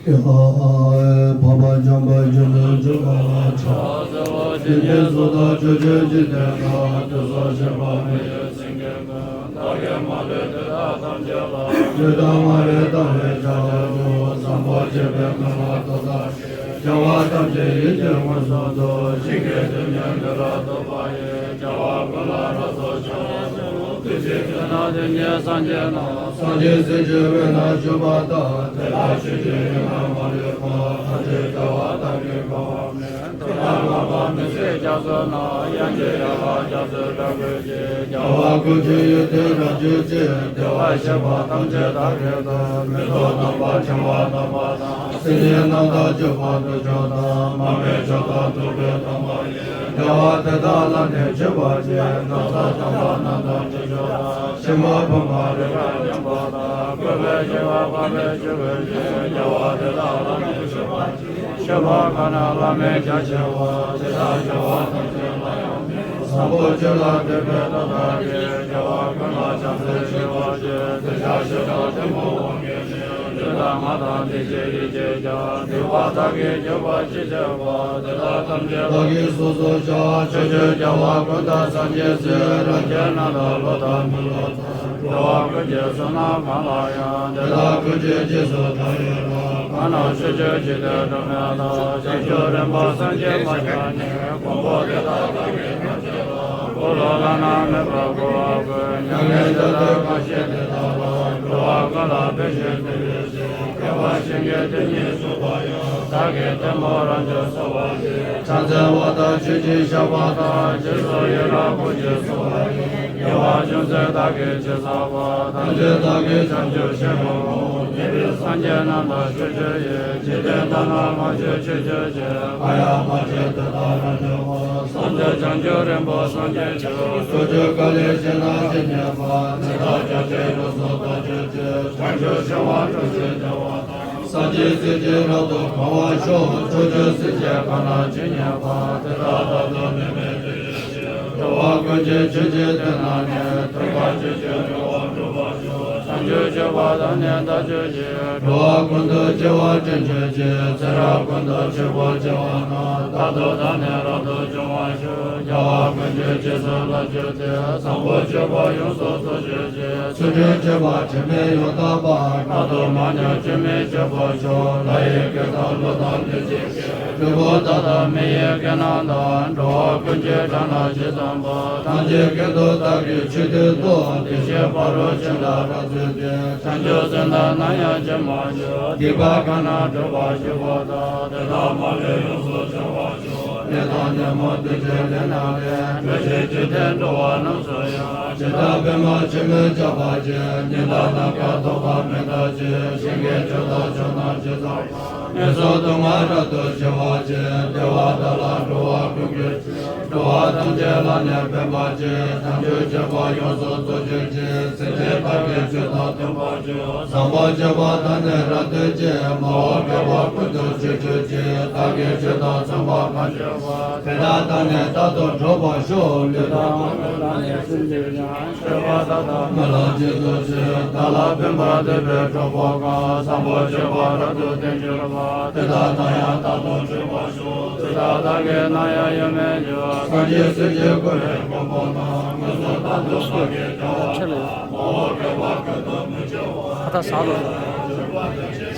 འཕགས་པ་འཇམ་དཔལ་ཇི་ལྟར་འཇུག་པ་ལ་ཕྱག་འཚལ་ལོ། སེམས་ཅན་སྲོག་དང་ཆོས་ཅན་གྱི་དོན་དག་དུས་གསུམ་གཤེགས་པ་མི་ཡི་སེང་གེ་མོ། བདག་གིས་མ་ལུས་དུས་དག་ཐམས་ཅད་ལ། ལུས་དང་མ་ལུས་དང་བས་ཕྱག་འཚལ་ལོ། བཟང་པོ་སྤྱོད་པའི་མངོན་པ་མཐོ་ལྟར། བྱ་བ་ཐམས་ཅད་ཡིད་ཀྱིས་མངོན་སུམ་དུ། ཞིང་གི་རྡུལ་སྙེད་འདི་ལ་ཐུག་པ་ཡིས། བྱ་བ་ཀུན་ལ་རབ་ཏུ་བྱུང་བ་སྟོན། ཐུགས་རྗེ་ཆེ་ན་དེ་ཉིད་སངས་རྒྱས་རྣམས། སངས་རྒྱས་སྲས་ཀྱི་དབུས་ན་བཞུགས་པ་དང་། དེ་དག་ཆོས་ཀྱི་དབྱིངས་ལ་མ་ལུས་པ། ཐམས་ཅད་རྒྱལ་བ་དག་གིས་གང་བ་མེད། དེ་ལྟར་མངོན་པར་མི་ཟད་རྒྱ་མཚོ་རྣམས། དབྱངས་ཀྱི་ཡན་ལག་རྒྱ་མཚོའི་སྒྲ་སྐད་ཀྱིས། རྒྱལ་བ་ཀུན་གྱི་ཡིད་དུ་རབ་གྱུར་ཅིག་བདེ་བར་གཤེགས་པ་ཐམས་ཅད་དག་གི་སྟོབས། མེ་ཏོག་དམ་པ་ཕྲེང་བ་དམ་པ་དང་། སེང་གེ་རྣམས་དང་གཅིག་པར་དུ་སྤྱོད་དང་། མར་མེ་མཆོག་དང་ཐུག་པའི་དམ་པ་ཡིས། བདེ་བ་དེ་དག་ལ་ནི་མཆོད་པར་བགྱི། ནམ་མཁའ་དང་པོ་རྣམས་དང་ཆོས་མཆོག་དང་། ཕྱི་མ་ཕུང་པོ་རེག་པའི་བདེན་པ་དང་། བཀོད་པའི་ཤེས་པ་སྤངས་པའི་ཆོས་སྐུ་ཡིས། བདེ་བ་དེ་དག་ལ་ནི་མཆོད་པར་བགྱི། མཆོད་པ་གང་རྣམས་བླ་མེད་རྒྱ་ཆེ་བ། དེ་དག་རྒྱལ་བ་ཐམས་ཅད་ལ་ཡང་མི་གསུང་ བཟང་པོ་སྤྱོད་ལ་འདོད་པའི་བློ་དག་གིས། རྒྱལ་བ་ཀུན་ལ་བྱམས་བརྩེ་ཞི་བར་བྱེད། འདོད་ཆགས་ཞེ་སྡང་གཏི་མུག་དབང་གིས་ནི། ལུས་དང་ངག་དང་བདེ་གཤེགས་ཡིད་ཀྱིས་ཀྱང་། འདུལ་བ་བདག་གིས་ཁྱབ་པ་ཅི་བྱེད་པ། དེ་དག་ཐམས་ཅད་བདག་གིས་སོ་སོར་བྱ། ཕྱོགས་བཅུའི་རྒྱལ་བ་ཀུན་དང་སངས་རྒྱས་སྲས། རང་རྒྱལ་རྣམས་དང་བློ་དང་མི་སློབ་ཐབས། འགྲོ་བ་ཀུན་གྱི་བསོད་ནམས་གང་ལ་ཡང་། དེ་དག་ཀུན་གྱི་རྗེས་སུ་བདག་ཡི་རང་། གང་རྣམས་ཕྱོགས་བཅུའི་འཇིག་རྟེན་འགྲོ་མེད་ལ། བྱང་ཆུབ་རིམ་པར་སངས་རྒྱས་མ་ཆགས་ནས། དགོངས་པ་འདི་ལྟར་བདག་གིས་ཐམས་ཅད་ལ། འཁོར་ལོ་བླ་ན་མེད་པར་བསྐོར་བ་ཀུན། མྱ་ངན་འདའ་སྟོན་གང་བཞེད་དེ་ལྟར་བགྱི། འགྲོ་བ་ཀུན་ལ་ཕན་ཕྱིར་བདེ་བའི་ཕྱིར། བསྐལ་པ་གཞན་གྱི་དོན་གཉིས་བསྲུངས་པ་ཡང་། བདག་གིས་ཐལ་མོ་རང་གྱུར་གསོལ་བ་འདེབས། ཕྱག་འཚལ་བ་དང་མཆོད་ཅིང་བཤགས་པ་དང་། རྗེས་སུ་ཡི་རང་བསྐུལ་ཞིང་གསོལ་བ་འདེབས། དགེ་བ་ཅུང་ཟད་བདག་གིས་ཅི་བསགས་པ། ཐམས་ཅད་བདག་གིས་བྱང་ཆུབ་སྤྱད་པར་བསྔོ། ཉན་པའི་སངས་རྒྱས་རྣམས་དང་ཕྱོགས་བཅུ་ཡི། འཇིག་རྟེན་དག་ན་མ་བྱོན་ཆོས་སྤྱོད་ཅིང་། གང་ཡང་མ་བྱོན་དེ་དག་རང་བྱོན་པ། བསམ་གཏན་བྱང་ཆུབ་རིམ་པར་སངས་རྒྱས་ཤོག་ཕྱོགས་བཅུའི་བཀའ་ལས་གཞན་ལ་ཇི་སྙེད་པ། དེ་དག་ཀྱང་དེ་ཡོངས་སུ་བདག་སྤྱོད་ཅིང་། བྱང་ཆུབ་ཤིང་དབང་དྲུང་གི་བདེ་བ་དང་། སངས་རྒྱས་སྲས་ཀྱི་རབ་ཏུ་གང་བར་ཤོག་ཕྱོགས་བཅུའི་སྲས་བཅས་གང་རྣམས་ཇི་སྙེད་པ། དེ་དག་རྟག་ཏུ་ནད་མེད་དུས་འགྱུར་ཞིང་། འགྲོ་བ་ཀུན་གྱི་ཆོས་ཀྱི་དོན་རྣམས་ནི། ཐོས་པ་ཅི་བྱེད་འགྲོ་བ་སྒྲོལ་བར་ཤོག་བྱང་ཆུབ་སྤྱོད་པ་དག་ནི་བདག་སྤྱོད་ཅིང་། འགྲོ་བ་ཀུན་ཏུ་སྐྱེ་བ་དྲན་བྱེད་ཅིང་། ཚེ་རབས་ཀུན་ཏུ་ཆོས་པོ་སྐྱེ་བ་རྣམས། རྟག་ཏུ་བདག་ནི་རབ་ཏུ་འབྱུང་བར་ཤོག་རྒྱལ་བ་ཀུན་གྱི་རྗེས་སུ་བསླབ་གྱུར་ཏེ། བཟང་པོ་སྤྱོད་པ་ཡོངས་སུ་རྫོགས་སྤྱོད་ཅིང་། ཚུལ་ཁྲིམས་སྤྱོད་པ་དྲི་མེད་ཡོངས་དག་པ། བླ་ན་མ་མྱོང་སྐྱོན་མེད་སྤྱོད་པར་ཤོག་ལྷ་ཡི་སྐད་དང་ཀླུ་དང་གནོད་སྦྱིན་སྐད། གྲུལ་བུམ་དག་དང་མི་ཡི་སྐད་རྣམས་དང་། འགྲོ་བ་ཀུན་གྱི་སྒྲ་རྣམས་ཇི་ཙམ་པ། ཐམས་ཅད་སྐད་དུ་བདག་གིས་ཆོས་བསྟན་ཏོ། དེ་བཞིན་ཕ་རོལ་ཕྱིན་དང་རབ་བརྩོན་ཏེ། བྱང་ཆུབ་སེམས་དང་ནམ་ཡང་བརྗེ་མ་གྱུར། སྡིག་པ་གང་རྣམས་སྒྲོལ་བར་བཞུགས་པ་དང་། དེ་དག་མ་ལུས་ཡོངས་སུ་བྱང་བར་ཤོག་ནད་དང་ནད་མུག་གདོན་བགེགས་ནད་ནག་ལས། འགྲོ་ཞིང་འཇིག་རྟེན་འགྲོ་བ་རྣམས་སུ་ཡང་། ཇི་ལྟར་པདྨ་ཆུས་མོས་བྱ་བ་བཞིན། ཉི་ཟླ་ནམ་མཁའ་ཐོགས་པ་མེ་ལྟར་གཅིག་བཞིན་གྱི་ཆོས་དང་ཕྱོགས་རྣམས་ཇི་ཙམ་པ། ངན་སོང་སྡུག་བསྔལ་རབ་ཏུ་ཞི་བར་བྱེད། བདེ་བ་དག་ལ་འགྲོ་བ་ཀུན་གྱི་འགྲོ་བ་ཐམས་ཅད་བླ་ན་མེད་པར་བྱེད། བྱང་ཆུབ་སྤྱོད་པ་ཡོངས་སུ་རྫོགས་སྤྱོད་ཅིང་། སེམས་ཅན་དག་གི་ཆོས་དང་མཐུན་པར་སྤྱོད། བཟང་པོ་སྤྱོད་པ་དག་ནི་རབ་ཏུ་སྤྱད། མ་འོངས་བསྐལ་པ་ཀུན་ཏུ་ཆོས་སྤྱོད་ཅིང་། བདག་གིས་ཆོས་དང་མཚུངས་པར་གང་སྤྱོད་པ། དེ་དག་དག་ནི་རྟག་ཏུ་གྲོལ་བར་ཤོག་ལུས་དང་ངག་ནི་བདག་ནི་སེམས་ཀྱིས་ཀྱང་། སྤྱོད་པ་དག་དང་སྨོན་ལམ་རྗེས་སུ་བྱེད། བདག་ལ་ཕན་པ་འདོད་པའི་གྲོགས་པོ་གང་། བཟང་པོ་སྤྱོད་པ་རབ་ཏུ་བསྟེན་གྱུར་པ། དེ་དག་དག་ཡང་རྟག་ཏུ་གྲོལ་བར་ཤོག་དེ་དག་བདག་གིས་ནམ་ཡང་ཡོང་མི་འགྱུར། སངས་རྒྱས་སྲས་ཀྱི་སྐུ་ལས་བསྐུལ་བ་ན། ངན་སོང་རྟག་ཏུ་བདག་གིས་བསྐྱང་བ་དང་། མ་འོངས་བསྐལ་པ་ཀུན་ཏུ་མི་སྐྱེ་བར། ཁ་ད་ཟ་ལོ། རྒྱལ་བ་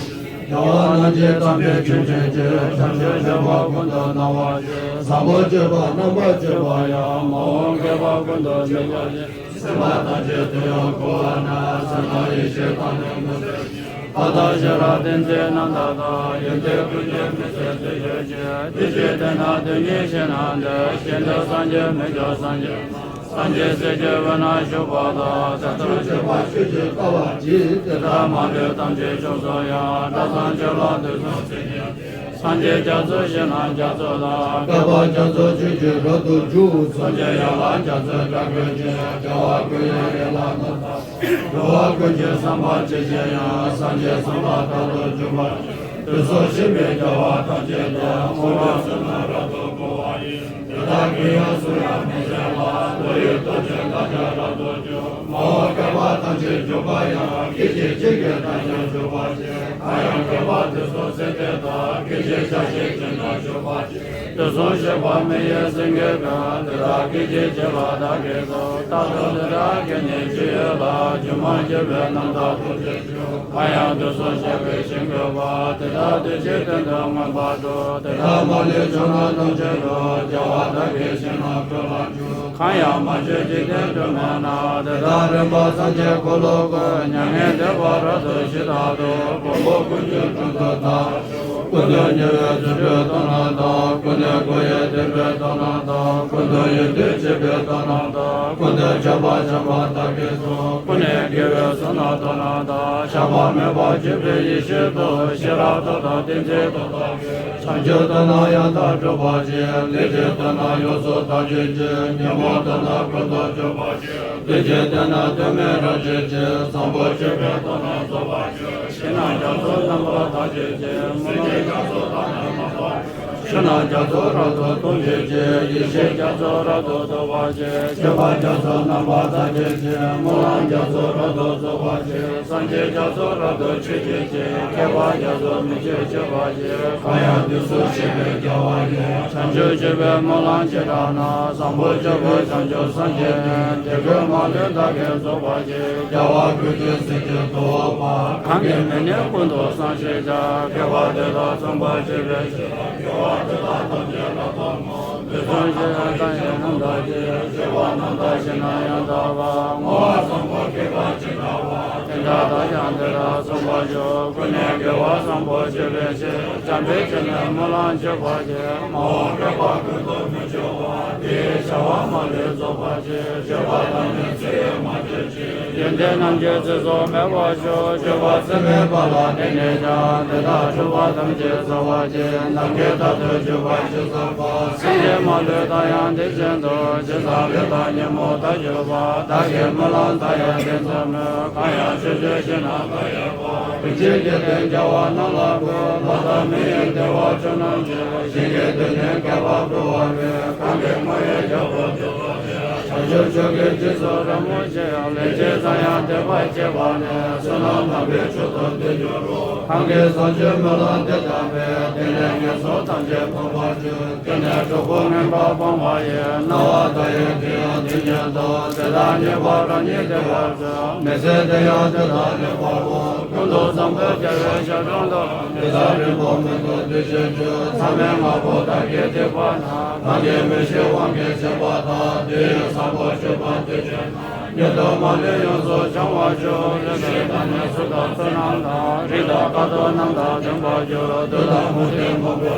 རྣམས་ཀྱི་དམ་པའི་ཆོས་ཀུན་གྱི། བྱང་ཆུབ་སྤྱོད་པ་ཀུན་ཏུ་སྣང་བར་ཤོག་བཟང་པོ་སྤྱོད་པ་རྣམ་པར་སྤྱོད་པ་ཡང་། མ་འོངས་བསྐལ་པ་ཀུན་ཏུ་མི་སྐྱེ་ཞིང་། སེམས་པ་ཐམས་ཅད་དུ་ཡང་འཁོར་བ་ན། སེམས་ནང་ཡེ་ཤེས་དང་ནི་མུ་སྟེགས་ཤིང་། ལྷ་དང་ཤེས་རབ་ཏིང་འཛིན་རྣམ་དག་དང་། ཡོན་ཏན་ཀུན་གྱི་མུན་སེལ་བདེ་སྤྱོད་ཅན། དེ་ཕྱིར་དེ་རྣམས་དོན་གཉིས་ཤེས་རྣམས་ཏེ། གཞན་དོན་བསམ་གྱིས་མི་ཁྱབ་སངས་རྒྱས་རྣམས། སངས་རྒྱས་སྲས་ཀྱི་དབུས་ན་བཞུགས་པ་དང་། ཐམས་ཅད་སྤྱོད་པ་ཆོས་ཀྱི་དཔལ་བ་ཇི། དེ་དག་མ་ལུས་ཐམས་ཅད་ཕྱོགས་སུ་ཡང་། སྒྲ་གསན་ཆོས་ལ་དུས་གསུམ་སྲི་ཞུ་སྟེ། སངས་རྒྱས་རྒྱ་མཚོ་ཞིང་རྣམས་རྒྱ་མཚོ་དང་། བསྐལ་པ་རྒྱ་མཚོ་ཆོས་ཀྱི་རབ་ཏུ་འཇུག་སངས་རྒྱས་ཡན་ལག་རྒྱ་མཚོའི་སྒྲ་ཀུན་གྱིས། རྒྱལ་བ་ཀུན་དབྱངས་ཡན་ལག་རྣམ་དག་འགྲོ་བ་ཀུན་གྱི་བསམ་པ་ཇི་བཞིན་དབྱངས། སངས་རྒྱས་བསམ་པ་མཐར་ཐུག་འགྲུབ་པར་ཤོག་དུས་གསུམ་གཤེགས་པའི་རྒྱལ་བ་ཐམས་ཅད་དང་། དངོས་གྲུབ་གསུམ་རྣམས་རབ་ཏུ་བསྐུལ་བ་ཡིས། དེ་དག་གིས་ཡང་སུ་ཡང་མི་འཛིན་པ། བློ་ཡི་སྟོབས་ཀྱིས་བདག་ཀྱང་རབ་ཏུ་འཇུག་མ་འོངས་བསྐལ་པ་ཐམས་ཅད་འཇུག་པ་ཡང་། སྐད་ཅིག་གཅིག་གིས་བདག་ཀྱང་འཇུག་པར་བྱེད། གང་ཡང་བསྐལ་པ་དུས་གསུམ་སྲིད་མཐའི་མཐའ། སྐད་ཅིག་ཆ་ཤས་ཅན་དུ་འཇུག་པར་བྱེད། དུས་གསུམ་གཤེགས་པ་མི་ཡི་སེང་གེ་ཀུན། དེ་དག་སྐད་ཅིག་གཅིག་ལ་བདག་གིས་ཐུག་རྟག་ཏུ་དེ་དག་སྐད་ནི་ཅི་ཡོད་ལ། སྒྱུ་མར་གྱུར་པའི་རྣམ་ཐར་ཐུགས་རྗེར་འཇུག་གང་ཡང་དུས་གསུམ་གཤེགས་པའི་ཞིང་བཀོད་པ། དེ་དག་དུས་གཅིག་སྟེང་དུ་མངོན་པར་བསྒྲུབ། དེ་དག་མ་ལུས་ཕྱོགས་རྣམས་ཐམས་ཅད་དུ། རྒྱལ་བ་བདག་གིས་ཞིང་རྣམས་སྒྲོལ་ལ་འཇུག་གང་ཡང་མ་བྱོན་འཇིག་རྟེན་འགྲོ་མེད་ན། དེ་དག་རིམ་པར་སངས་རྒྱས་འཁོར་ལོ་བསྐོར། མྱ་ངན་འདས་པ་རབ་ཏུ་ཞི་དག་ཏུ། མགོན་པོ་ཀུན་གྱི་དྲུང་དུ་བདག་ཀུན་ཏུ་ཉེ་བའི་རྫུ་འཕྲུལ་སྟོབས་རྣམས་དང་། ཀུན་ནས་སྒོ་ཡི་སྡེ་པའི་སྟོབས་རྣམས་དང་། ཀུན་ཏུ་ཡོན་ཏན་ཆེ་བའི་སྟོབས་རྣམས་དང་། ཀུན་ཏུ་ཁྱབ་པ་འཆང་བ་བདག་གིས་སོ། ཀུན་ནས་དགེ་བའི་བསོད་ནམས་སྟོབས་རྣམས་དང་། ཆགས་པ་མེད་པར་སྤྱོད་པའི་ཡེ་ཤེས་སྟོབས། ཤེས་རབ་སྟོབས་དང་ཏིང་འཛིན་སྟོབས་དག་གིས། བྱང་ཆུབ་སྟོབས་རྣམས་ཡང་དག་སྒྲུབ་པར་བྱེད། ལས་ཀྱི་སྟོབས་རྣམས་ཡོངས་སུ་དག་བྱེད་ཅིང་། ཉོན་མོངས་སྟོབས་རྣམས་ཀུན་ཏུ་སྐྱོབ་པར་བྱེད། ལུས་ཀྱི་སྟོབས་རྣམས་དོན་མེད་རབ་བྱེད་ཅིང་། བཟང་པོ་སྤྱོད་པའི་སྟོབས་རྣམས་རྫོགས་པར་བྱེད། ཞིང་རྣམས་རྒྱ་མཚོ་རྣམ་པར་དག་བྱེད་ཅིང་། སེམས་ཅན་རྒྱ་མཚོ་དག་ནི་རྣམ་པར་སྤྱོད། ཕྱི་ནང་རྒྱ་མཚོ་རབ་ཏུ་འཐུང་བྱེད་ཅིང་། ཡེ་ཤེས་རྒྱ་མཚོ་རབ་ཏུ་རྫོགས་པར་བྱེད། སྤྱོད་པ་རྒྱ་མཚོ་རྣམ་པར་དག་བྱེད་ཅིང་། སྨོན་ལམ་རྒྱ་མཚོ་རབ་ཏུ་རྫོགས་པར་བྱེད། སངས་རྒྱས་རྒྱ་མཚོ་རབ་ཏུ་མཆོད་བྱེད་ཅིང་། མཁས་པ་རྒྱ་མཚོ་མི་ཕྱེད་མཆོད་པར་བྱེད། གང་ཡང་དུས་སུ་གཤེགས་པའི་རྒྱལ་བ་ཡི། བྱང་ཆུབ་སྤྱོད་པའི་སྨོན་ལམ་ཇི་ལྟར་ན། བཟང་པོ་སྤྱོད་པའི་བྱང་ཆུབ་སངས་རྒྱས་ནི། དེ་ཀུན་མ་ལུས་བདག་གིས་རྫོགས་པར་བྱེད། རྒྱལ་བ་ཀུན་གྱི་སྲས་ཀྱི་ཐུ་བོ་པ། གང་གིས་མི་ནུས་ཀུན་ཏུ་སངས་ཤེས་བྱ། དགེ་བ་འདི་དག་བསམ་པ་བྱས་པའི་ཕྱིར། དགེ་བ་འདི་དག་ཐམས་ཅད་རབ་ཏུ་བསྔོ། དུས་གསུམ་གཤེགས་པའི་མཐའ་ཡས་རྣམ་དག་ཅིང་། སྤྱོད་པ་རྣམ་དག་ཕྱི་ནང་ཡང་དག་པ། བསྔོ་བ་བཟང་པོ་བསྐལ་པ་ཇི་འདྲ་བ། དེ་འདྲ་བདག་ཀྱང་འདི་ལྟར་བསམ་པར་ཤོག །ཀུན་ནས་དགེ་བ་བཟང་པོ་སྤྱོད་པའི་ཕྱིར། འཇམ་དཔལ་ཁྱོད་ནི་སྨོན་ལམ་བཅོལ་བར་བགྱི། མ་འོངས་བསྐལ་པ་ཀུན་ཏུ་མི་འཆོར་བ། དེའི་བྱ་བ་མ་ལུས་རྫོགས་པར་བྱེད། སྤྱོད་པ་དང་ནི་ཚེ་ཡི་མ་ཆོད་ཅིང་། ཡོན་ཏན་རྣམས་ཀྱི་ཚེ་སྲོག་མེད་པར་ཤོག །སྤྱོད་པ་ཚད་མེད་པ་ལ་བརྟེན་ནས་ཀྱང་། དེ་དག་འཁྲུལ་པ་ཐམས་ཅད་སེལ་བར་བགྱི། ནམ་མཁའི་མཐར་ཐུག་གྱུར་པ་ཇི་ཙམ་པ། སེམས་ཅན་མ་ལུས་མཐའ་ཡང་དེ་བཞིན་དུ། ཇི་ཙམ་ལས་དང་ཉོན་མོངས་མཐར་གྱུར་པ། བདག་གི་སྨོན་ལམ་མཐའ་ཡས་དེ་ཙམ་མོད། གང་ཡང་ཕྱོགས་བཅུའི་ཕྱི་ནང་མཐའ་ཡས་པ། ཀུན་མཁྱེན་དགེ་ལྡན་རྒྱལ་བ་རྣམས་ལ་ཕུལ། ལྷ་དང་མི་ཡི་བདེ་བ་ཆོས་རྣམས་ཀྱི། ཞིང་གི་རྡུལ་ནི་བསྐལ་པར་འགྲོ་བ་མེད། གང་གི་དངོས་ཡོད་རྒྱལ་པོ་འདུས་པ་ཡི། བྱང་ཆུབ་མཆོག་གི་རྗེས་སུ་རབ་བསྔོ་ཞིང་། ལན་ཅིག་ཙམ་ཡང་འདོད་པ་སྐྱེས་པ་ནི། བསོད་ནམས་དམ་པའི་མཆོག་ཏུ་འདོད་འགྱུར་རོ། གང་གིས་བཟང་སྤྱོད་སྨོན་ལམ་འདི་བཏབ་པས། དེ་ནས་ངན་སོང་ཐམས་ཅད་ཐོབ་པར་འགྱུར། དེ་ནས་གྲོགས་པོ་ངན་པ་སྤོང་བ་ཡི། སྣང་བ་མཐའ་ཡས་དེ་ཡང་དེ་བཞིན་དུ། དེ་དག་རྙེད་པ་རང་ཉིད་བདེ་བར་འཚོ། མི་ཚེ་འདི་ཡང་དེ་དག་ལེགས་པར་དབང་། ཀུན་ཏུ་བཟང་པོའི་རྒྱལ་བའི་ཞལ་མཆོག་ཏུ། དེ་དག་རིང་པོ་མི་ཐོགས་དུས་ཆེན་མཆོད། མཚམས་མེད་ལྔ་པོ་བདག་གིས་ཐེག་པ་ན། གང་གིས་མི་ཤེས་དབང་གིས་བྱས་པ་དག་དེ་ཡི་བཟང་པོ་སྤྱོད་པ་དུས་ཆེན་ན། ཉེ་དུ་མ་ལུས་ཡོངས་སུ་བྱང་བར་ཤོག །ལས་དང་ནི་ཚུལ་དང་བསོད་ནམས་དང་། རིགས་དང་དཀར་ཐུབ་རྣམས་དང་ལྡན་པར་གྱུར། བདུད་དང་མུ་སྟེགས་མང་པོ་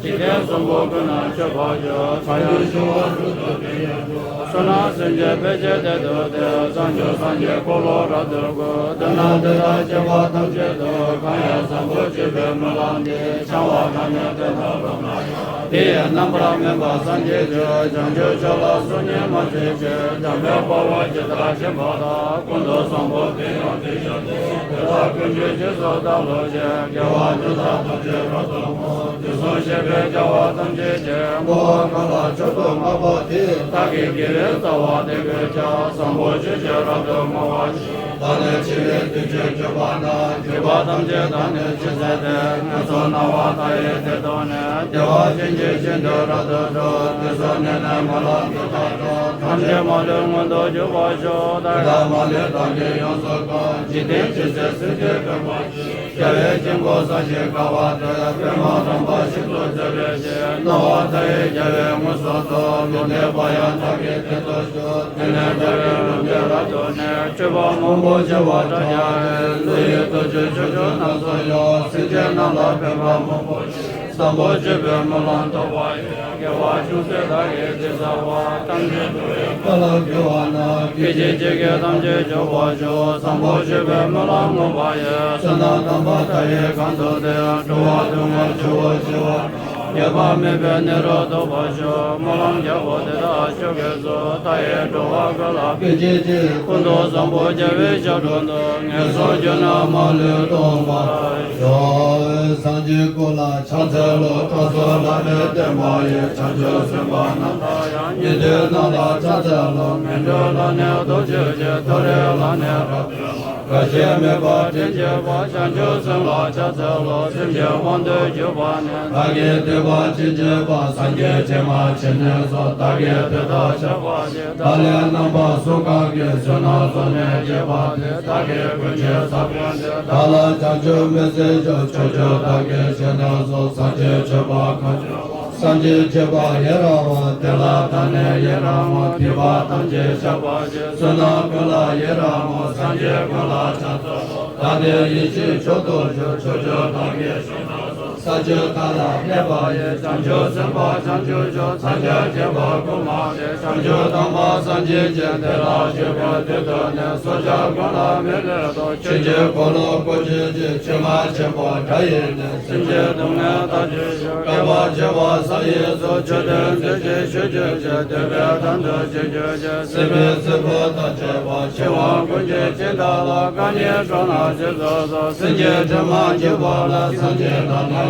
འཇིག་རྟེན་གསུམ་པོ་ཀུན་ན་སྤྱོད་པར་གྱུར། ཕྱག་གཡོན་ཞི་བ་རབ་ཏུ་བརྟན་ཡང་གྱུར། བསོད་ནམས་སེམས་ཅན་ཕལ་ཆེར་བདེ་དུ་སྟེ། བྱང་ཆུབ་སངས་རྒྱས་འཁོར་ལོ་རབ་ཏུ་བསྐོར། མདུན་ན་དེ་དག་བྱེ་བ་ཐམས་ཅད་དུ། གང་ཡང་བཟང་པོ་སྤྱོད་པའི་སྨོན་ལམ་འདི། བྱང་བ་དང་ནི་དེ་དག་རབ་ན་ཡང་། དེ་ཡི་རྣམ་པར་སྨིན་པ་སངས་རྒྱས་ཀྱི། བྱང་ཆུབ་མཆོག་ལ་སོམ་ཉི་མ་བྱེད་ཅིག །འཇམ་དཔལ་དཔའ་བོས་ཇི་ལྟར་བྱིན་པ་དང་། ཀུན་ཏུ་བཟང་པོ་དེ་ཡང་དེ་བཞིན་དུ། དེ་དག་ཀུན་གྱི་རྗེས་སུ་བདག་སློབ་ཅིང་། དགེ་བ་འདི་དག་ཐམས་ཅད་རབ་ཏུ་བསྔོ། དུས་གསུམ་གཤེགས་པའི་རྒྱལ་བ་ཐམས་ཅད་ཀྱིས། བསྔོ་བ་གང་ལ་མཆོག་ཏུ་བསྔགས་པ་དེས། བདག་གི་དགེ་བའི་རྩ་བ་དེ་ཀུན་ཀྱང་། བཟང་པོ་ཆོས་ཀྱི་རབ་ཏུ་བསྔོ་བར་བགྱི། བདག་ནི་འཆི་བའི་དུས་ཀྱི་འགྱུར་བ་ན། སྡིག་པ་ཐམས་ཅད་དག་ནི་ཕྱིར་བསལ་ཏེ། ངན་སོང་སྣང་བ་མཐའ་ཡས་དེ་ཐོབ་ནས། བདེ་བ་ཅན་གྱི་ཞིང་དུ་རབ་ཏུ་འགྲོ། དུས་གསུམ་ནས་ནི་སྨོན་ལམ་འདི་དག་དང་། ཐམས་ཅད་མ་ལུས་མངོན་དུ་གྱུར་པར་ཤོག །དེ་དག་མ་ལུས་བདག་གིས་ཡོངས་སུ་བཀང་། འཇིག་རྟེན་ཇི་སྲིད་སེམས་ཅན་ཕན་པར་བྱེད། རྒྱལ་བའི་དཀྱིལ་འཁོར་ས་གཞི་དཀར་བ་དེར། པདྨ་རམ་པ་ཞིག་ཏུ་མཛད་པའི་ཕྱིར། སྣང་བ་མཐའ་ཡས་རྒྱལ་བས་མངོན་སུམ་དུ། ལུང་བསྟན་པ་ཡང་བདག་གིས་དེར་ཐོབ་ཤོག །དེ་ནས་རྒྱལ་བས་ལུང་བསྟན་རབ་ཏུ་ནི། སྤྱོད་པ་མང་པོ་བྱེ་བ་ཕྲག་བརྒྱ་ཡིས། ཀླུ་ཡི་ཐུགས་རྒྱུད་ཕྱོགས་བཅུ་རྣམས་སུ་ཡང་། སེམས་ཅན་རྣམས་ལ་ཕན་པ་མང་པོ་བྱེད། བཟང་པོ་སྤྱོད་པའི་སྨོན་ལམ་ཐོབ་པ་ཡི། དགེ་བ་ཅུང་ཟད་བདག་གིས་འདི་བྱ་བ། ཐམས་ཅད་འགྲོ་བའི་དཀའ་སླ་སྒྲོལ་བ་ན། སྐད་ཅིག་གཅིག་གིས་ཐམས་ཅད་སྐྱོབ་པར་ཤོག །བཟང་པོ་སྤྱོད་པའི་སྨོན་ལམ་བསྔོ་བ་ཡིས། བསོད་ནམས་དམ་པ་མཐའ་ཡས་གང་ཐོབ་སྟེ། འགྲོ་བ་སྡུག་བསྔལ་ཆུ་བོ་ཞི་བ་དང་། ཉེས་པ་མེད་པའི་གནས་རབ་ཐོབ་པར་ཤོག །སྨོན་ལམ་རྒྱལ་པོ་དེ་དག་མཆོག་གི་གཙོ། མཐའ་ཡས་འགྲོ་བ་ཀུན་ལ་ཕན་བྱེད་ཅིང་། ཀུན་ཏུ་བཟང་པོ་རྒྱལ་བའི་ཞབས་དྲུང་དུ། ངན་སོང་རྒྱུ་ནི་མ་ལུས་སྟོངས་པར་ཤོག །སངས་རྒྱས་སྐུ་ལ་ཕྱག་འཚལ་ལོ། བཀའ་སྩལ་བླ་མའི་བསྟན་པ་ཡི། བྱང་ཆུབ་སེམས་དཔའ་རྣམས་དང་ཡང་། ཉན་ཐོས་རྣམས་ལ་ཕྱག་འཚལ་ལོ། ངན་འགྲོའི་ལམ་ནས་ཐར་གྱུར་ཅིག །མཐོ་རིས་ལམ་ནས་རབ་སྒྲོལ་བ། རྒ་ཤི་མེད་པར་དྲིན་ཆེ་བ། བྱང་ཆུབ་སེམས་ལ་ཕྱག་འཚལ་ལོ། སེམས་ཅན་དབང་དུ་གྱུར་པ་ནི། བདག་གི་ཐེག་པ་ཇི་བཞིན་པ། སངས་རྒྱས་བྱེ་མ་ཆེན་ནི་སོགས། བདག་གིས་དེ་ལྟར་བཤད་པ་ཡིས། བདག་ལས་རྣམ་པ་གསུམ་གང་གིས། བསོད་ནམས་གསོག་ནས་བགྱིས་པ་དེས། བདག་གི་ཀུན་གྱི་ས་བོན་འདི། བདག་ལ་བྱང་ཆུབ་མི་ཟད་འབྱུང་། ཕྱོགས་བཅུ་བདག་གིས་བཞེས་ནས་སུ། སངས་རྒྱས་མཆོད་པ་གང་བྱུང་བ། སངས་རྒྱས་མཆོད་པ་ཡི་རང་ངོ་། དེ་ལ་བདག་ནི་ཡི་རང་ངོ་། སྡིག་པ་ཐམས་ཅད་བཤགས་པར་བྱེད། བསོད་ནམས་ཀུན་ལ་ཡི་རང་ངོ་། སངས་རྒྱས་ཀུན་ལ་ཕྱག་འཚལ་ལོ། བདག་ནི་ཡེ་ཤེས་མཆོག་ཏུ་གྱུར། ཕྱོགས་བཅུ་བདག་གིས་བཞེས་ནས་སུ། ས་བཅུ་མཐའ་ལ་གནས་པ་ཡི། བྱང་ཆུབ་སེམས་དཔའ་བྱང་ཆུབ་མཆོག །སངས་རྒྱས་བྱེ་བ་དགུ་མ་སྟེ། བྱང་ཆུབ་དམ་པ་སངས་རྒྱས་ཀྱིས། དེ་ལ་མཆོད་པའི་དུས་སུ་ནི། སྲོག་ཆགས་ཀུན་ལ་མི་ལུས་ཏོག །ཆོས་ཀྱི་འཁོར་ལོ་བསྐོར་གྱུར་ཅིག །ཕྱི་མ་ཆེན་པོ་དགྲ་ཡིས་ནི། སེམས་ཅན་སྡུག་བསྔལ་མཐར་ཐུག་བཤགས། བསྐལ་པ་བྱེ་བ་ས་ཡི་གཙུག །མཆོད་རྟེན་མཛེས་ཤིང་ཆོས་ཀྱི་ཆས། འདོད་པའི་དོན་དུ་བྱེད་གྱུར་ཅིག །སྲིད་པའི་སྲིན་བུ་དང་བཅས་པ། ཆེ་བ་ཀུན་གྱི་སྦྱིན་བདག་ལ། རྐང་གཉིས་བརྐྱང་ལ་གཟིགས་སུ་གསོལ། སེམས་ཅན་དྲི་མ་བརྗེད་པ་ལ། སངས་རྒྱས་དང་ནི།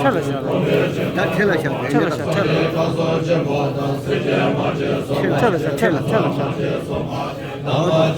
ཁྲེལ་ལ་བཞག་ལ། ད་ཁྲེལ་ལ་བཞག་རེད། ཁྲེལ་ལ་བཞག་ཁྲེལ་ལ། ཁྲེལ་ལ་བཞག་ཁྲེལ་ལ། ཁྲེལ་ལ་བཞག་ཁྲེལ་ལ་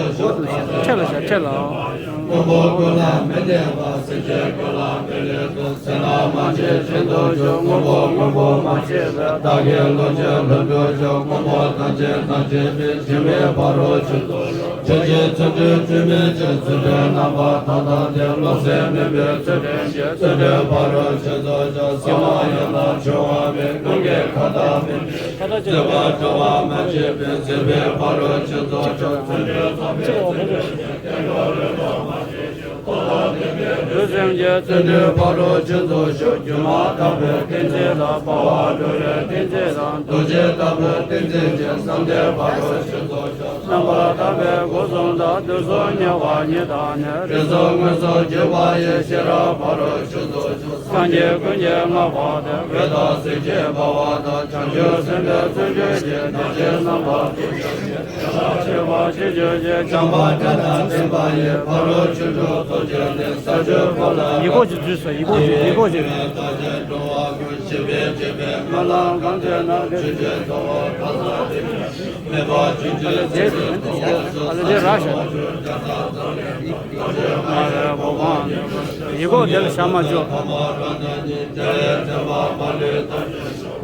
ཁྲེལ་ལ་བཞག་ཁྲེལ་ལ་བཞག་ཁྲེལ་ལ། སྔོན་པོ་ཀུན་ལ་མི་གནས་པ། སེམས་ཅན་ཀུན་ལ་མི་གནས་སོ། བསོད་ནམས་མ་མཆིས་ཤིན་ཏུ་ཞུགས། སྔོན་པོ་སྔོན་པོ་མ་མཆིས་པའི། བདག་གི་ལུས་ཀྱི་ལྷུན་གྲུབ་ཤོག་སྔོན་པོ་ཐམས་ཅད་ཐམས་ཅད་པའི། འཇིགས་མེད་ཕ་རོལ་ཕྱིན་དུ་ཤོག་ཆོས་ཀྱི་བརྩོན་འགྲུས་དྲི་མེད་ཅན། བརྩོན་འགྲུས་རྣམ་པར་དག་དང་ལྡན། རློམ་སེམས་མིན་པའི་ཚུལ་ཁྲིམས་ཀྱིས། བརྩོན་འགྲུས་ཕ་རོལ་ཕྱིན་དུ་ཤོག་བསམ་པ་ཡང་དག་འཆོལ་བ་མེད། ཀུན་གྱི་ཁ་ཏ་མི་བྱེད། བརྩོན་པ་འཁྲུལ་བ་མ་མཆིས་པའི། འཛིན་པའི་ཕ་རོལ་ཕྱིན་དུ་ཤོག་བརྩོན་འགྲུས་ཚོགས་པའི་ཚུལ་ཁྲིམས་ཀྱིས། བརྟན་པའི་ལུས་རྣམ་མ་བཅོས་ཤིང་། ལུས་སེམས་ཀྱི་བརྩོན་འགྲུས་ཕ་རོལ་ཕྱིན་དུ་ཤོག་སྒྱུ་མ་ལྟ་བུའི་ཏིང་འཛིན་དང་། འབར་བ་འགྲོ་བའི་ཏིང་འཛིན་དང་། རྡོ་རྗེ་ལྟ་བུའི་ཏིང་འཛིན་གྱིས། བསམ་གཏན་ཕ་རོལ་ཕྱིན་དུ་ཤོག་རྣམ་པར་དག་པའི་སྒོ་གསུམ་དག་དུས་གསུམ་ཉེ་བ་ཉིད་དང་ནི། རིགས་གསུམ་མངོན་སུམ་བརྒྱུད་པ་ཡི། ཤེས་རབ་ཕ་རོལ་ཕྱིན་དུ་ཤོག་སངས་རྒྱས་ཀུན་གྱིས་བསྔགས་པ་སྟེ། འོད་དང་ཟེར་གྱིས་འབར་བ་དག་བྱང་ཆུབ་སེམས་དཔའི་བརྩོན་འགྲུས་ཀྱིས། བདག་གཞན་རྣམ་པར་ཐུལ་བྱེད་ཅིང་། ཆོས་ལ་སྤྱོད་པ་ཤེས་གྱུར་ཅིག་བྱམས་པ་དགྲ་དང་ལྡན་པ་ཡི། ཕ་རོལ་ཕྱིན་དྲུག་ཚོགས་ཀྱི་གནས། ས་བཅུ་པོ་ལ་ཡི་གེ་གཅིག་འཛུལ་སོང་། ཡི་གེ་གཅིག་ཡི་གེ་གཅིག་བདག་གཞན་འགྲོ་བ་ཀུན། ཞི་བའི་སྤྱོད་པས་སྨོན་ལམ་གང་བྱས་ན། ཆོས་ཀྱི་འཚོ་བ་ཕ་ས་སྟེང་ན། མེད་པ་ཆོས་ཀྱི་ཆོས་སུ་རྟོགས་པའི་ཕྱིར། ཨ་ལ་ལེ་ར་ཤ། ཡི་གེ་དེ་ལ་བཞག་མ་བཅུག་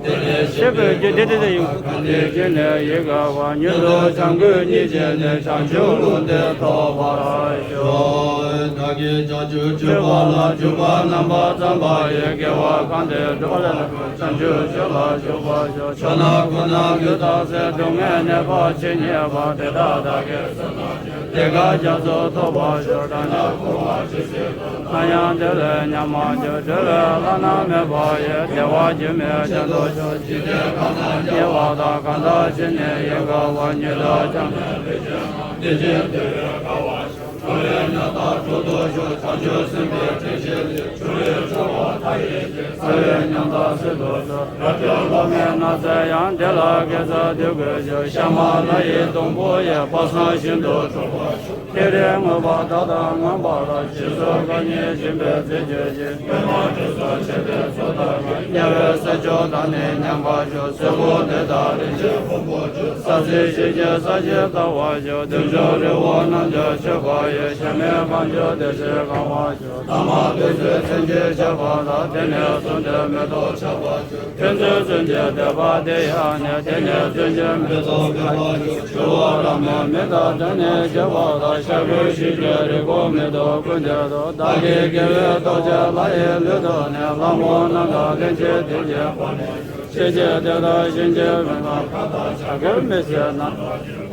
ཞེས་པའི་རྒྱུ་འདི་དེ་དེ་ཡིན། དེ་རྗེས་ནས་ཡི་གེ་བ་མྱུར་དུ་བྱམས་མགོན་ཉིད་ཀྱིས་ནི། བྱང་ཆུབ་ལུང་བསྟན་ཐོབ་པར་ཤོག་བདག་གིས་བྱང་ཆུབ་སྤྱོད་པ་ལ། འཇུག་པ་རྣམ་པར་བརྩམས་པ་ཡི། དགེ་བ་གང་དེ་བསྒྲུབས་ལ། བྱང་ཆུབ་སྤྱོད་པར་འཇུག་པར་ཤོག་ཕྱོགས་ན་ཀུན་ན་ལུས་རྟག་སྲེད། སྡུག་བསྔལ་ནད་པ་ཇི་སྙེད་པ། དེ་དག་བདག་གིས་བསལ་གནང་། དེ་དག་རྒྱ་མཚོ་ཐོབ་པར་ཤོག་དགྲ་ནག་ཕོ་བ་ཇི་སྲིད་དུ། ན་ཡང་དེ་ལས་ཉམས་མ་བྱུང་། འགྲོ་བའི་བླ་ན་མེད་པ་ཡི། བདེ་བ་རྒྱུ་མེད་ཅན་དུ་སྐྱེ། འཇིག་རྟེན་གང་ན་ཉེ་བ་དག་གང་དག་ཅི་ནས་ཡིད་དགའ་བ། ཉིད་དང་བྱང་ཆུབ་ལས་བྱེད་པ། དེ་བཞིན་དེ་བས་དགའ་བ་ཤོག་འགྲོ་བའི་ཉམ་ཐག་སྤྲོ་བསྡུ་ཤོག་བྱང་ཆུབ་སེམས་དཔའི་དྲིན་ཤེས་ལས། འཁྲུལ་བའི་འཁྲུལ་བ་མཐའ་ཡས་ཏེ། རྩ་བའི་ཉམ་ཐག་སེལ་དུ་གསོལ། རབ་བྱུང་སློབ་མའི་ནགས་ཚལ་ཡང་། དེ་ལ་དགེ་རྩ་འདོད་དགུ་ཤོག་ཤ་མ་ལ་ཡི་སྡོང་པོ་ཡི། དཔག་བསམ་ཤིན་ཏུ་སྤྲོ་བར་ཤོག་ཀེང་རུས་མོས་པ་དག་དང་ངང་པ་དག་ཞེས་སོགས་གང་ཉིད་སྦྱིན་པའི་རྫས་བརྗོད་ཅིང་། པདྨ་དྲི་ཟར་བཞད་པའི་ཚོགས་དག་གིས། དམྱལ་བའི་སེལ་མཆོག་བདག་ནི་མཉེས་པར་ཤོག་སེར་པོ་འདི་དག་རིན་ཆེན་ཕུང་པོ་ཆུ། ས་གསེར་ཞལ་གྱི་ས་གཞི་བལྟ་བར་ཤོག་བདུད་མཆོག་རི་བོ་རྣམས་ཀྱང་མཆོད་པ་ཡི། གཤེད་མའི་ཁ་མཆུ་བདེ་གཤེགས་གང་བར་ཤོག་ལྷག་མ་བདུད་རྩིའི་མཚོན་ཆས་བྱ་བ་དག་དེ་ནས་བཟུང་སྟེ་མེ་ཏོག་ཆགས་པར་ཤོག་ཕན་ཚུན་བརྩོན་གྱི་དད་པ་དེ་ཡང་ནི། དེ་ནས་བརྩོན་གྱི་མེ་ཏོག་འབེབས་པར་ཤོག་ཆུ་བོ་ར་མོ་མི་དག་དེ་ནས་སྐྱེ་བ་དག་ཤ་ཁུ་ཤུ་གི་རིགས་ཀུན་མི་ཐོབ་ཀུན་དེ་ཐོབ། བདག་གི་དགེ་བའི་ཐོག་ཆེན་ལྷ་ཡི་ལུས་ཐོབ་ནས། ལྷ་མོ་རྣམས་དང་ལྷན་ཅིག་དེ་ཉིད་ཕོག་ནས། ཤེས་བྱའི་དེ་དག་གཤིན་རྗེའི་མི་མ་ཁ་དག་ཤ་ཁུ་མི་ཚེ་རྣམས་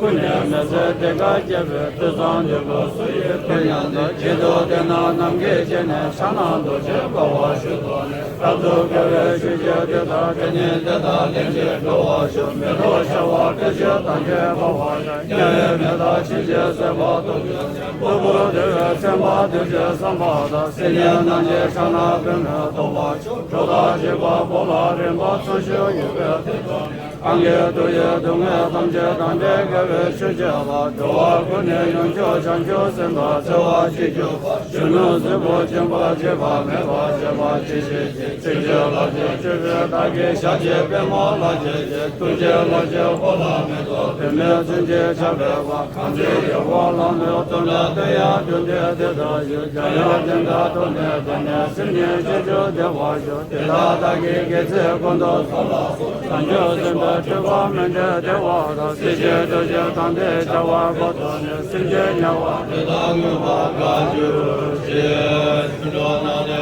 ཀུན་ནས་མི་ཚེ་དེ་ཀ་སྐྱེ་བའི་དུས་བཟང་དུས་ཀུན་སུ་ཡི་ཕན་ཡང་དུ། བགྱིད་དོ་དེ་ན་ནམ་མཁའི་དཀྱིལ་ནས་ཕྱག་ན་རྡོ་རྗེ་འབར་བ་བཞུགས་ཐོག་ནས། རབ་ཏུ་དགའ་བའི་ཆོས་ཀྱི་དེ་དག་དེ་ཉིད་དེ་དག་ལན་གཅིག་འགྲོ་བར་ཤོག་མེ་ཏོག་ཤ་བ་སྐད་ཅིག་དང་ཁྱད་པར་བ་དང་། དམྱལ་བའི་མེ་དག་ཕྱིན་ཅི་སྲིད་པ་སྟོང་གི་གློ་བུར་བདེ་བའི་སེམས་དཔའ་གདུལ་བྱའི་བསམ་པ་དང་། སེམས་ཉིད་རྣམས་ཀྱི་ཕྱག་ན་པདྨོ་ཐོབ་པར་ཤོག་གྲོགས་དང་བཅས་པ་པོ་ལ་རིམ་པ་མཚོན་ཆོས་ཡོད་པའི་དེ་དག་ནི། གང་གིས་དུག་གཡོགས་སྡུག་བསྔལ་ཐམས་ཅད་དང་བྲལ་དགེ་བའི་ཆོས་སྤྱད་པ། འགྲོ་བ་ཀུན་ནས་ཡོངས་སྐྱོབ་བྱང་ཆུབ་སེམས་དང་འཚེ་བ་ཅི་འཇུག་པ། གཞོན་ནུ་གཟུགས་པོ་འཆིང་བ་བྱེད་པ་མེད་པར་བྱེད་པ་ཅི་ཤེས་ཀྱི། ཚིག་གཅིག་ལག་གཅིག་སྤྱོད་པའི་བདག་གི་ཞབས་ཀྱི་པདྨོ་ལག་མཆོག་གིས། ཐུགས་རྗེའི་ལག་མཆོག་པོ་ལ་མེ་ཏོག་བུད་མེད་ཚུན་ཆད་ཆགས་པའི་བ། གང་ཚེ་ཡི་བ་ལང་ལོའི་དུམ་བུ་དེ་ཡང་བདུན་ཏེ་དེ་ལྟར་ཞུ། འཇམ་དབྱངས་ལྡན་དང་ཐུགས་ནི་དེ་ནི་སེམས་ཉིད་ཆོས་སུ་བདེ་བར་ཞུ། དེ་དག་བདག་གིས་དགེ་ཚུལ་ཀུན་ཏུ་བསགས་ལ་སོགས། བྱང་ཆུབ་སེམས་དཔའི་སྤྲུལ་པ་མི་འབྲལ་བདེ་བ་དང་། སྲིད་ཞིའི་འགྲོ་ཕྱིར་དམ་པའི་བྱ་བ་འགོ་བཙུགས་ནས། སེམས་ཅན་དམྱལ་བ་འདི་དག་མངོན་པར་དགའ་གྱུར་ཅིག་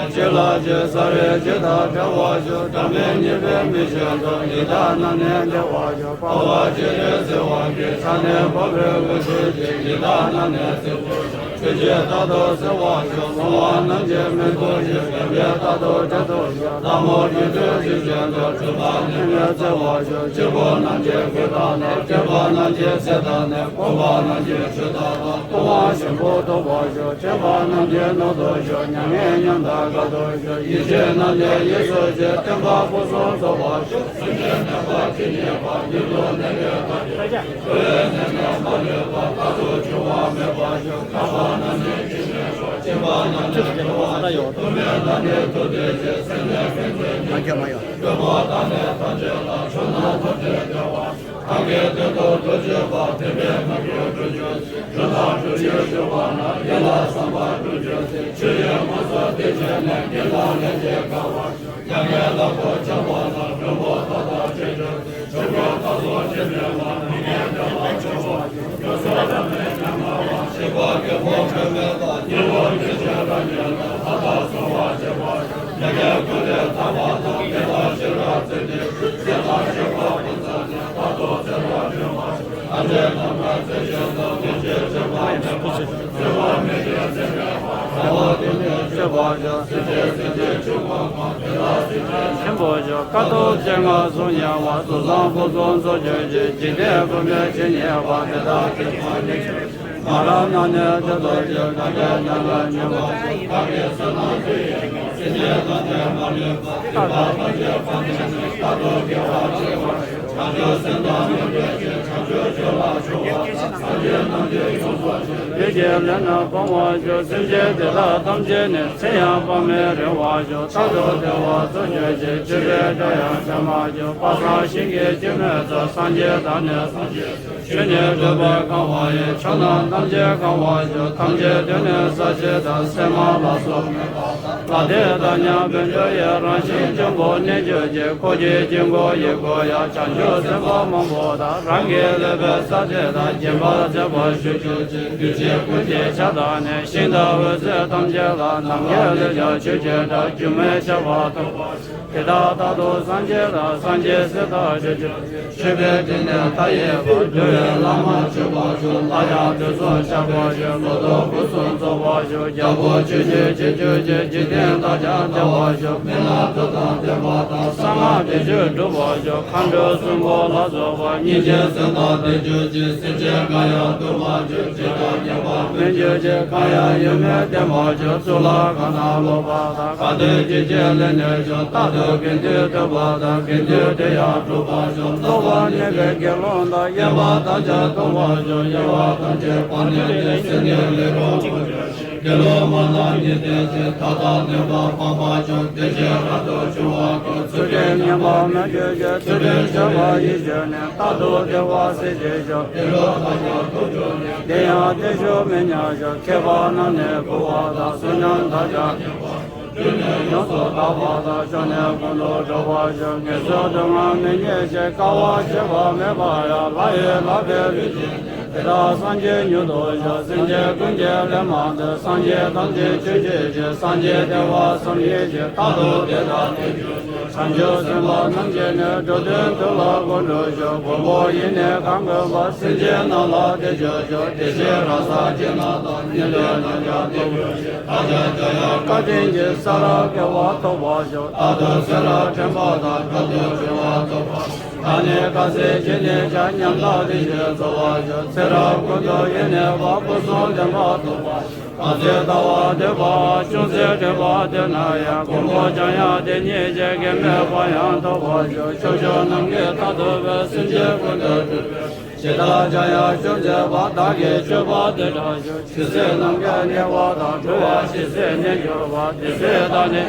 གཅིག་ལ་གཅིག་བསལ་བའི་ཇི་ལྟར་བདེ་བར་བཞུགས། སྒྲ་མེད་ཉེས་པའི་མི་ཆོས་དང་། ཡི་དྭགས་རྣམས་ནི་བདེ་བར་བཞུགས། འཕགས་པ་སྤྱན་རས་གཟིགས་དབང་གིས། ཕྱག་ནས་འབོད་པའི་འོད་ཟེར་གྱིས། ཡི་དྭགས་རྣམས་ནི་སྲིད་པའི་ཇོ་ ཆོས་ཀྱི་རྟག་ཏུ་བརྩེ་བར་ཤོག །སློང་བ་རྣམས་ཀྱི་མིག་ཏུ་ཞུགས །སྐྱོན་པའི་རྟག་ཏུ་བྲལ་དུ་གཤེགས །ལྷ་མོ་སྒྱུ་འཕྲུལ་གྱི་ཞལ་དུ། གྲུབ་པ་ཉིད་ལ་བརྩེ་བར་ཤོག །སྐྱེ་དགུ་རྣམས་ཀྱི་སྐུ་དག་ནི། བསྐྱེད་པ་རྣམས་ཀྱི་ཚེ་དག་ནི། འགུགས་པ་རྣམས་ཀྱི་ཆོས་དག་དང་། ལྟུང་བ་ཆེན་པོ་ཐོབ་པར་ཤོག །དྲན་པ་རྣམས་ཀྱི་ནང་དུ་ཞུགས །མྱ་ངན་ཉམས་དང་དགའ་སྟོན་ཤོག །ཡེ་ཤེས་རྣམས་ནི་ཡིད་སོ་ཞིང་། བརྟན་པ་ཕུན་སུམ་ཚོགས་པར་ཤོག །སེམས་ཅན་ཐམས་ཅད་ཇི་སྙེད་པ། རྒྱུད་དུ་གནས་པའི་བདག་ཉིད་ཀྱི། འགྲོ་བའི་ནད་ནི་མ་ལུས་པ། རྟག་ཏུ་འབྱུང་བ་མེད་པར་ཤོག །ཐར་པ་རྣམས་ནི་ཇི་སྙེད་པ། སྐྱེ་བ་རྣམས་ནི་གྲོལ་བར་ཤོག །ཐོགས་མེད་ལྷ་ནི་ཐུགས་བརྩེ་ཞིང་། སེམས་ཅན་ཀུན་གྱི་དོན་དུ་བསྐྱེད་པ། སྐྱོན་མེད་ལྷ་ནི་ཐམས་ཅད་ལ། ཕྱོགས་རྣམས་ཐམས་ཅད་བདེ་བར་གང་གི་དོན་དུ་ཐུགས་བསྐྱེད་པ། དེ་འདྲའི་ངང་གིས་འགྲུབ་གྱུར་ཅིག །སྒྲུབ་དང་སྒྲུབ་ཕྱིར་སྤྱོད་པ་ན། ཡིད་ལ་བསམ་པ་འགྲུབ་གྱུར་ཅིག །ཆོས་ཀྱི་དངོས་སུ་བསྟན་བྱས་ནས། དགེ་དང་ལས་ཀྱི་དགའ་བ། མྱ་ངན་ལ་སྒོ་ཕྱེ་བ་དང་། མགོན་པོ་མཐའ་དག་ཆོས་སྐྱོང་ཚེ། ཆོས་སྐུ་མཐའ་རྫོགས་ཇི་སྙེད་པ། མྱ་ངན་འདས་པ་སྤྱོད་པ་ཡི། སྐྱོབ་གསུམ་འགྲོ་བའི་ཉོན་མོངས་པ། ཞི་བ་གི་བོ་ཁྲོས་མེད་ལ། ཉེ་བར་གྱུར་ཅིང་རབ་མྱོང་དང་། ལྷ་དང་གསོལ་བ་འདེབས་པ་ཡི། མྱ་ངན་ཀུན་ལས་ཐར་པ་དང་། བདེ་དང་ཤེས་རབ་བརྩོན་འགྲུས་ཀྱིས། སྲིད་པ་ཞི་བ་ཀུན་བསལ་ནས། རྟག་ཏུ་བརྩེ་བ་འཕེལ་བར་ཐམས་ཅད་རྣམ་པར་བརྩེ་ཞིང་བཟང་། ཐམས་ཅད་བརྩེ་བ་མེད་པར་ཤོག །བརྩེ་བ་མེད་ཅིང་བརྩེ་མེད་པ། བརྩེ་བ་དེ་ནི་སྤྱོད་པར་བྱ། སེམས་ཅན་སྲིད་མཐའི་ཆོས་འཁོར་གང་། དེ་དག་སེམས་ཅན་ཆེན་པོར་ཤོག །དཀའ་ཐུབ་སྤྱན་སྔར་གསུམ་མྱང་བ། དུས་བཟང་ཕུན་སུམ་ཚོགས་གྱུར་ཅིག །འཇིག་རྟེན་བུད་མེད་ཇི་སྙེད་པ། དེ་དག་གི་ཕ་ནི་ཆོས། མ་རབས་རྣམས་ནི་དེ་ལྟར་གྱུར། གང་གིས་ཉམས་ལ་མྱོང་བར་ཤོག །གང་གིས་བསོད་ནམས་དེ་ཡིས་བསགས། སེམས་ཅན་ཐམས་ཅད་མ་ལུས་པ། སྡིག་པ་ཐམས་ཅད་སྤངས་ནས་ནི། རྟག་ཏུ་དགེ་བ་སྤྱོད་པར་ཤོག །བྱང་ཆུབ་སེམས་དང་ནི་འབྲེལ་ཞིང་། བྱང་ཆུབ་སྤྱོད་ལ་སྤྱོད་པ་དང་། སངས་རྒྱས་རྣམས་ཀྱིས་ཡོངས་སུ་རྫོགས། ལུས་ཀྱི་ལས་ནི་སྤང་བར་ཤོག །སེམས་ཅན་དེ་དག་ཐམས་ཅད་ནི། ཚེ་ཡང་དཔག་མེད་རིང་བར་ཤོག །རྟག་ཏུ་བདེ་བ་འཚོ་གྱུར་ཅིག །ཆོས་པའི་སྒྲ་ཡང་ཆགས་མ་བྱུང་། དཔག་བསམ་ཤིང་གི་སྐྱེད་མོས་ཚལ། སངས་རྒྱས་དང་ནི་སངས་རྒྱས་ཆོས་ནི་སྒྲུབ་པར་གང་བ་ཡི། ཕྱོགས་རྣམས་ཐམས་ཅད་གང་བར་ཤོག །ཐམས་ཅད་དུ་ནི་ས་གཞི་དང་། སྲན་མ་ལ་སོགས་མེད་པ་དང་། ལ་དེ་དག་ཀྱང་བཻ་ཌཱུརྱའི་རང་བཞིན་ཅན་པོ་གནས་གྱུར་ཅིག །འཁོར་གྱི་དཀྱིལ་འཁོར་ཡི་སྒོ་ཡང་། བྱང་ཆུབ་སེམས་དཔའ་མང་པོ་དག །རང་གི་ལུས་པའི་ས་དེ་དག་བརྒྱན་པར་མཛད་པར་ཞུ་གྱུར་ཅིག །ལུས་ཅན་ཀུན་གྱི་ཕྱག་དང་ནི། ཤིང་དང་འོད་ཟེར་ཐམས་ཅད་ལ། ནམ་མཁའ་ལས་ཀྱང་ཆོས་ཀྱི་སྒྲ། སྒྱུ་མའི་ཤར་བ་ཐོབ་པར་ཤོག །དེ་དག་རྟག་ཏུ་སངས་རྒྱས་དང་། སངས་རྒྱས་སྲས་དང་འཕྲད་གྱུར་ཅིག །ཆོས་པའི་དྲིན་ལས་མཐའ་ཡས་པ། འགྲོ་བའི་ལམ་མ་ཆོད་པར་ཤོག །ལྷ་ཡང་དུས་གསུམ་ཕྱག་འཚལ་ཞིང་། ལོ་ཏོག་ཕུན་སུམ་ཚོགས་པར་ཤོག །རྒྱལ་པོ་ཆོས་ཀྱི་རྗེ་གྱུར་ཅིག །འཇིག་རྟེན་དག་ཀྱང་བདེ་བར་ཤོག །སྨན་བླའི་མཐུ་དང་ལྡན་པ་དང་། གསང་སྔགས་བདེ་སྤྱོད་འགྲུབ་པར་ཤོག །མཁའ་འགྲོ་གསུམ་པོ་ལ་སོགས་པ། སྙིང་རྗེའི་སེམས་དང་ལྡན་གྱུར་ཅིག །སེམས་ཅན་གང་ཡང་སྡུག་པར་འགྱུར། ཇི་ལྟར་ཉེས་པ་མེད་གྱུར་ཅིག །གང་ཡང་ཡོད་མེད་བརྟན་པར་གྱུར། གཙུག་ལག་ཁང་ན་ལོག་པ་དང་། ག་དུས་སྐྱེ་འཆི་ལས་ནི་སྐྱོབ། རྟག་ཏུ་དགེ་འདུན་ཐོས་པ་དང་། དགེ་འདུན་དེ་ཡང་སྒྲུབ་པར་ཤོག །ལོག་པར་གནས་པའི་དགེ་སློང་དང་། གཡེངས་པ་ཐམས་ཅད་སྟོངས་པར་ཤོག །གཡེང་བ་ཐམས་ཅད་སྤངས་ནས་ནི། སེམས་ནི་ལེགས་པར་བཀོད་གྱུར་ཅིག །དགེ་སློང་མ་རྣམས་ཉིད་བསྟེན་ཅིང་། མཐའ་དག་ནོན་པ་སྤངས་པར་ཤོག །དེ་བཞིན་རབ་ཏུ་བྱུང་བ་ཀུན། ཚུལ་ཁྲིམས་ཉམས་པ་མེད་གྱུར་ཅིག །ཚུལ་ཁྲིམས་ཆགས་པ་ཡི་གཞི་ནི། རྟག་ཏུ་བདེ་བ་གཟིགས་ཤིང་བཞུགས། དེ་ལུས་ཐམས་ཅད་ཐོབ་གྱུར་ནས། དེ་ཡང་བརྟན་བཞུགས་མི་ཉམས་ཤིང་། མཁས་པ་རྣམས་ནི་མགུ་བ་དང་། བསོད་ནམས་དག་ཀྱང་ཉེ་བར་ཞུགས་ནས། ཡོངས་སུ་དག་པ་དང་། ཕྱོགས་ནི་ཀུན་ཏུ་འགྲོ་བར་ཤོག །ངན་སོང་སྡུག་བསྔལ་མི་རྙེད་ཅིང་། དཀའ་བ་སྤྱད་པ་མེད་པ་ཡང་། ལྷ་ཡི་ལག་པའི་ལུས་ཅན་ནི། དེ་དག་སངས་རྒྱས་མྱུར་དུ་ཤོག །སེམས་ཅན་ཀུན་གྱི་ལས་མ་འདས། སངས་རྒྱས་ཐམས་ཅད་མཆོད་བྱེད་ཅིང་། སངས་རྒྱས་བསྟན་པ་བསམ་ཡས་ཀྱི། རྟག་ཏུ་དེ་དག་བསྟན་གྱུར་ཅིག །བྱང་ཆུབ་སེམས་དཔའ་རྣམས་ཀྱིས་ནི། འགྲོ་དོན་མཐོལ་ལོ་བསྒོམ་དུ་གཤེགས། མགོན་པོ་ཡིས་ནི་གང་བསྐུལ་བ། སེམས་ཅན་རྣམས་ལ་དེ་བརྗོད་ཤོག །དེ་བཞིན་ར་ས་ཅན་རྣམས་དང་། ཉན་ཐོས་རྣམས་ཀྱང་དེ་བརྗོད་ཤོག །བདག་ཀྱང་འཇམ་དབྱངས་བཀའ་དྲིན་གྱིས། ས་རབ་དགེ་བ་ཐོབ་པར་ཤོག །རྟག་ཏུ་ཚེ་རབས་དྲན་པ་དང་། རབ་ཏུ་བྱུང་བ་ཐོབ་པར་ཤོག །ད་ནི་ཁ་ཟས་ཀྱིས་ནི་ཀྱང་། ཉམ་ཐག་རེ་ཞིག་གསོ་བར་ཤོག །ཚེ་རབས་ཀུན་ཏུ་ཡེ་གནས་པ། ཕུན་སུམ་ལྡན་པ་ཐོབ་པར་ཤོག །གང་ཚེ་ལྟ་བ་འདོད་པ། ཅུང་ཟད་འདོད་པ་འདོད་ན་ཡང་། མགོན་པོ་འཇམ་དབྱངས་དེ་ཉིད་ཀྱིས། གེགས་མེད་པ་ཡང་ཐོབ་པར་ཤོག །ཕྱོགས་བཅུ་ནམ་མཁའི་མཐས་གཏུགས་པའི། སེམས་ཅན་ཀུན་ཏུ་སྤྲུལ་པའི། ཇི་ལྟར་འཇམ་དབྱངས་བཅོམ་མཛད་པ། བདག་གིས་སྤྱོད་པ་དེ་འདྲ་ཤོག །ཇི་སྲིད་ནམ་མཁའ་གནས་པ་དང་། འགྲོ་བ་ཇི་སྲིད་གནས་གྱུར་པ། དེ་སྲིད་བདག་ནི་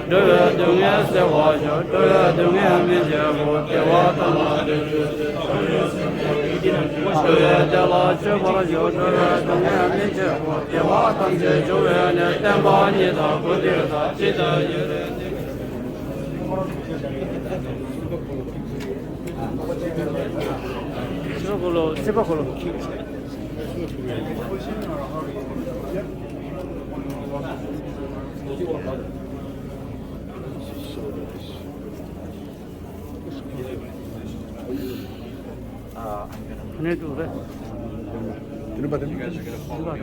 འགྲོ་བའི་སྡུག་བསྔལ་སེལ་བར་ཤོག །འགྲོ་བའི་སྡུག་བསྔལ་མི་བྱེད་པར། བདེ་བ་ཐོབ་ན་འགྲོ་རྒྱུ་ཞིག །འགྲོ་བའི་བདེ་བ་སྤྱོད་པར་ཤོག །འགྲོ་བའི་སྡུག་བསྔལ་མི་བྱེད་པར། བདེ་བ་ཐམས་ཅད་འབྱུང་བའི་གནས། བརྟན་པ་ཉིད་དང་ཀུན་འདུས་དང་། ཇི་ལྟར་ཡོད་རེ། སྲིད་པ་འཁོར་ལོ། སྲིད་པ་འཁོར་ལོ། ག་ནས་འདུག་རེད། You guys are gonna follow me.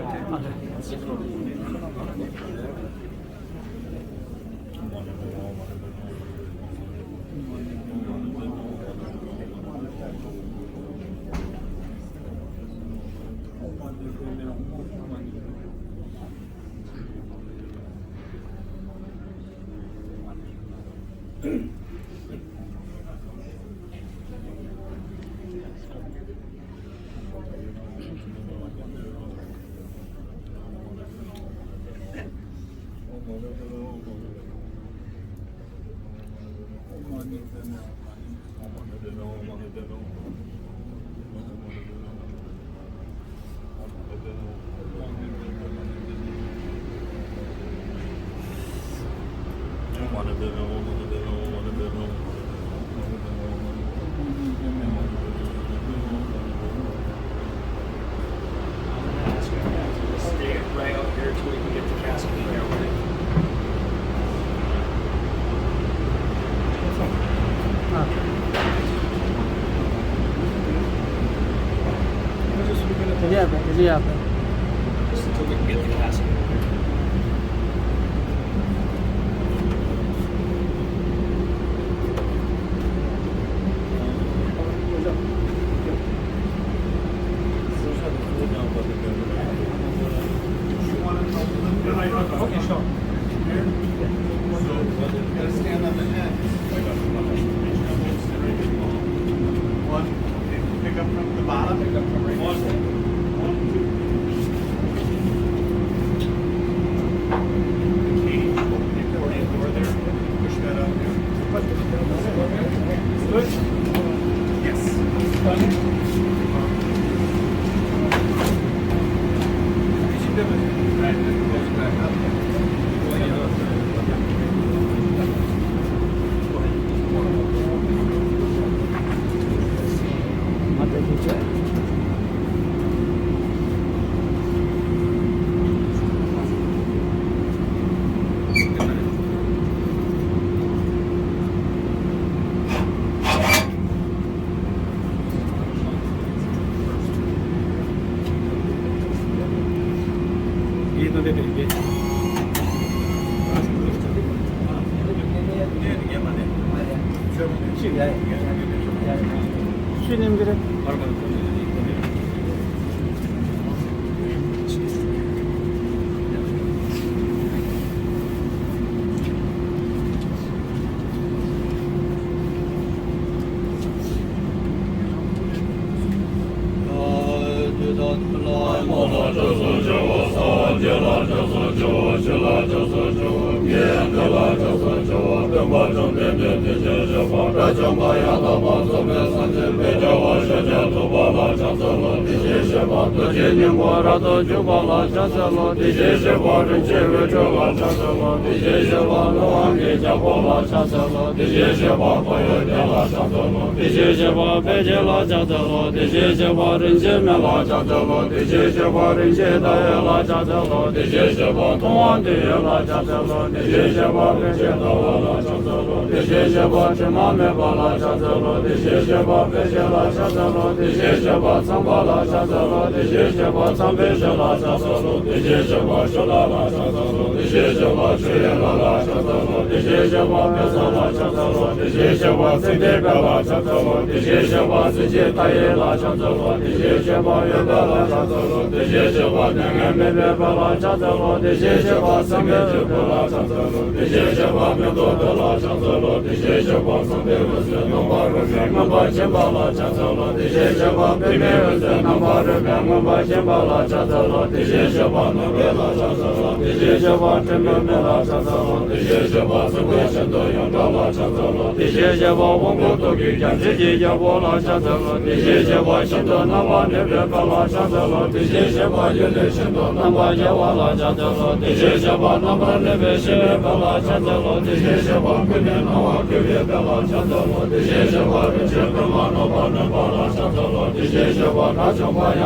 Stay right out here till we can get the casket in there, okay? Just until we can get the casket. One, pick up from the bottom. Pick up from right there. One, two. Push that up there. Good. Yes.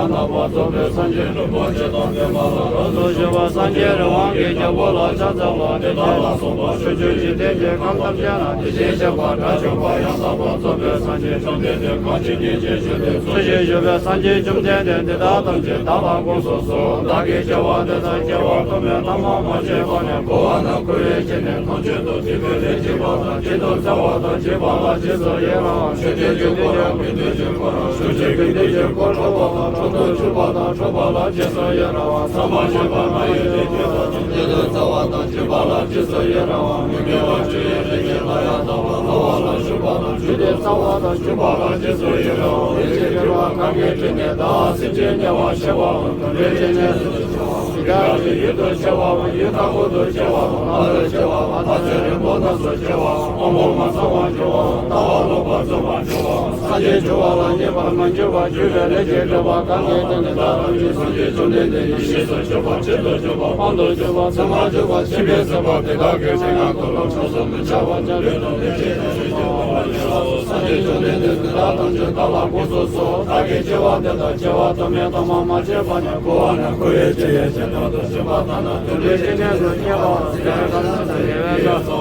ཡང་དག་པར་རྫོགས་པའི་སངས་རྒྱས་རིན་པོ་ཆེ་དང་ལྡན་པ་ལ། རབ་ཏུ་བྱུང་བ་སངས་རྒྱས་རི་དབང་གི་རྒྱལ་པོ་ལ་ཕྱག་འཚལ་ལོ། དེ་དག་ལ་སོགས་པ་ཕྱོགས་བཅུའི་འཇིག་རྟེན་གྱི་ཁམས་ཐམས་ཅད་ན་དེ་བཞིན་གཤེགས་པ་དགྲ་བཅོམ་པ་ཡང་དག་པར་རྫོགས་པའི་སངས་རྒྱས་བཅོམ་ལྡན་འདས་གང་ཇི་སྙེད་ཅིག་བཞུགས་ཏེ་ཚུལ་བཞིན་བཞུགས་པའི་སངས་རྒྱས་བཅོམ་ལྡན་འདས་འདི་དག་ཐམས་ཅད་བདག་ལ་དགོངས་སུ་གསོལ། བདག་གིས་སྐྱེ་བ་འདི་དང་སྐྱེ་བ་ཐོག་མའི་མཐའ་མ་མ་མཆིས་པ་ནས་འཁོར་བ་ན་འཁོར་བའི་སྐྱེ་གནས་ཐམས་ཅད་དུ་སྡིག་པའི་ལས་བགྱིས་པ་དང་། བགྱིད་དུ་སྩལ་བ་དང་བགྱིས་པ་ལ་རྗེས་སུ་ཡི་རང་བ། ཆོས་ཀུན་གྱི་འཁོར་རམ་དགེ་འདུན་གྱི་འཁོར་རམ་ཕྱོགས་བཅུའི་དགེ་འདུན་གྱི་འཁོར་འཁྲུག་པ་དང་འཁྲུག་ཏུ་འཇུག་པ་དང་འཁྲུག་པ་ལ་རྗེས་སུ་ཡི་རང་བ། ཟག་པ་བཅད་པ་ལྔ་ཡི་ལས་བགྱིས་པ་དང་། བགྱིད་དུ་སྩལ་བ་དང་བགྱིས་པ་ལ་རྗེས་སུ་ཡི་རང་བ། མི་དགེ་བ་བཅུ་ཡི་ལས་ཀྱི་ལྷ་ཡང་དག་པར་སླ་བ་ལ་ཞུགས་པ་དང་། བགྱིད་དུ་སྩལ་བ་དང་བགྱིས་པ་ལ་རྗེས་སུ་ཡི་རང་བ། ཡིད་ཀྱི་སྒྲིབ་པ་གང་གིས་བསྐྲུན་ནས་བདག་སེམས་ཅན་དམྱལ་བར་སྐྱེ་བའམ་དུད་འགྲོའི་སྐྱེ་གནས་སུ་འགྲོ་བ། ཡིད་དག་གི་ཡུལ་དུ་སྐྱེ་བའམ་ཡུལ་དཀར་པོ་དུ་སྐྱེ་བའམ་ལྷ་དུ་སྐྱེ་བའམ་ལྷ་ཚེ་རིང་པོ་རྣམས་སུ་སྐྱེ་བའམ་དབང་པོ་མ་ཚང་བར་འགྱུར་བའམ་ལྟ་བ་ལོག་པར་རྫོགས་པར་འགྱུར་བའམ་སངས་རྒྱས་འགྱུར་བ་ལ་ངེས་པར་མི་འགྱུར་བར་གྱུར་པའི་ལས་ཀྱི་སྒྲིབ་པ་གང་གིས་བསྐྲུན་ནས་བདག་ཐམས་ཅད་སངས་རྒྱས་བཅོམ་ལྡན་འདས་ཀྱི་ཞིང་དུ་སྤྱོད་པ་སྤྱོད་དུ་འཇུག་པ་སྤང་དུ་གྱུར་པ་ཚད་མར་གྱུར་པ་ཆེན་པོའི་སྲིད་པ་དེ་དག་གི་ཚེ་ང་ཀུན་ལ་ཕྱོགས་སུ་མི་འཆའ་བར་བྱ་ལས་དང་ལས་བྱེད་དང་ཞིང་སྐྱོང་བ་ཡོད་པ་སངས་རྒྱས་བཅོམ་ལྡན་འདས་དེ་དག་ཐམས་ཅད་བདག་ལ་དགོངས་སུ་གསོལ། བདག་གིས་སྐྱེ་བ་འདི་དང་སྐྱེ་བ་ཐོག་མའི་མཐའ་མ་མ་མཆིས་པ་ནས་འཁོར་བ་ན་འཁོར་བའི་སྐྱེ་གནས་ཇི་ལྟར་དུ་བྱོན་པ་ལྟར་ན་དུད་འགྲོའི་སྐྱེ་གནས་སུ་སྐྱེ་བའམ་དེ་ལས་བསྐལ་པ་ཚེ་དགེ་བའི་བསགས་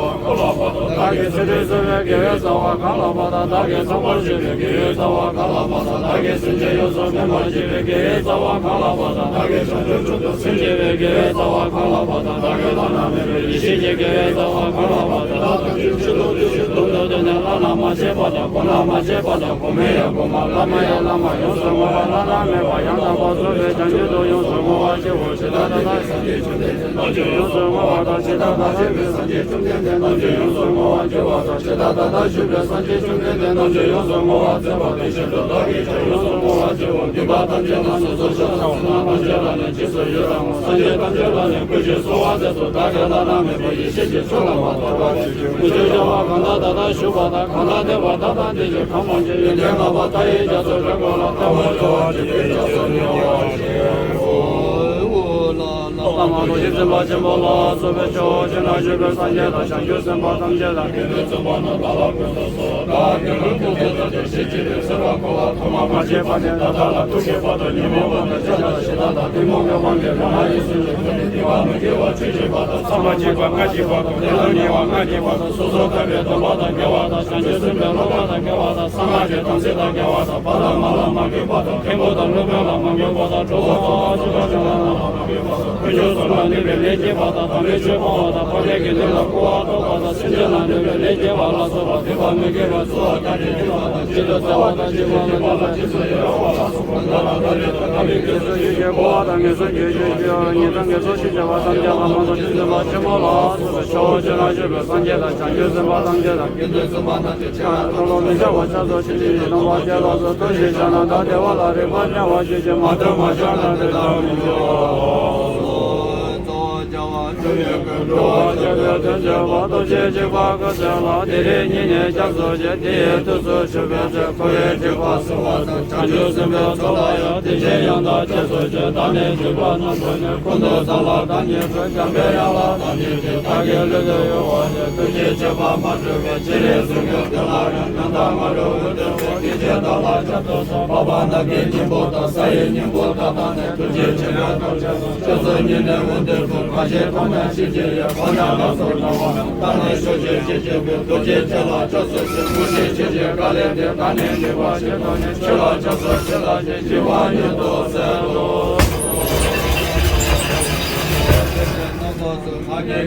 བདག་གིས་ཚུལ་ཁྲིམས་བསྲུང་བའི་དགེ་བའི་རྩ་བ་གང་ལགས་པ་དང་། བདག་གིས་ཚངས་པར་སྤྱོད་པའི་དགེ་བའི་རྩ་བ་གང་ལགས་པ་དང་། བདག་གིས་སེམས་ཅན་ཡོངས་སུ་སྨིན་པར་བྱེད་པའི་དགེ་བའི་རྩ་བ་གང་ལགས་པ་དང་། བདག་གིས་བྱང་ཆུབ་མཆོག་ཏུ་སེམས་བསྐྱེད་པའི་དགེ་བའི་རྩ་བ་གང་ལགས་པ་དང་། བདག་གིས་བླ་ན་མེད་པའི་ཡེ་ཤེས་ཀྱི་དགེ་བའི་རྩ་བ་གང་ལགས་པ་དང་། བདག་ཐམས་ཅད་ཆོས་དང་ལྡན་ཞིང་དུང་དུ་བརྡོལ་ནས་བླ་ན་མ་མཆིས་པ་དང་། གོང་ན་མ་མཆིས་པ་དང་། གོང་མའི་ཡང་གོང་མ། བླ་མ་ཡི་བླ་མ། ཡོངས་སུ་བསྔོ་བ་བླ་ན་མེད་པ་ཡང་དག་པར་རྫོགས་པའི་བྱང་ཆུབ་ཏུ་ཡོངས་སུ་བསྔོ་བར་བགྱིའོ། ཇི་ལྟར་བདག་ཐམས་ཅད་ཡོངས་སུ་བསྔོ་བ་དང་། ཇི་ལྟར་བདག་ཐམས་ཅད་སངས་རྒྱས་བཅོམ་ལྡན་འདས་རྣམས་ཀྱིས་ཡོངས་སུ་བསྔོ་བར་བགྱིའོ་དང་། ཇི་ལྟར་བདག་ལྟར་གྱུར་པའི་སངས་རྒྱས་བཅོམ་ལྡན་འདས་རྣམས་ཀྱིས་ཡོངས་སུ་བསྔོ་བར་མཛད་པ་དེ་བཞིན་དུ་བདག་གིས་ཀྱང་ཡོངས་སུ་བསྔོ་བར་བགྱིའོ། སྡིག་པ་ཐམས་ཅད་ལ་སོ་སོར་བཤགས་ཤིང་ཚོགས་རྣམས་ཐམས་ཅད་ལ་ནི་རྗེས་སུ་ཡི་རང་ངོ་། སངས་རྒྱས་ཐམས་ཅད་ལ་ནི་གུས་ཤིང་གསོལ་བ་འདེབས་སོ། བདག་གིས་བླ་ན་མེད་པའི་ཡེ་ཤེས་ཀྱི་ཕྱོགས་ལ་མ་ཐོགས་པ་ཅི་བྱུང་། ཀུན་ཏུ་སྦྱོར་བ་གང་དག་ད་ལྟ་བཞུགས་པ་དང་། གང་དག་འདས་པ་ད་ལྟ་འདས་ཀྱི་གང་མ་བྱོན། ཡོན་ཏན་ལྔ་པ་མཐའ་ཡས་རྒྱ་མཚོའི་རི་ཁོག་ལ། ལྟ་བ་བྱ་བ་བྱེད་པའི་སྐྱབས་སུ་མྱུར་བར་ཤོག། བླ་མ་རྡོ་རྗེ་འཛིན་པ་ཆེན་པོ་ལ་སོགས་པའི་ཕྱོགས་བཅུ་ན་བཞུགས་པའི་སངས་རྒྱས་དང་བྱང་ཆུབ་སེམས་དཔའ་ཐམས་ཅད་དང་། དགེ་འདུན་བཙུན་པ་རྣམས་བདག་ལ་ཕུལ་དུ་གསོལ། བདག་གིས་ལུས་ཐོག་ཏུ་བཙུགས་ཏེ་ཞིབ་ཅིང་ཟབ་པར་བསྐོར་བ་ཐོག་མ་མ་མཆིས་པ་ནས་ད་ལྟ་ལ་ཐུག་གི་བར་དུ་ཉོན་མོངས་པ་དང་ཕྱག་རྒྱ་དང་ཞེ་སྡང་དང་གཏི་མུག་གི་དབང་གིས་ལས་སྣ་ཡི་གསུམ་གྱི་སྒོ་ནས་སྡིག་པ་མི་དགེ་བ་བཅུ་བྱེད་པ་དང་། ཕྱག་མ་མཆིས་པ་ལྔ་བྱེད་པ་དང་། དེ་ལ་ཉེ་བ་ལྔ་བྱེད་པ་དང་། སོ་སོར་ཐར་པའི་སྡོམ་པ་དང་འགལ་བ་དང་། བྱང་ཆུབ་སེམས་དཔའི་སློབ་པ་དང་འགལ་བ་དང་། སངས་རྒྱས་དམ་ཚིག་དང་འགལ་བ་དང་། ཕ་དང་མ་ལ་མ་གུས་པ་དང་། མཁན་པོ་དང་སློབ་དཔོན་ལ་མ་གུས་པ་དང་། གྲོགས་པོ་དང་ཚོགས་པ་གཞན་དག་ལ་མ་གུས་པ་དང་། དཀོན་མཆོག་གསུམ་ལ་གནོད་པའི་ལས་བགྱིས་པ་དང་། དམ་པའི་ཆོས་སྤོང་བ་དང་། འཕགས་པའི་དགེ་འདུན་ལ་སྐུར་བ་གཏོང་བ་དང་། སེམས་ཅན་ལ་གནོད་པའི་ལས་བགྱིས་པ་ལ་སོགས་པ་སྡིག་པ་མི་དགེ་བ་ཚོགས་ཐམས་ཅད་བགྱིས་པ་དང་། བགྱིད་དུ་སྩལ་བ་དང་བགྱིས་པ་ལ་སོགས་པ་རྗེས་སུ་ཡི་རང་བ་ལ་སོགས་པ་འདི་ལ་ད་རེས་དང་ད་རེས་ཀྱི་སོ་སོའི་རྒྱལ་པོ་བ་དང་ངན་སོང་གི་ཆོས་ཀྱི་ཉེས་དང་ངན་སོང་ཞི་བྱ་བ་ཐམས་ཅད་ལ་མ་དང་ཆོས་འཛིན་པ་ཆེན་པོ་ལ་སོགས་པའི་ཕྱོགས་བཅུ་ན་བཞུགས་པའི་སངས་རྒྱས་དང་བྱང་ཆུབ་སེམས་དཔའ་ཐམས་ཅད་དང་། དགེ་འདུན་བཙུན་པ་རྣམས་ཀྱི་ཕྱག་རྡོ་ལོ་མི་འཆབ་པ་ཕྱག་སོགས་ཆེན་པོའི་སྡོམ་པ་བཅས་ལ་སོགས་ཐུགས་རྗེའི་ཕྱག་ན་བདག་བདེ་བ་ལ་རེག་པར་བྱ་བ་ཞིག་ཀྱང་མ་ཐོབ་མ་བྱུང་ན་དེ་ལྟར་མི་འགྱུར། འགྲོ་བ་སྤྱོད་པའི་དོན་སྤྱོད་པ་སྟོབས་ཆེན་གཅིག་པ་ཀུན་གསལ་ལ་དེ་རིང་ཉིད་ནས་སྐྱབས་སུ་མཆི། དེའི་དུས་སུ་ཞུགས་པའི་ཚེ་འཁོར་བའི་སྡིག་པ་སེལ་བ་དང་། བྱང་ཆུབ་སེམས་དཔའི་ཚོགས་ལ་ཡང་དེ་བཞིན་ཡང་དག་རྗེས་སུ་མཆི། བདག་ནི་འཇིགས་པ་རྣམ་པ་ནས་ཀུན་ཏུ་སེལ་ལ་བདག་ཉིད་ཀྱི། འཇམ་པའི་དབྱངས་ལ་བདག་ཉིད་ཀྱི། བདག་གི་ལུས་ཀྱི་གཡོ་བ་ནས། ཐུགས་རྗེའི་ཆད་པ་མ་གྲོལ་བའི། ཕྱི་རོལ་གཟུགས་ཀྱི་དོན་ལ་ཡང་། ཉམ་ཐག་སྔ་དྲོ་འོད་འདྲ་བའི། སྐད་ཅིག་བདག་ལ་ཁྱབ་ཏུ་གསོལ། འཕགས་པ་ནམ་མཁའི་སྙིང་པོ་དང་། ས་ཡི་སྙིང་པོ་དག་བཏང་ནས། ཐུགས་རྗེའི་ཆེ་བའི་ཐམས་ཅད་ཀྱང་། ཆོས་སུ་ཉིད་ནས་འོད་འདྲ་བུ། གང་ཞིག་མཐོང་ནས་ཤིན་ཏུ་ཡི། མཐོང་ནས་ལག་སོར་བྲལ་བ་རྣམས། བརྟགས་ནས་ཕྱོགས་བཅུའི་ཤེས་བྱ་བས། ཐུགས་རྗེ་ཆེ་ལ་སྐྱབས་སུ་མཆི། དངོས་གཞི་ཆོས་ཀྱི་བཀའ་ལས་འདས། བདག་ནི་འདུལ་བར་ཞེན་དང་ནི། ཆོས་ལ་སྐྱབས་སུ་མཆི་ལགས་ཞེས། བགྱི་བ་ཉིད་དུ་ཟད་དོ།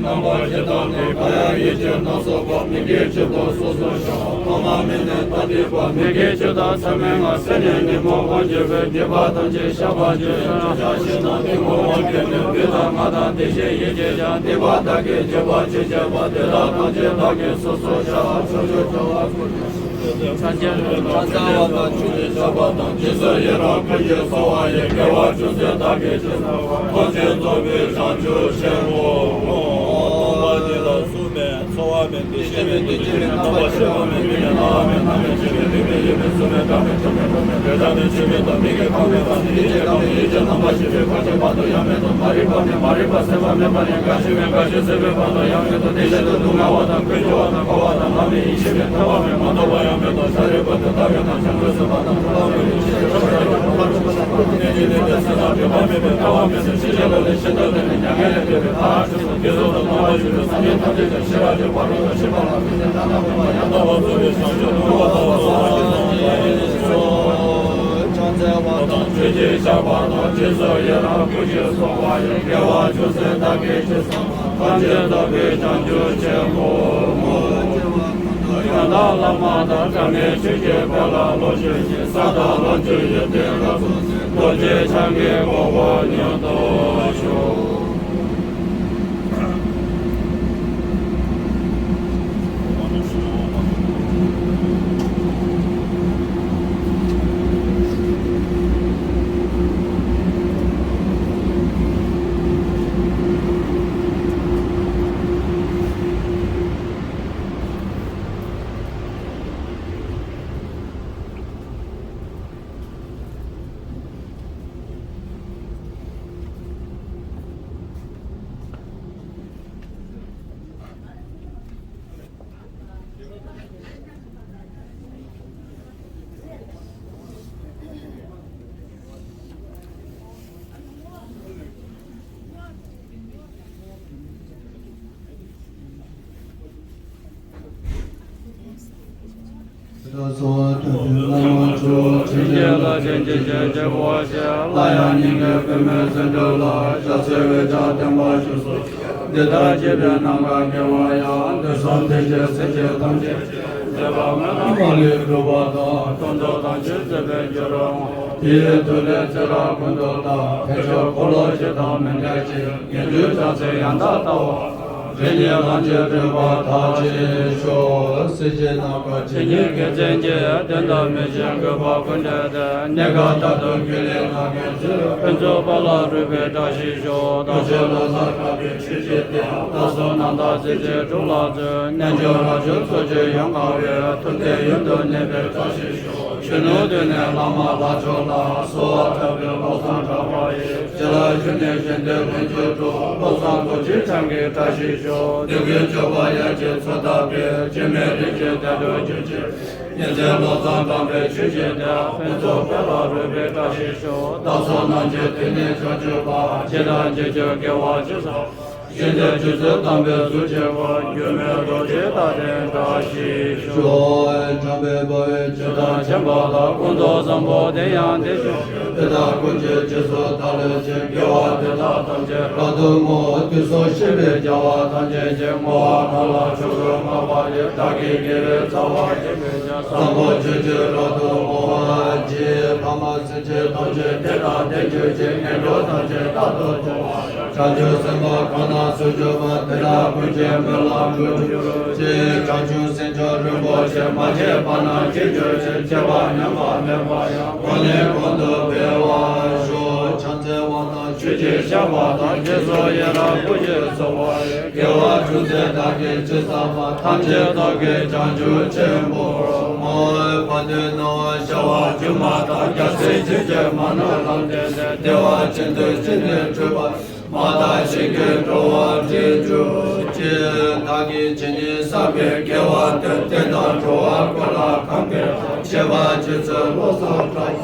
སྣང་བ་ཇི་ལྟ་བུ། འཁོར་བའི་ཡེ་ཤེས་སྣ་ཚོགས་པ། མིག་གི་དཀྱིལ་དུ་སོ་སོར་ཤར་བ། ཐོག་མ་མེད་ནས་ད་ལྟའི་བར། མི་དགེ་བཅུ་དང་མཚམས་མེད་ལྔ། སེར་སྣའི་ཉོན་མོངས་དབང་གྱུར་པའི། སྡིག་པ་ཐམས་ཅད་བཤགས་པར་བགྱི། ཕྱག་ཕྱི་ནང་གི་ངོ་བོ་སྐྱོན་མེད། ལུས་དང་ངག་དང་བདེ་གཤེགས་ཡིད་ཀྱིས་ཀྱང་། སྡིག་པ་བདག་གིས་བགྱིས་པ་ཅི་བྱས་པ། དེ་དག་ཐམས་ཅད་བདག་གིས་སོ་སོར་བཤགས། ཕྱོགས་བཅུར་སྐྱོང་བ་ཀུན། ཕྱག་འཚལ་བ་དང་མཆོད་པའི་བཤགས་པ་དང་། རྗེས་སུ་ཡི་རང་ཀུན་གྱིས་གསོལ་བ་ཡི། དགེ་བ་ཅུང་ཟད་བདག་གིས་ཅི་བསགས་པ། ཐམས་ཅད་རྫོགས་པའི་བྱང་ཆུབ་ཆེན་པོའི་ངོ་བོ། སྟོང་པ་ཉིད་ལ་སྲུང་མའི་འཚོ་བ། ཡང་དག་བླ་མ་དང་བྲམ་ཟེ་ཆོས་ཀྱི་དཔལ་ལ་ལོ་རྒྱུས་ཀྱི་ས་དང་ལོ་རྒྱུས་ཀྱི་དུས་ལ་སོགས་རྡོ་རྗེ་འཆང་གི་གོ་འཕང་མྱུར་དུ་ཤོག། རིགས་ལྔ་ལ་ཆོས་ཀྱི་དབྱིངས་ཀྱི་དོན་དམ་མི་ཤེས་དགོས་པ་ཀུན་བྲལ་ཏེ། གནས་སྐབས་ལྟར་དུ་རྒྱུད་ལས་ལྷག་པའི་ཚུལ། ཕུན་ཚོགས་དཔལ་ལ་རོལ་པའི་བཀྲ་ཤིས་ཤོག། རྡོ་རྗེ་ལོ་ཙཱ་བཀའ་པའི་ཆོས་ཀྱི་གཏེར། བདག་སོགས་རྣམ་དག་སྲིད་རྩེ་དྲུག་ལ་སྩོལ། རྣལ་འབྱོར་རབ་བྱུང་ཚོགས་ཀྱི་ཡོན་གང་བས། ཐུབ་བསྟན་ཡུན་དུ་གནས་པའི་བཀྲ་ཤིས་ཤོག། གཞོན་ནུ་དུས་ནས་བླ་མ་ལྷ་མཆོག་ལ། གསོལ་བ་བཏབ་པའི་བློ་བཟང་གྲགས་པ་ཡིས། རྗེ་ལ་ཞུས་ནས་བཞེད་དོན་ལྷུན་གྱིས་གྲུབ། བློ་བཟང་རྡོ་རྗེ་འཆང་གི་བཀྲ་ཤིས་ཤོག། འདོད་དགུའི་སྤྱོད་པ་ཡར་གྱི་མཚོ་ལྟ་བུའི། སྐྱེ་མེད་རིགས་ཀྱི་བདེ་འགྲོར་གྱུར་ཅིག། ཉིན་མཚན་བློ་བཟང་གྲགས་པའི་ཆོས་ཀྱི་གཏེར། ཕུན་ཚོགས་དཔལ་ལ་རོལ་པའི་བཀྲ་ཤིས་ཤོག། བདག་སོགས་རྣམས་ཀྱི་དུས་ནས་བྱང་ཆུབ་པ། རྗེ་དང་རྗེས་འཇུག་དགེ་བ་ཇི་བསགས། ཞིང་དེར་རྗེ་བཙུན་དམ་པའི་གཟུགས་ཅན་པ། འགྱུར་མེད་རྡོ་རྗེ་ལྟར་བརྟན་བཀྲ་ཤིས་ཤོག། བྱམས་པའི་དཔའ་བོས་ཇི་ལྟར་མཁྱེན་པ་དང་། ཀུན་ཏུ་བཟང་པོ་དེ་ཡང་དེ་བཞིན་ཏེ། དེ་དག་ཀུན་གྱི་རྗེས་སུ་བདག་སློབ་ཅིང་། དགེ་བ་འདི་དག་ཐམས་ཅད་རབ་ཏུ་བསྔོ། དུས་གསུམ་གཤེགས་པའི་རྒྱལ་བ་ཐམས་ཅད་ཀྱིས། བསྔོ་བ་གང་ལ་མཆོག་ཏུ་བསྔགས་པ་དེས། བདག་གི་དགེ་བའི་རྩ་བ་ཆེན་པོའི་ཕྱིར། བཟང་པོ་སྤྱོད་ཕྱིར་རབ་ཏུ་བསྔོ་བར་བགྱི། ཕ་མ་སེམས་ཅན་ཐམས་ཅད་བདེ་དང་ལྡན་གྱུར་ཅིག། ངན་འགྲོ་ཐམས་ཅད་རྟག་ཏུ་སྟོངས་པ། བྱང་ཆུབ་སེམས་དཔའ་གང་རྣམས་སུ་གྱུར་པ། དེ་དག་ཀུན་གྱི་མོད་ལ་འགྲོ་གྱུར་ཅིག། བྱང་ཆུབ་སེམས་མཆོག་རིན་པོ་ཆེ། མ་སྐྱེས་པ་རྣམས་སྐྱེ་གྱུར་ཅིག། སྐྱེས་པ་ཉམས་པ་མེད་པ་ཡང་། གོང་ནས་གོང་དུ་འཕེལ་བར་ཤོག། བྱང་རྩེ་དབང་ཐང་ཆོས་ཀྱི་ཞགས་པ་དང་། རྗེས་སུ་ཡི་རང་བསྐུལ་ཞིང་གསོལ་བ་ཡི། དགེ་བ་ཅུང་ཟད་བདག་གིས་ཅི་བསགས་པ། ཐམས་ཅད་རྫོགས་སྐུའི་བྱང་ཆུབ་ཆེན་པོར་སྨོན། ཕན་བདེའི་སྣང་བ་ཤར་བ་སྒྱུ་མ་ལྟར། རྒྱལ་སྲས་ཆོས་ཀྱི་མ་ཎི་ལམ་བདེན་ཏེ། བདེ་བ་ཅན་དུ་ཅི་ནས་འགྲུབ་པ། མ་དག་གཞན་གྱི་འགྲོ་བ་འདྲེན་གྱུར་ཅིག། བདག་གིས་ཇི་སྙེད་བསགས་པའི་དགེ་བ་དེ། བསྟན་དང་འགྲོ་བ་ཀུན་ལ་གང་ཕན་དང་། ཁྱད་པར་རྗེ་བཙུན་བློ་བཟང་གྲགས་པ།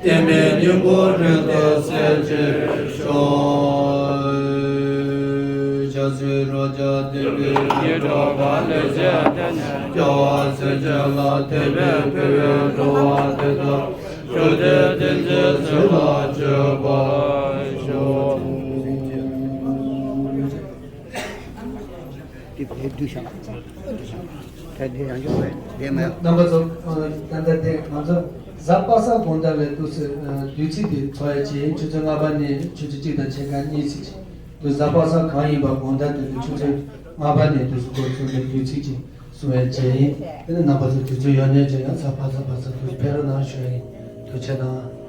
བསྟན་པའི་སྙིང་པོ་རིང་དུ་གསལ་བྱེད་ཤོག། ཞབས་སུ་རོ་བརྒྱ་ལྡན་པའི་ཡིད་འཕྲོག་པ། ལེགས་བྱས་བསྟན་ནས་སྐྱོ་བ་སེལ་བྱེད་ལ། དད་པས་ཕུལ་བའི་འགྲོ་བ་དེ་དག་མཆོག་ཐུན་བསྟན་འཛིན་ཚུལ་ལ་སྤྱོད་པར་ཤོག། དེ་བས་བསྡུས་བཞག་ད་དེ་ཡང་འཇོག་པས་དེ་མ་ཡང་། རྣམ་པ་ཚོ། ད་ལྟ་དེ་ང་ཚོ་གཟའ་པ་སངས་དགོང་དག་ལ་འདུག་སེ་བདུད་རྩི་དེ་འཚོ་ཡ་བྱེད། ཆུ་ཚོད་ལྔ་པ་ནས་ཆུ་ཚོད་གཅིག་དང་ཕྱེད་ཀ་གཉིས་ཚིག་ཅིག་འདུག་གཟའ་པ་སངས་གང་ཡིན་པ་དགོང་དག་དེ་ཚོ་ཆུ་ཚོད་ལྔ་པ་ནས་འདུག་སེ་འགོ་ཚུགས་ནས་བདུད་རྩི་ཅིག་གསུང་ཡ་བྱེད་ཡིན། དེ་ནས་རྣམ་པ་ཚོ་དུས་ཚོད་ཡོད་ནས་ཅིག་ཡང་གཟའ་པ་སངས་པ་སངས་འདུག་ཕེབས་རོགས་གནང་ཞུ་ཡ་ཡིན། ཐུགས་རྗེ་གནང་།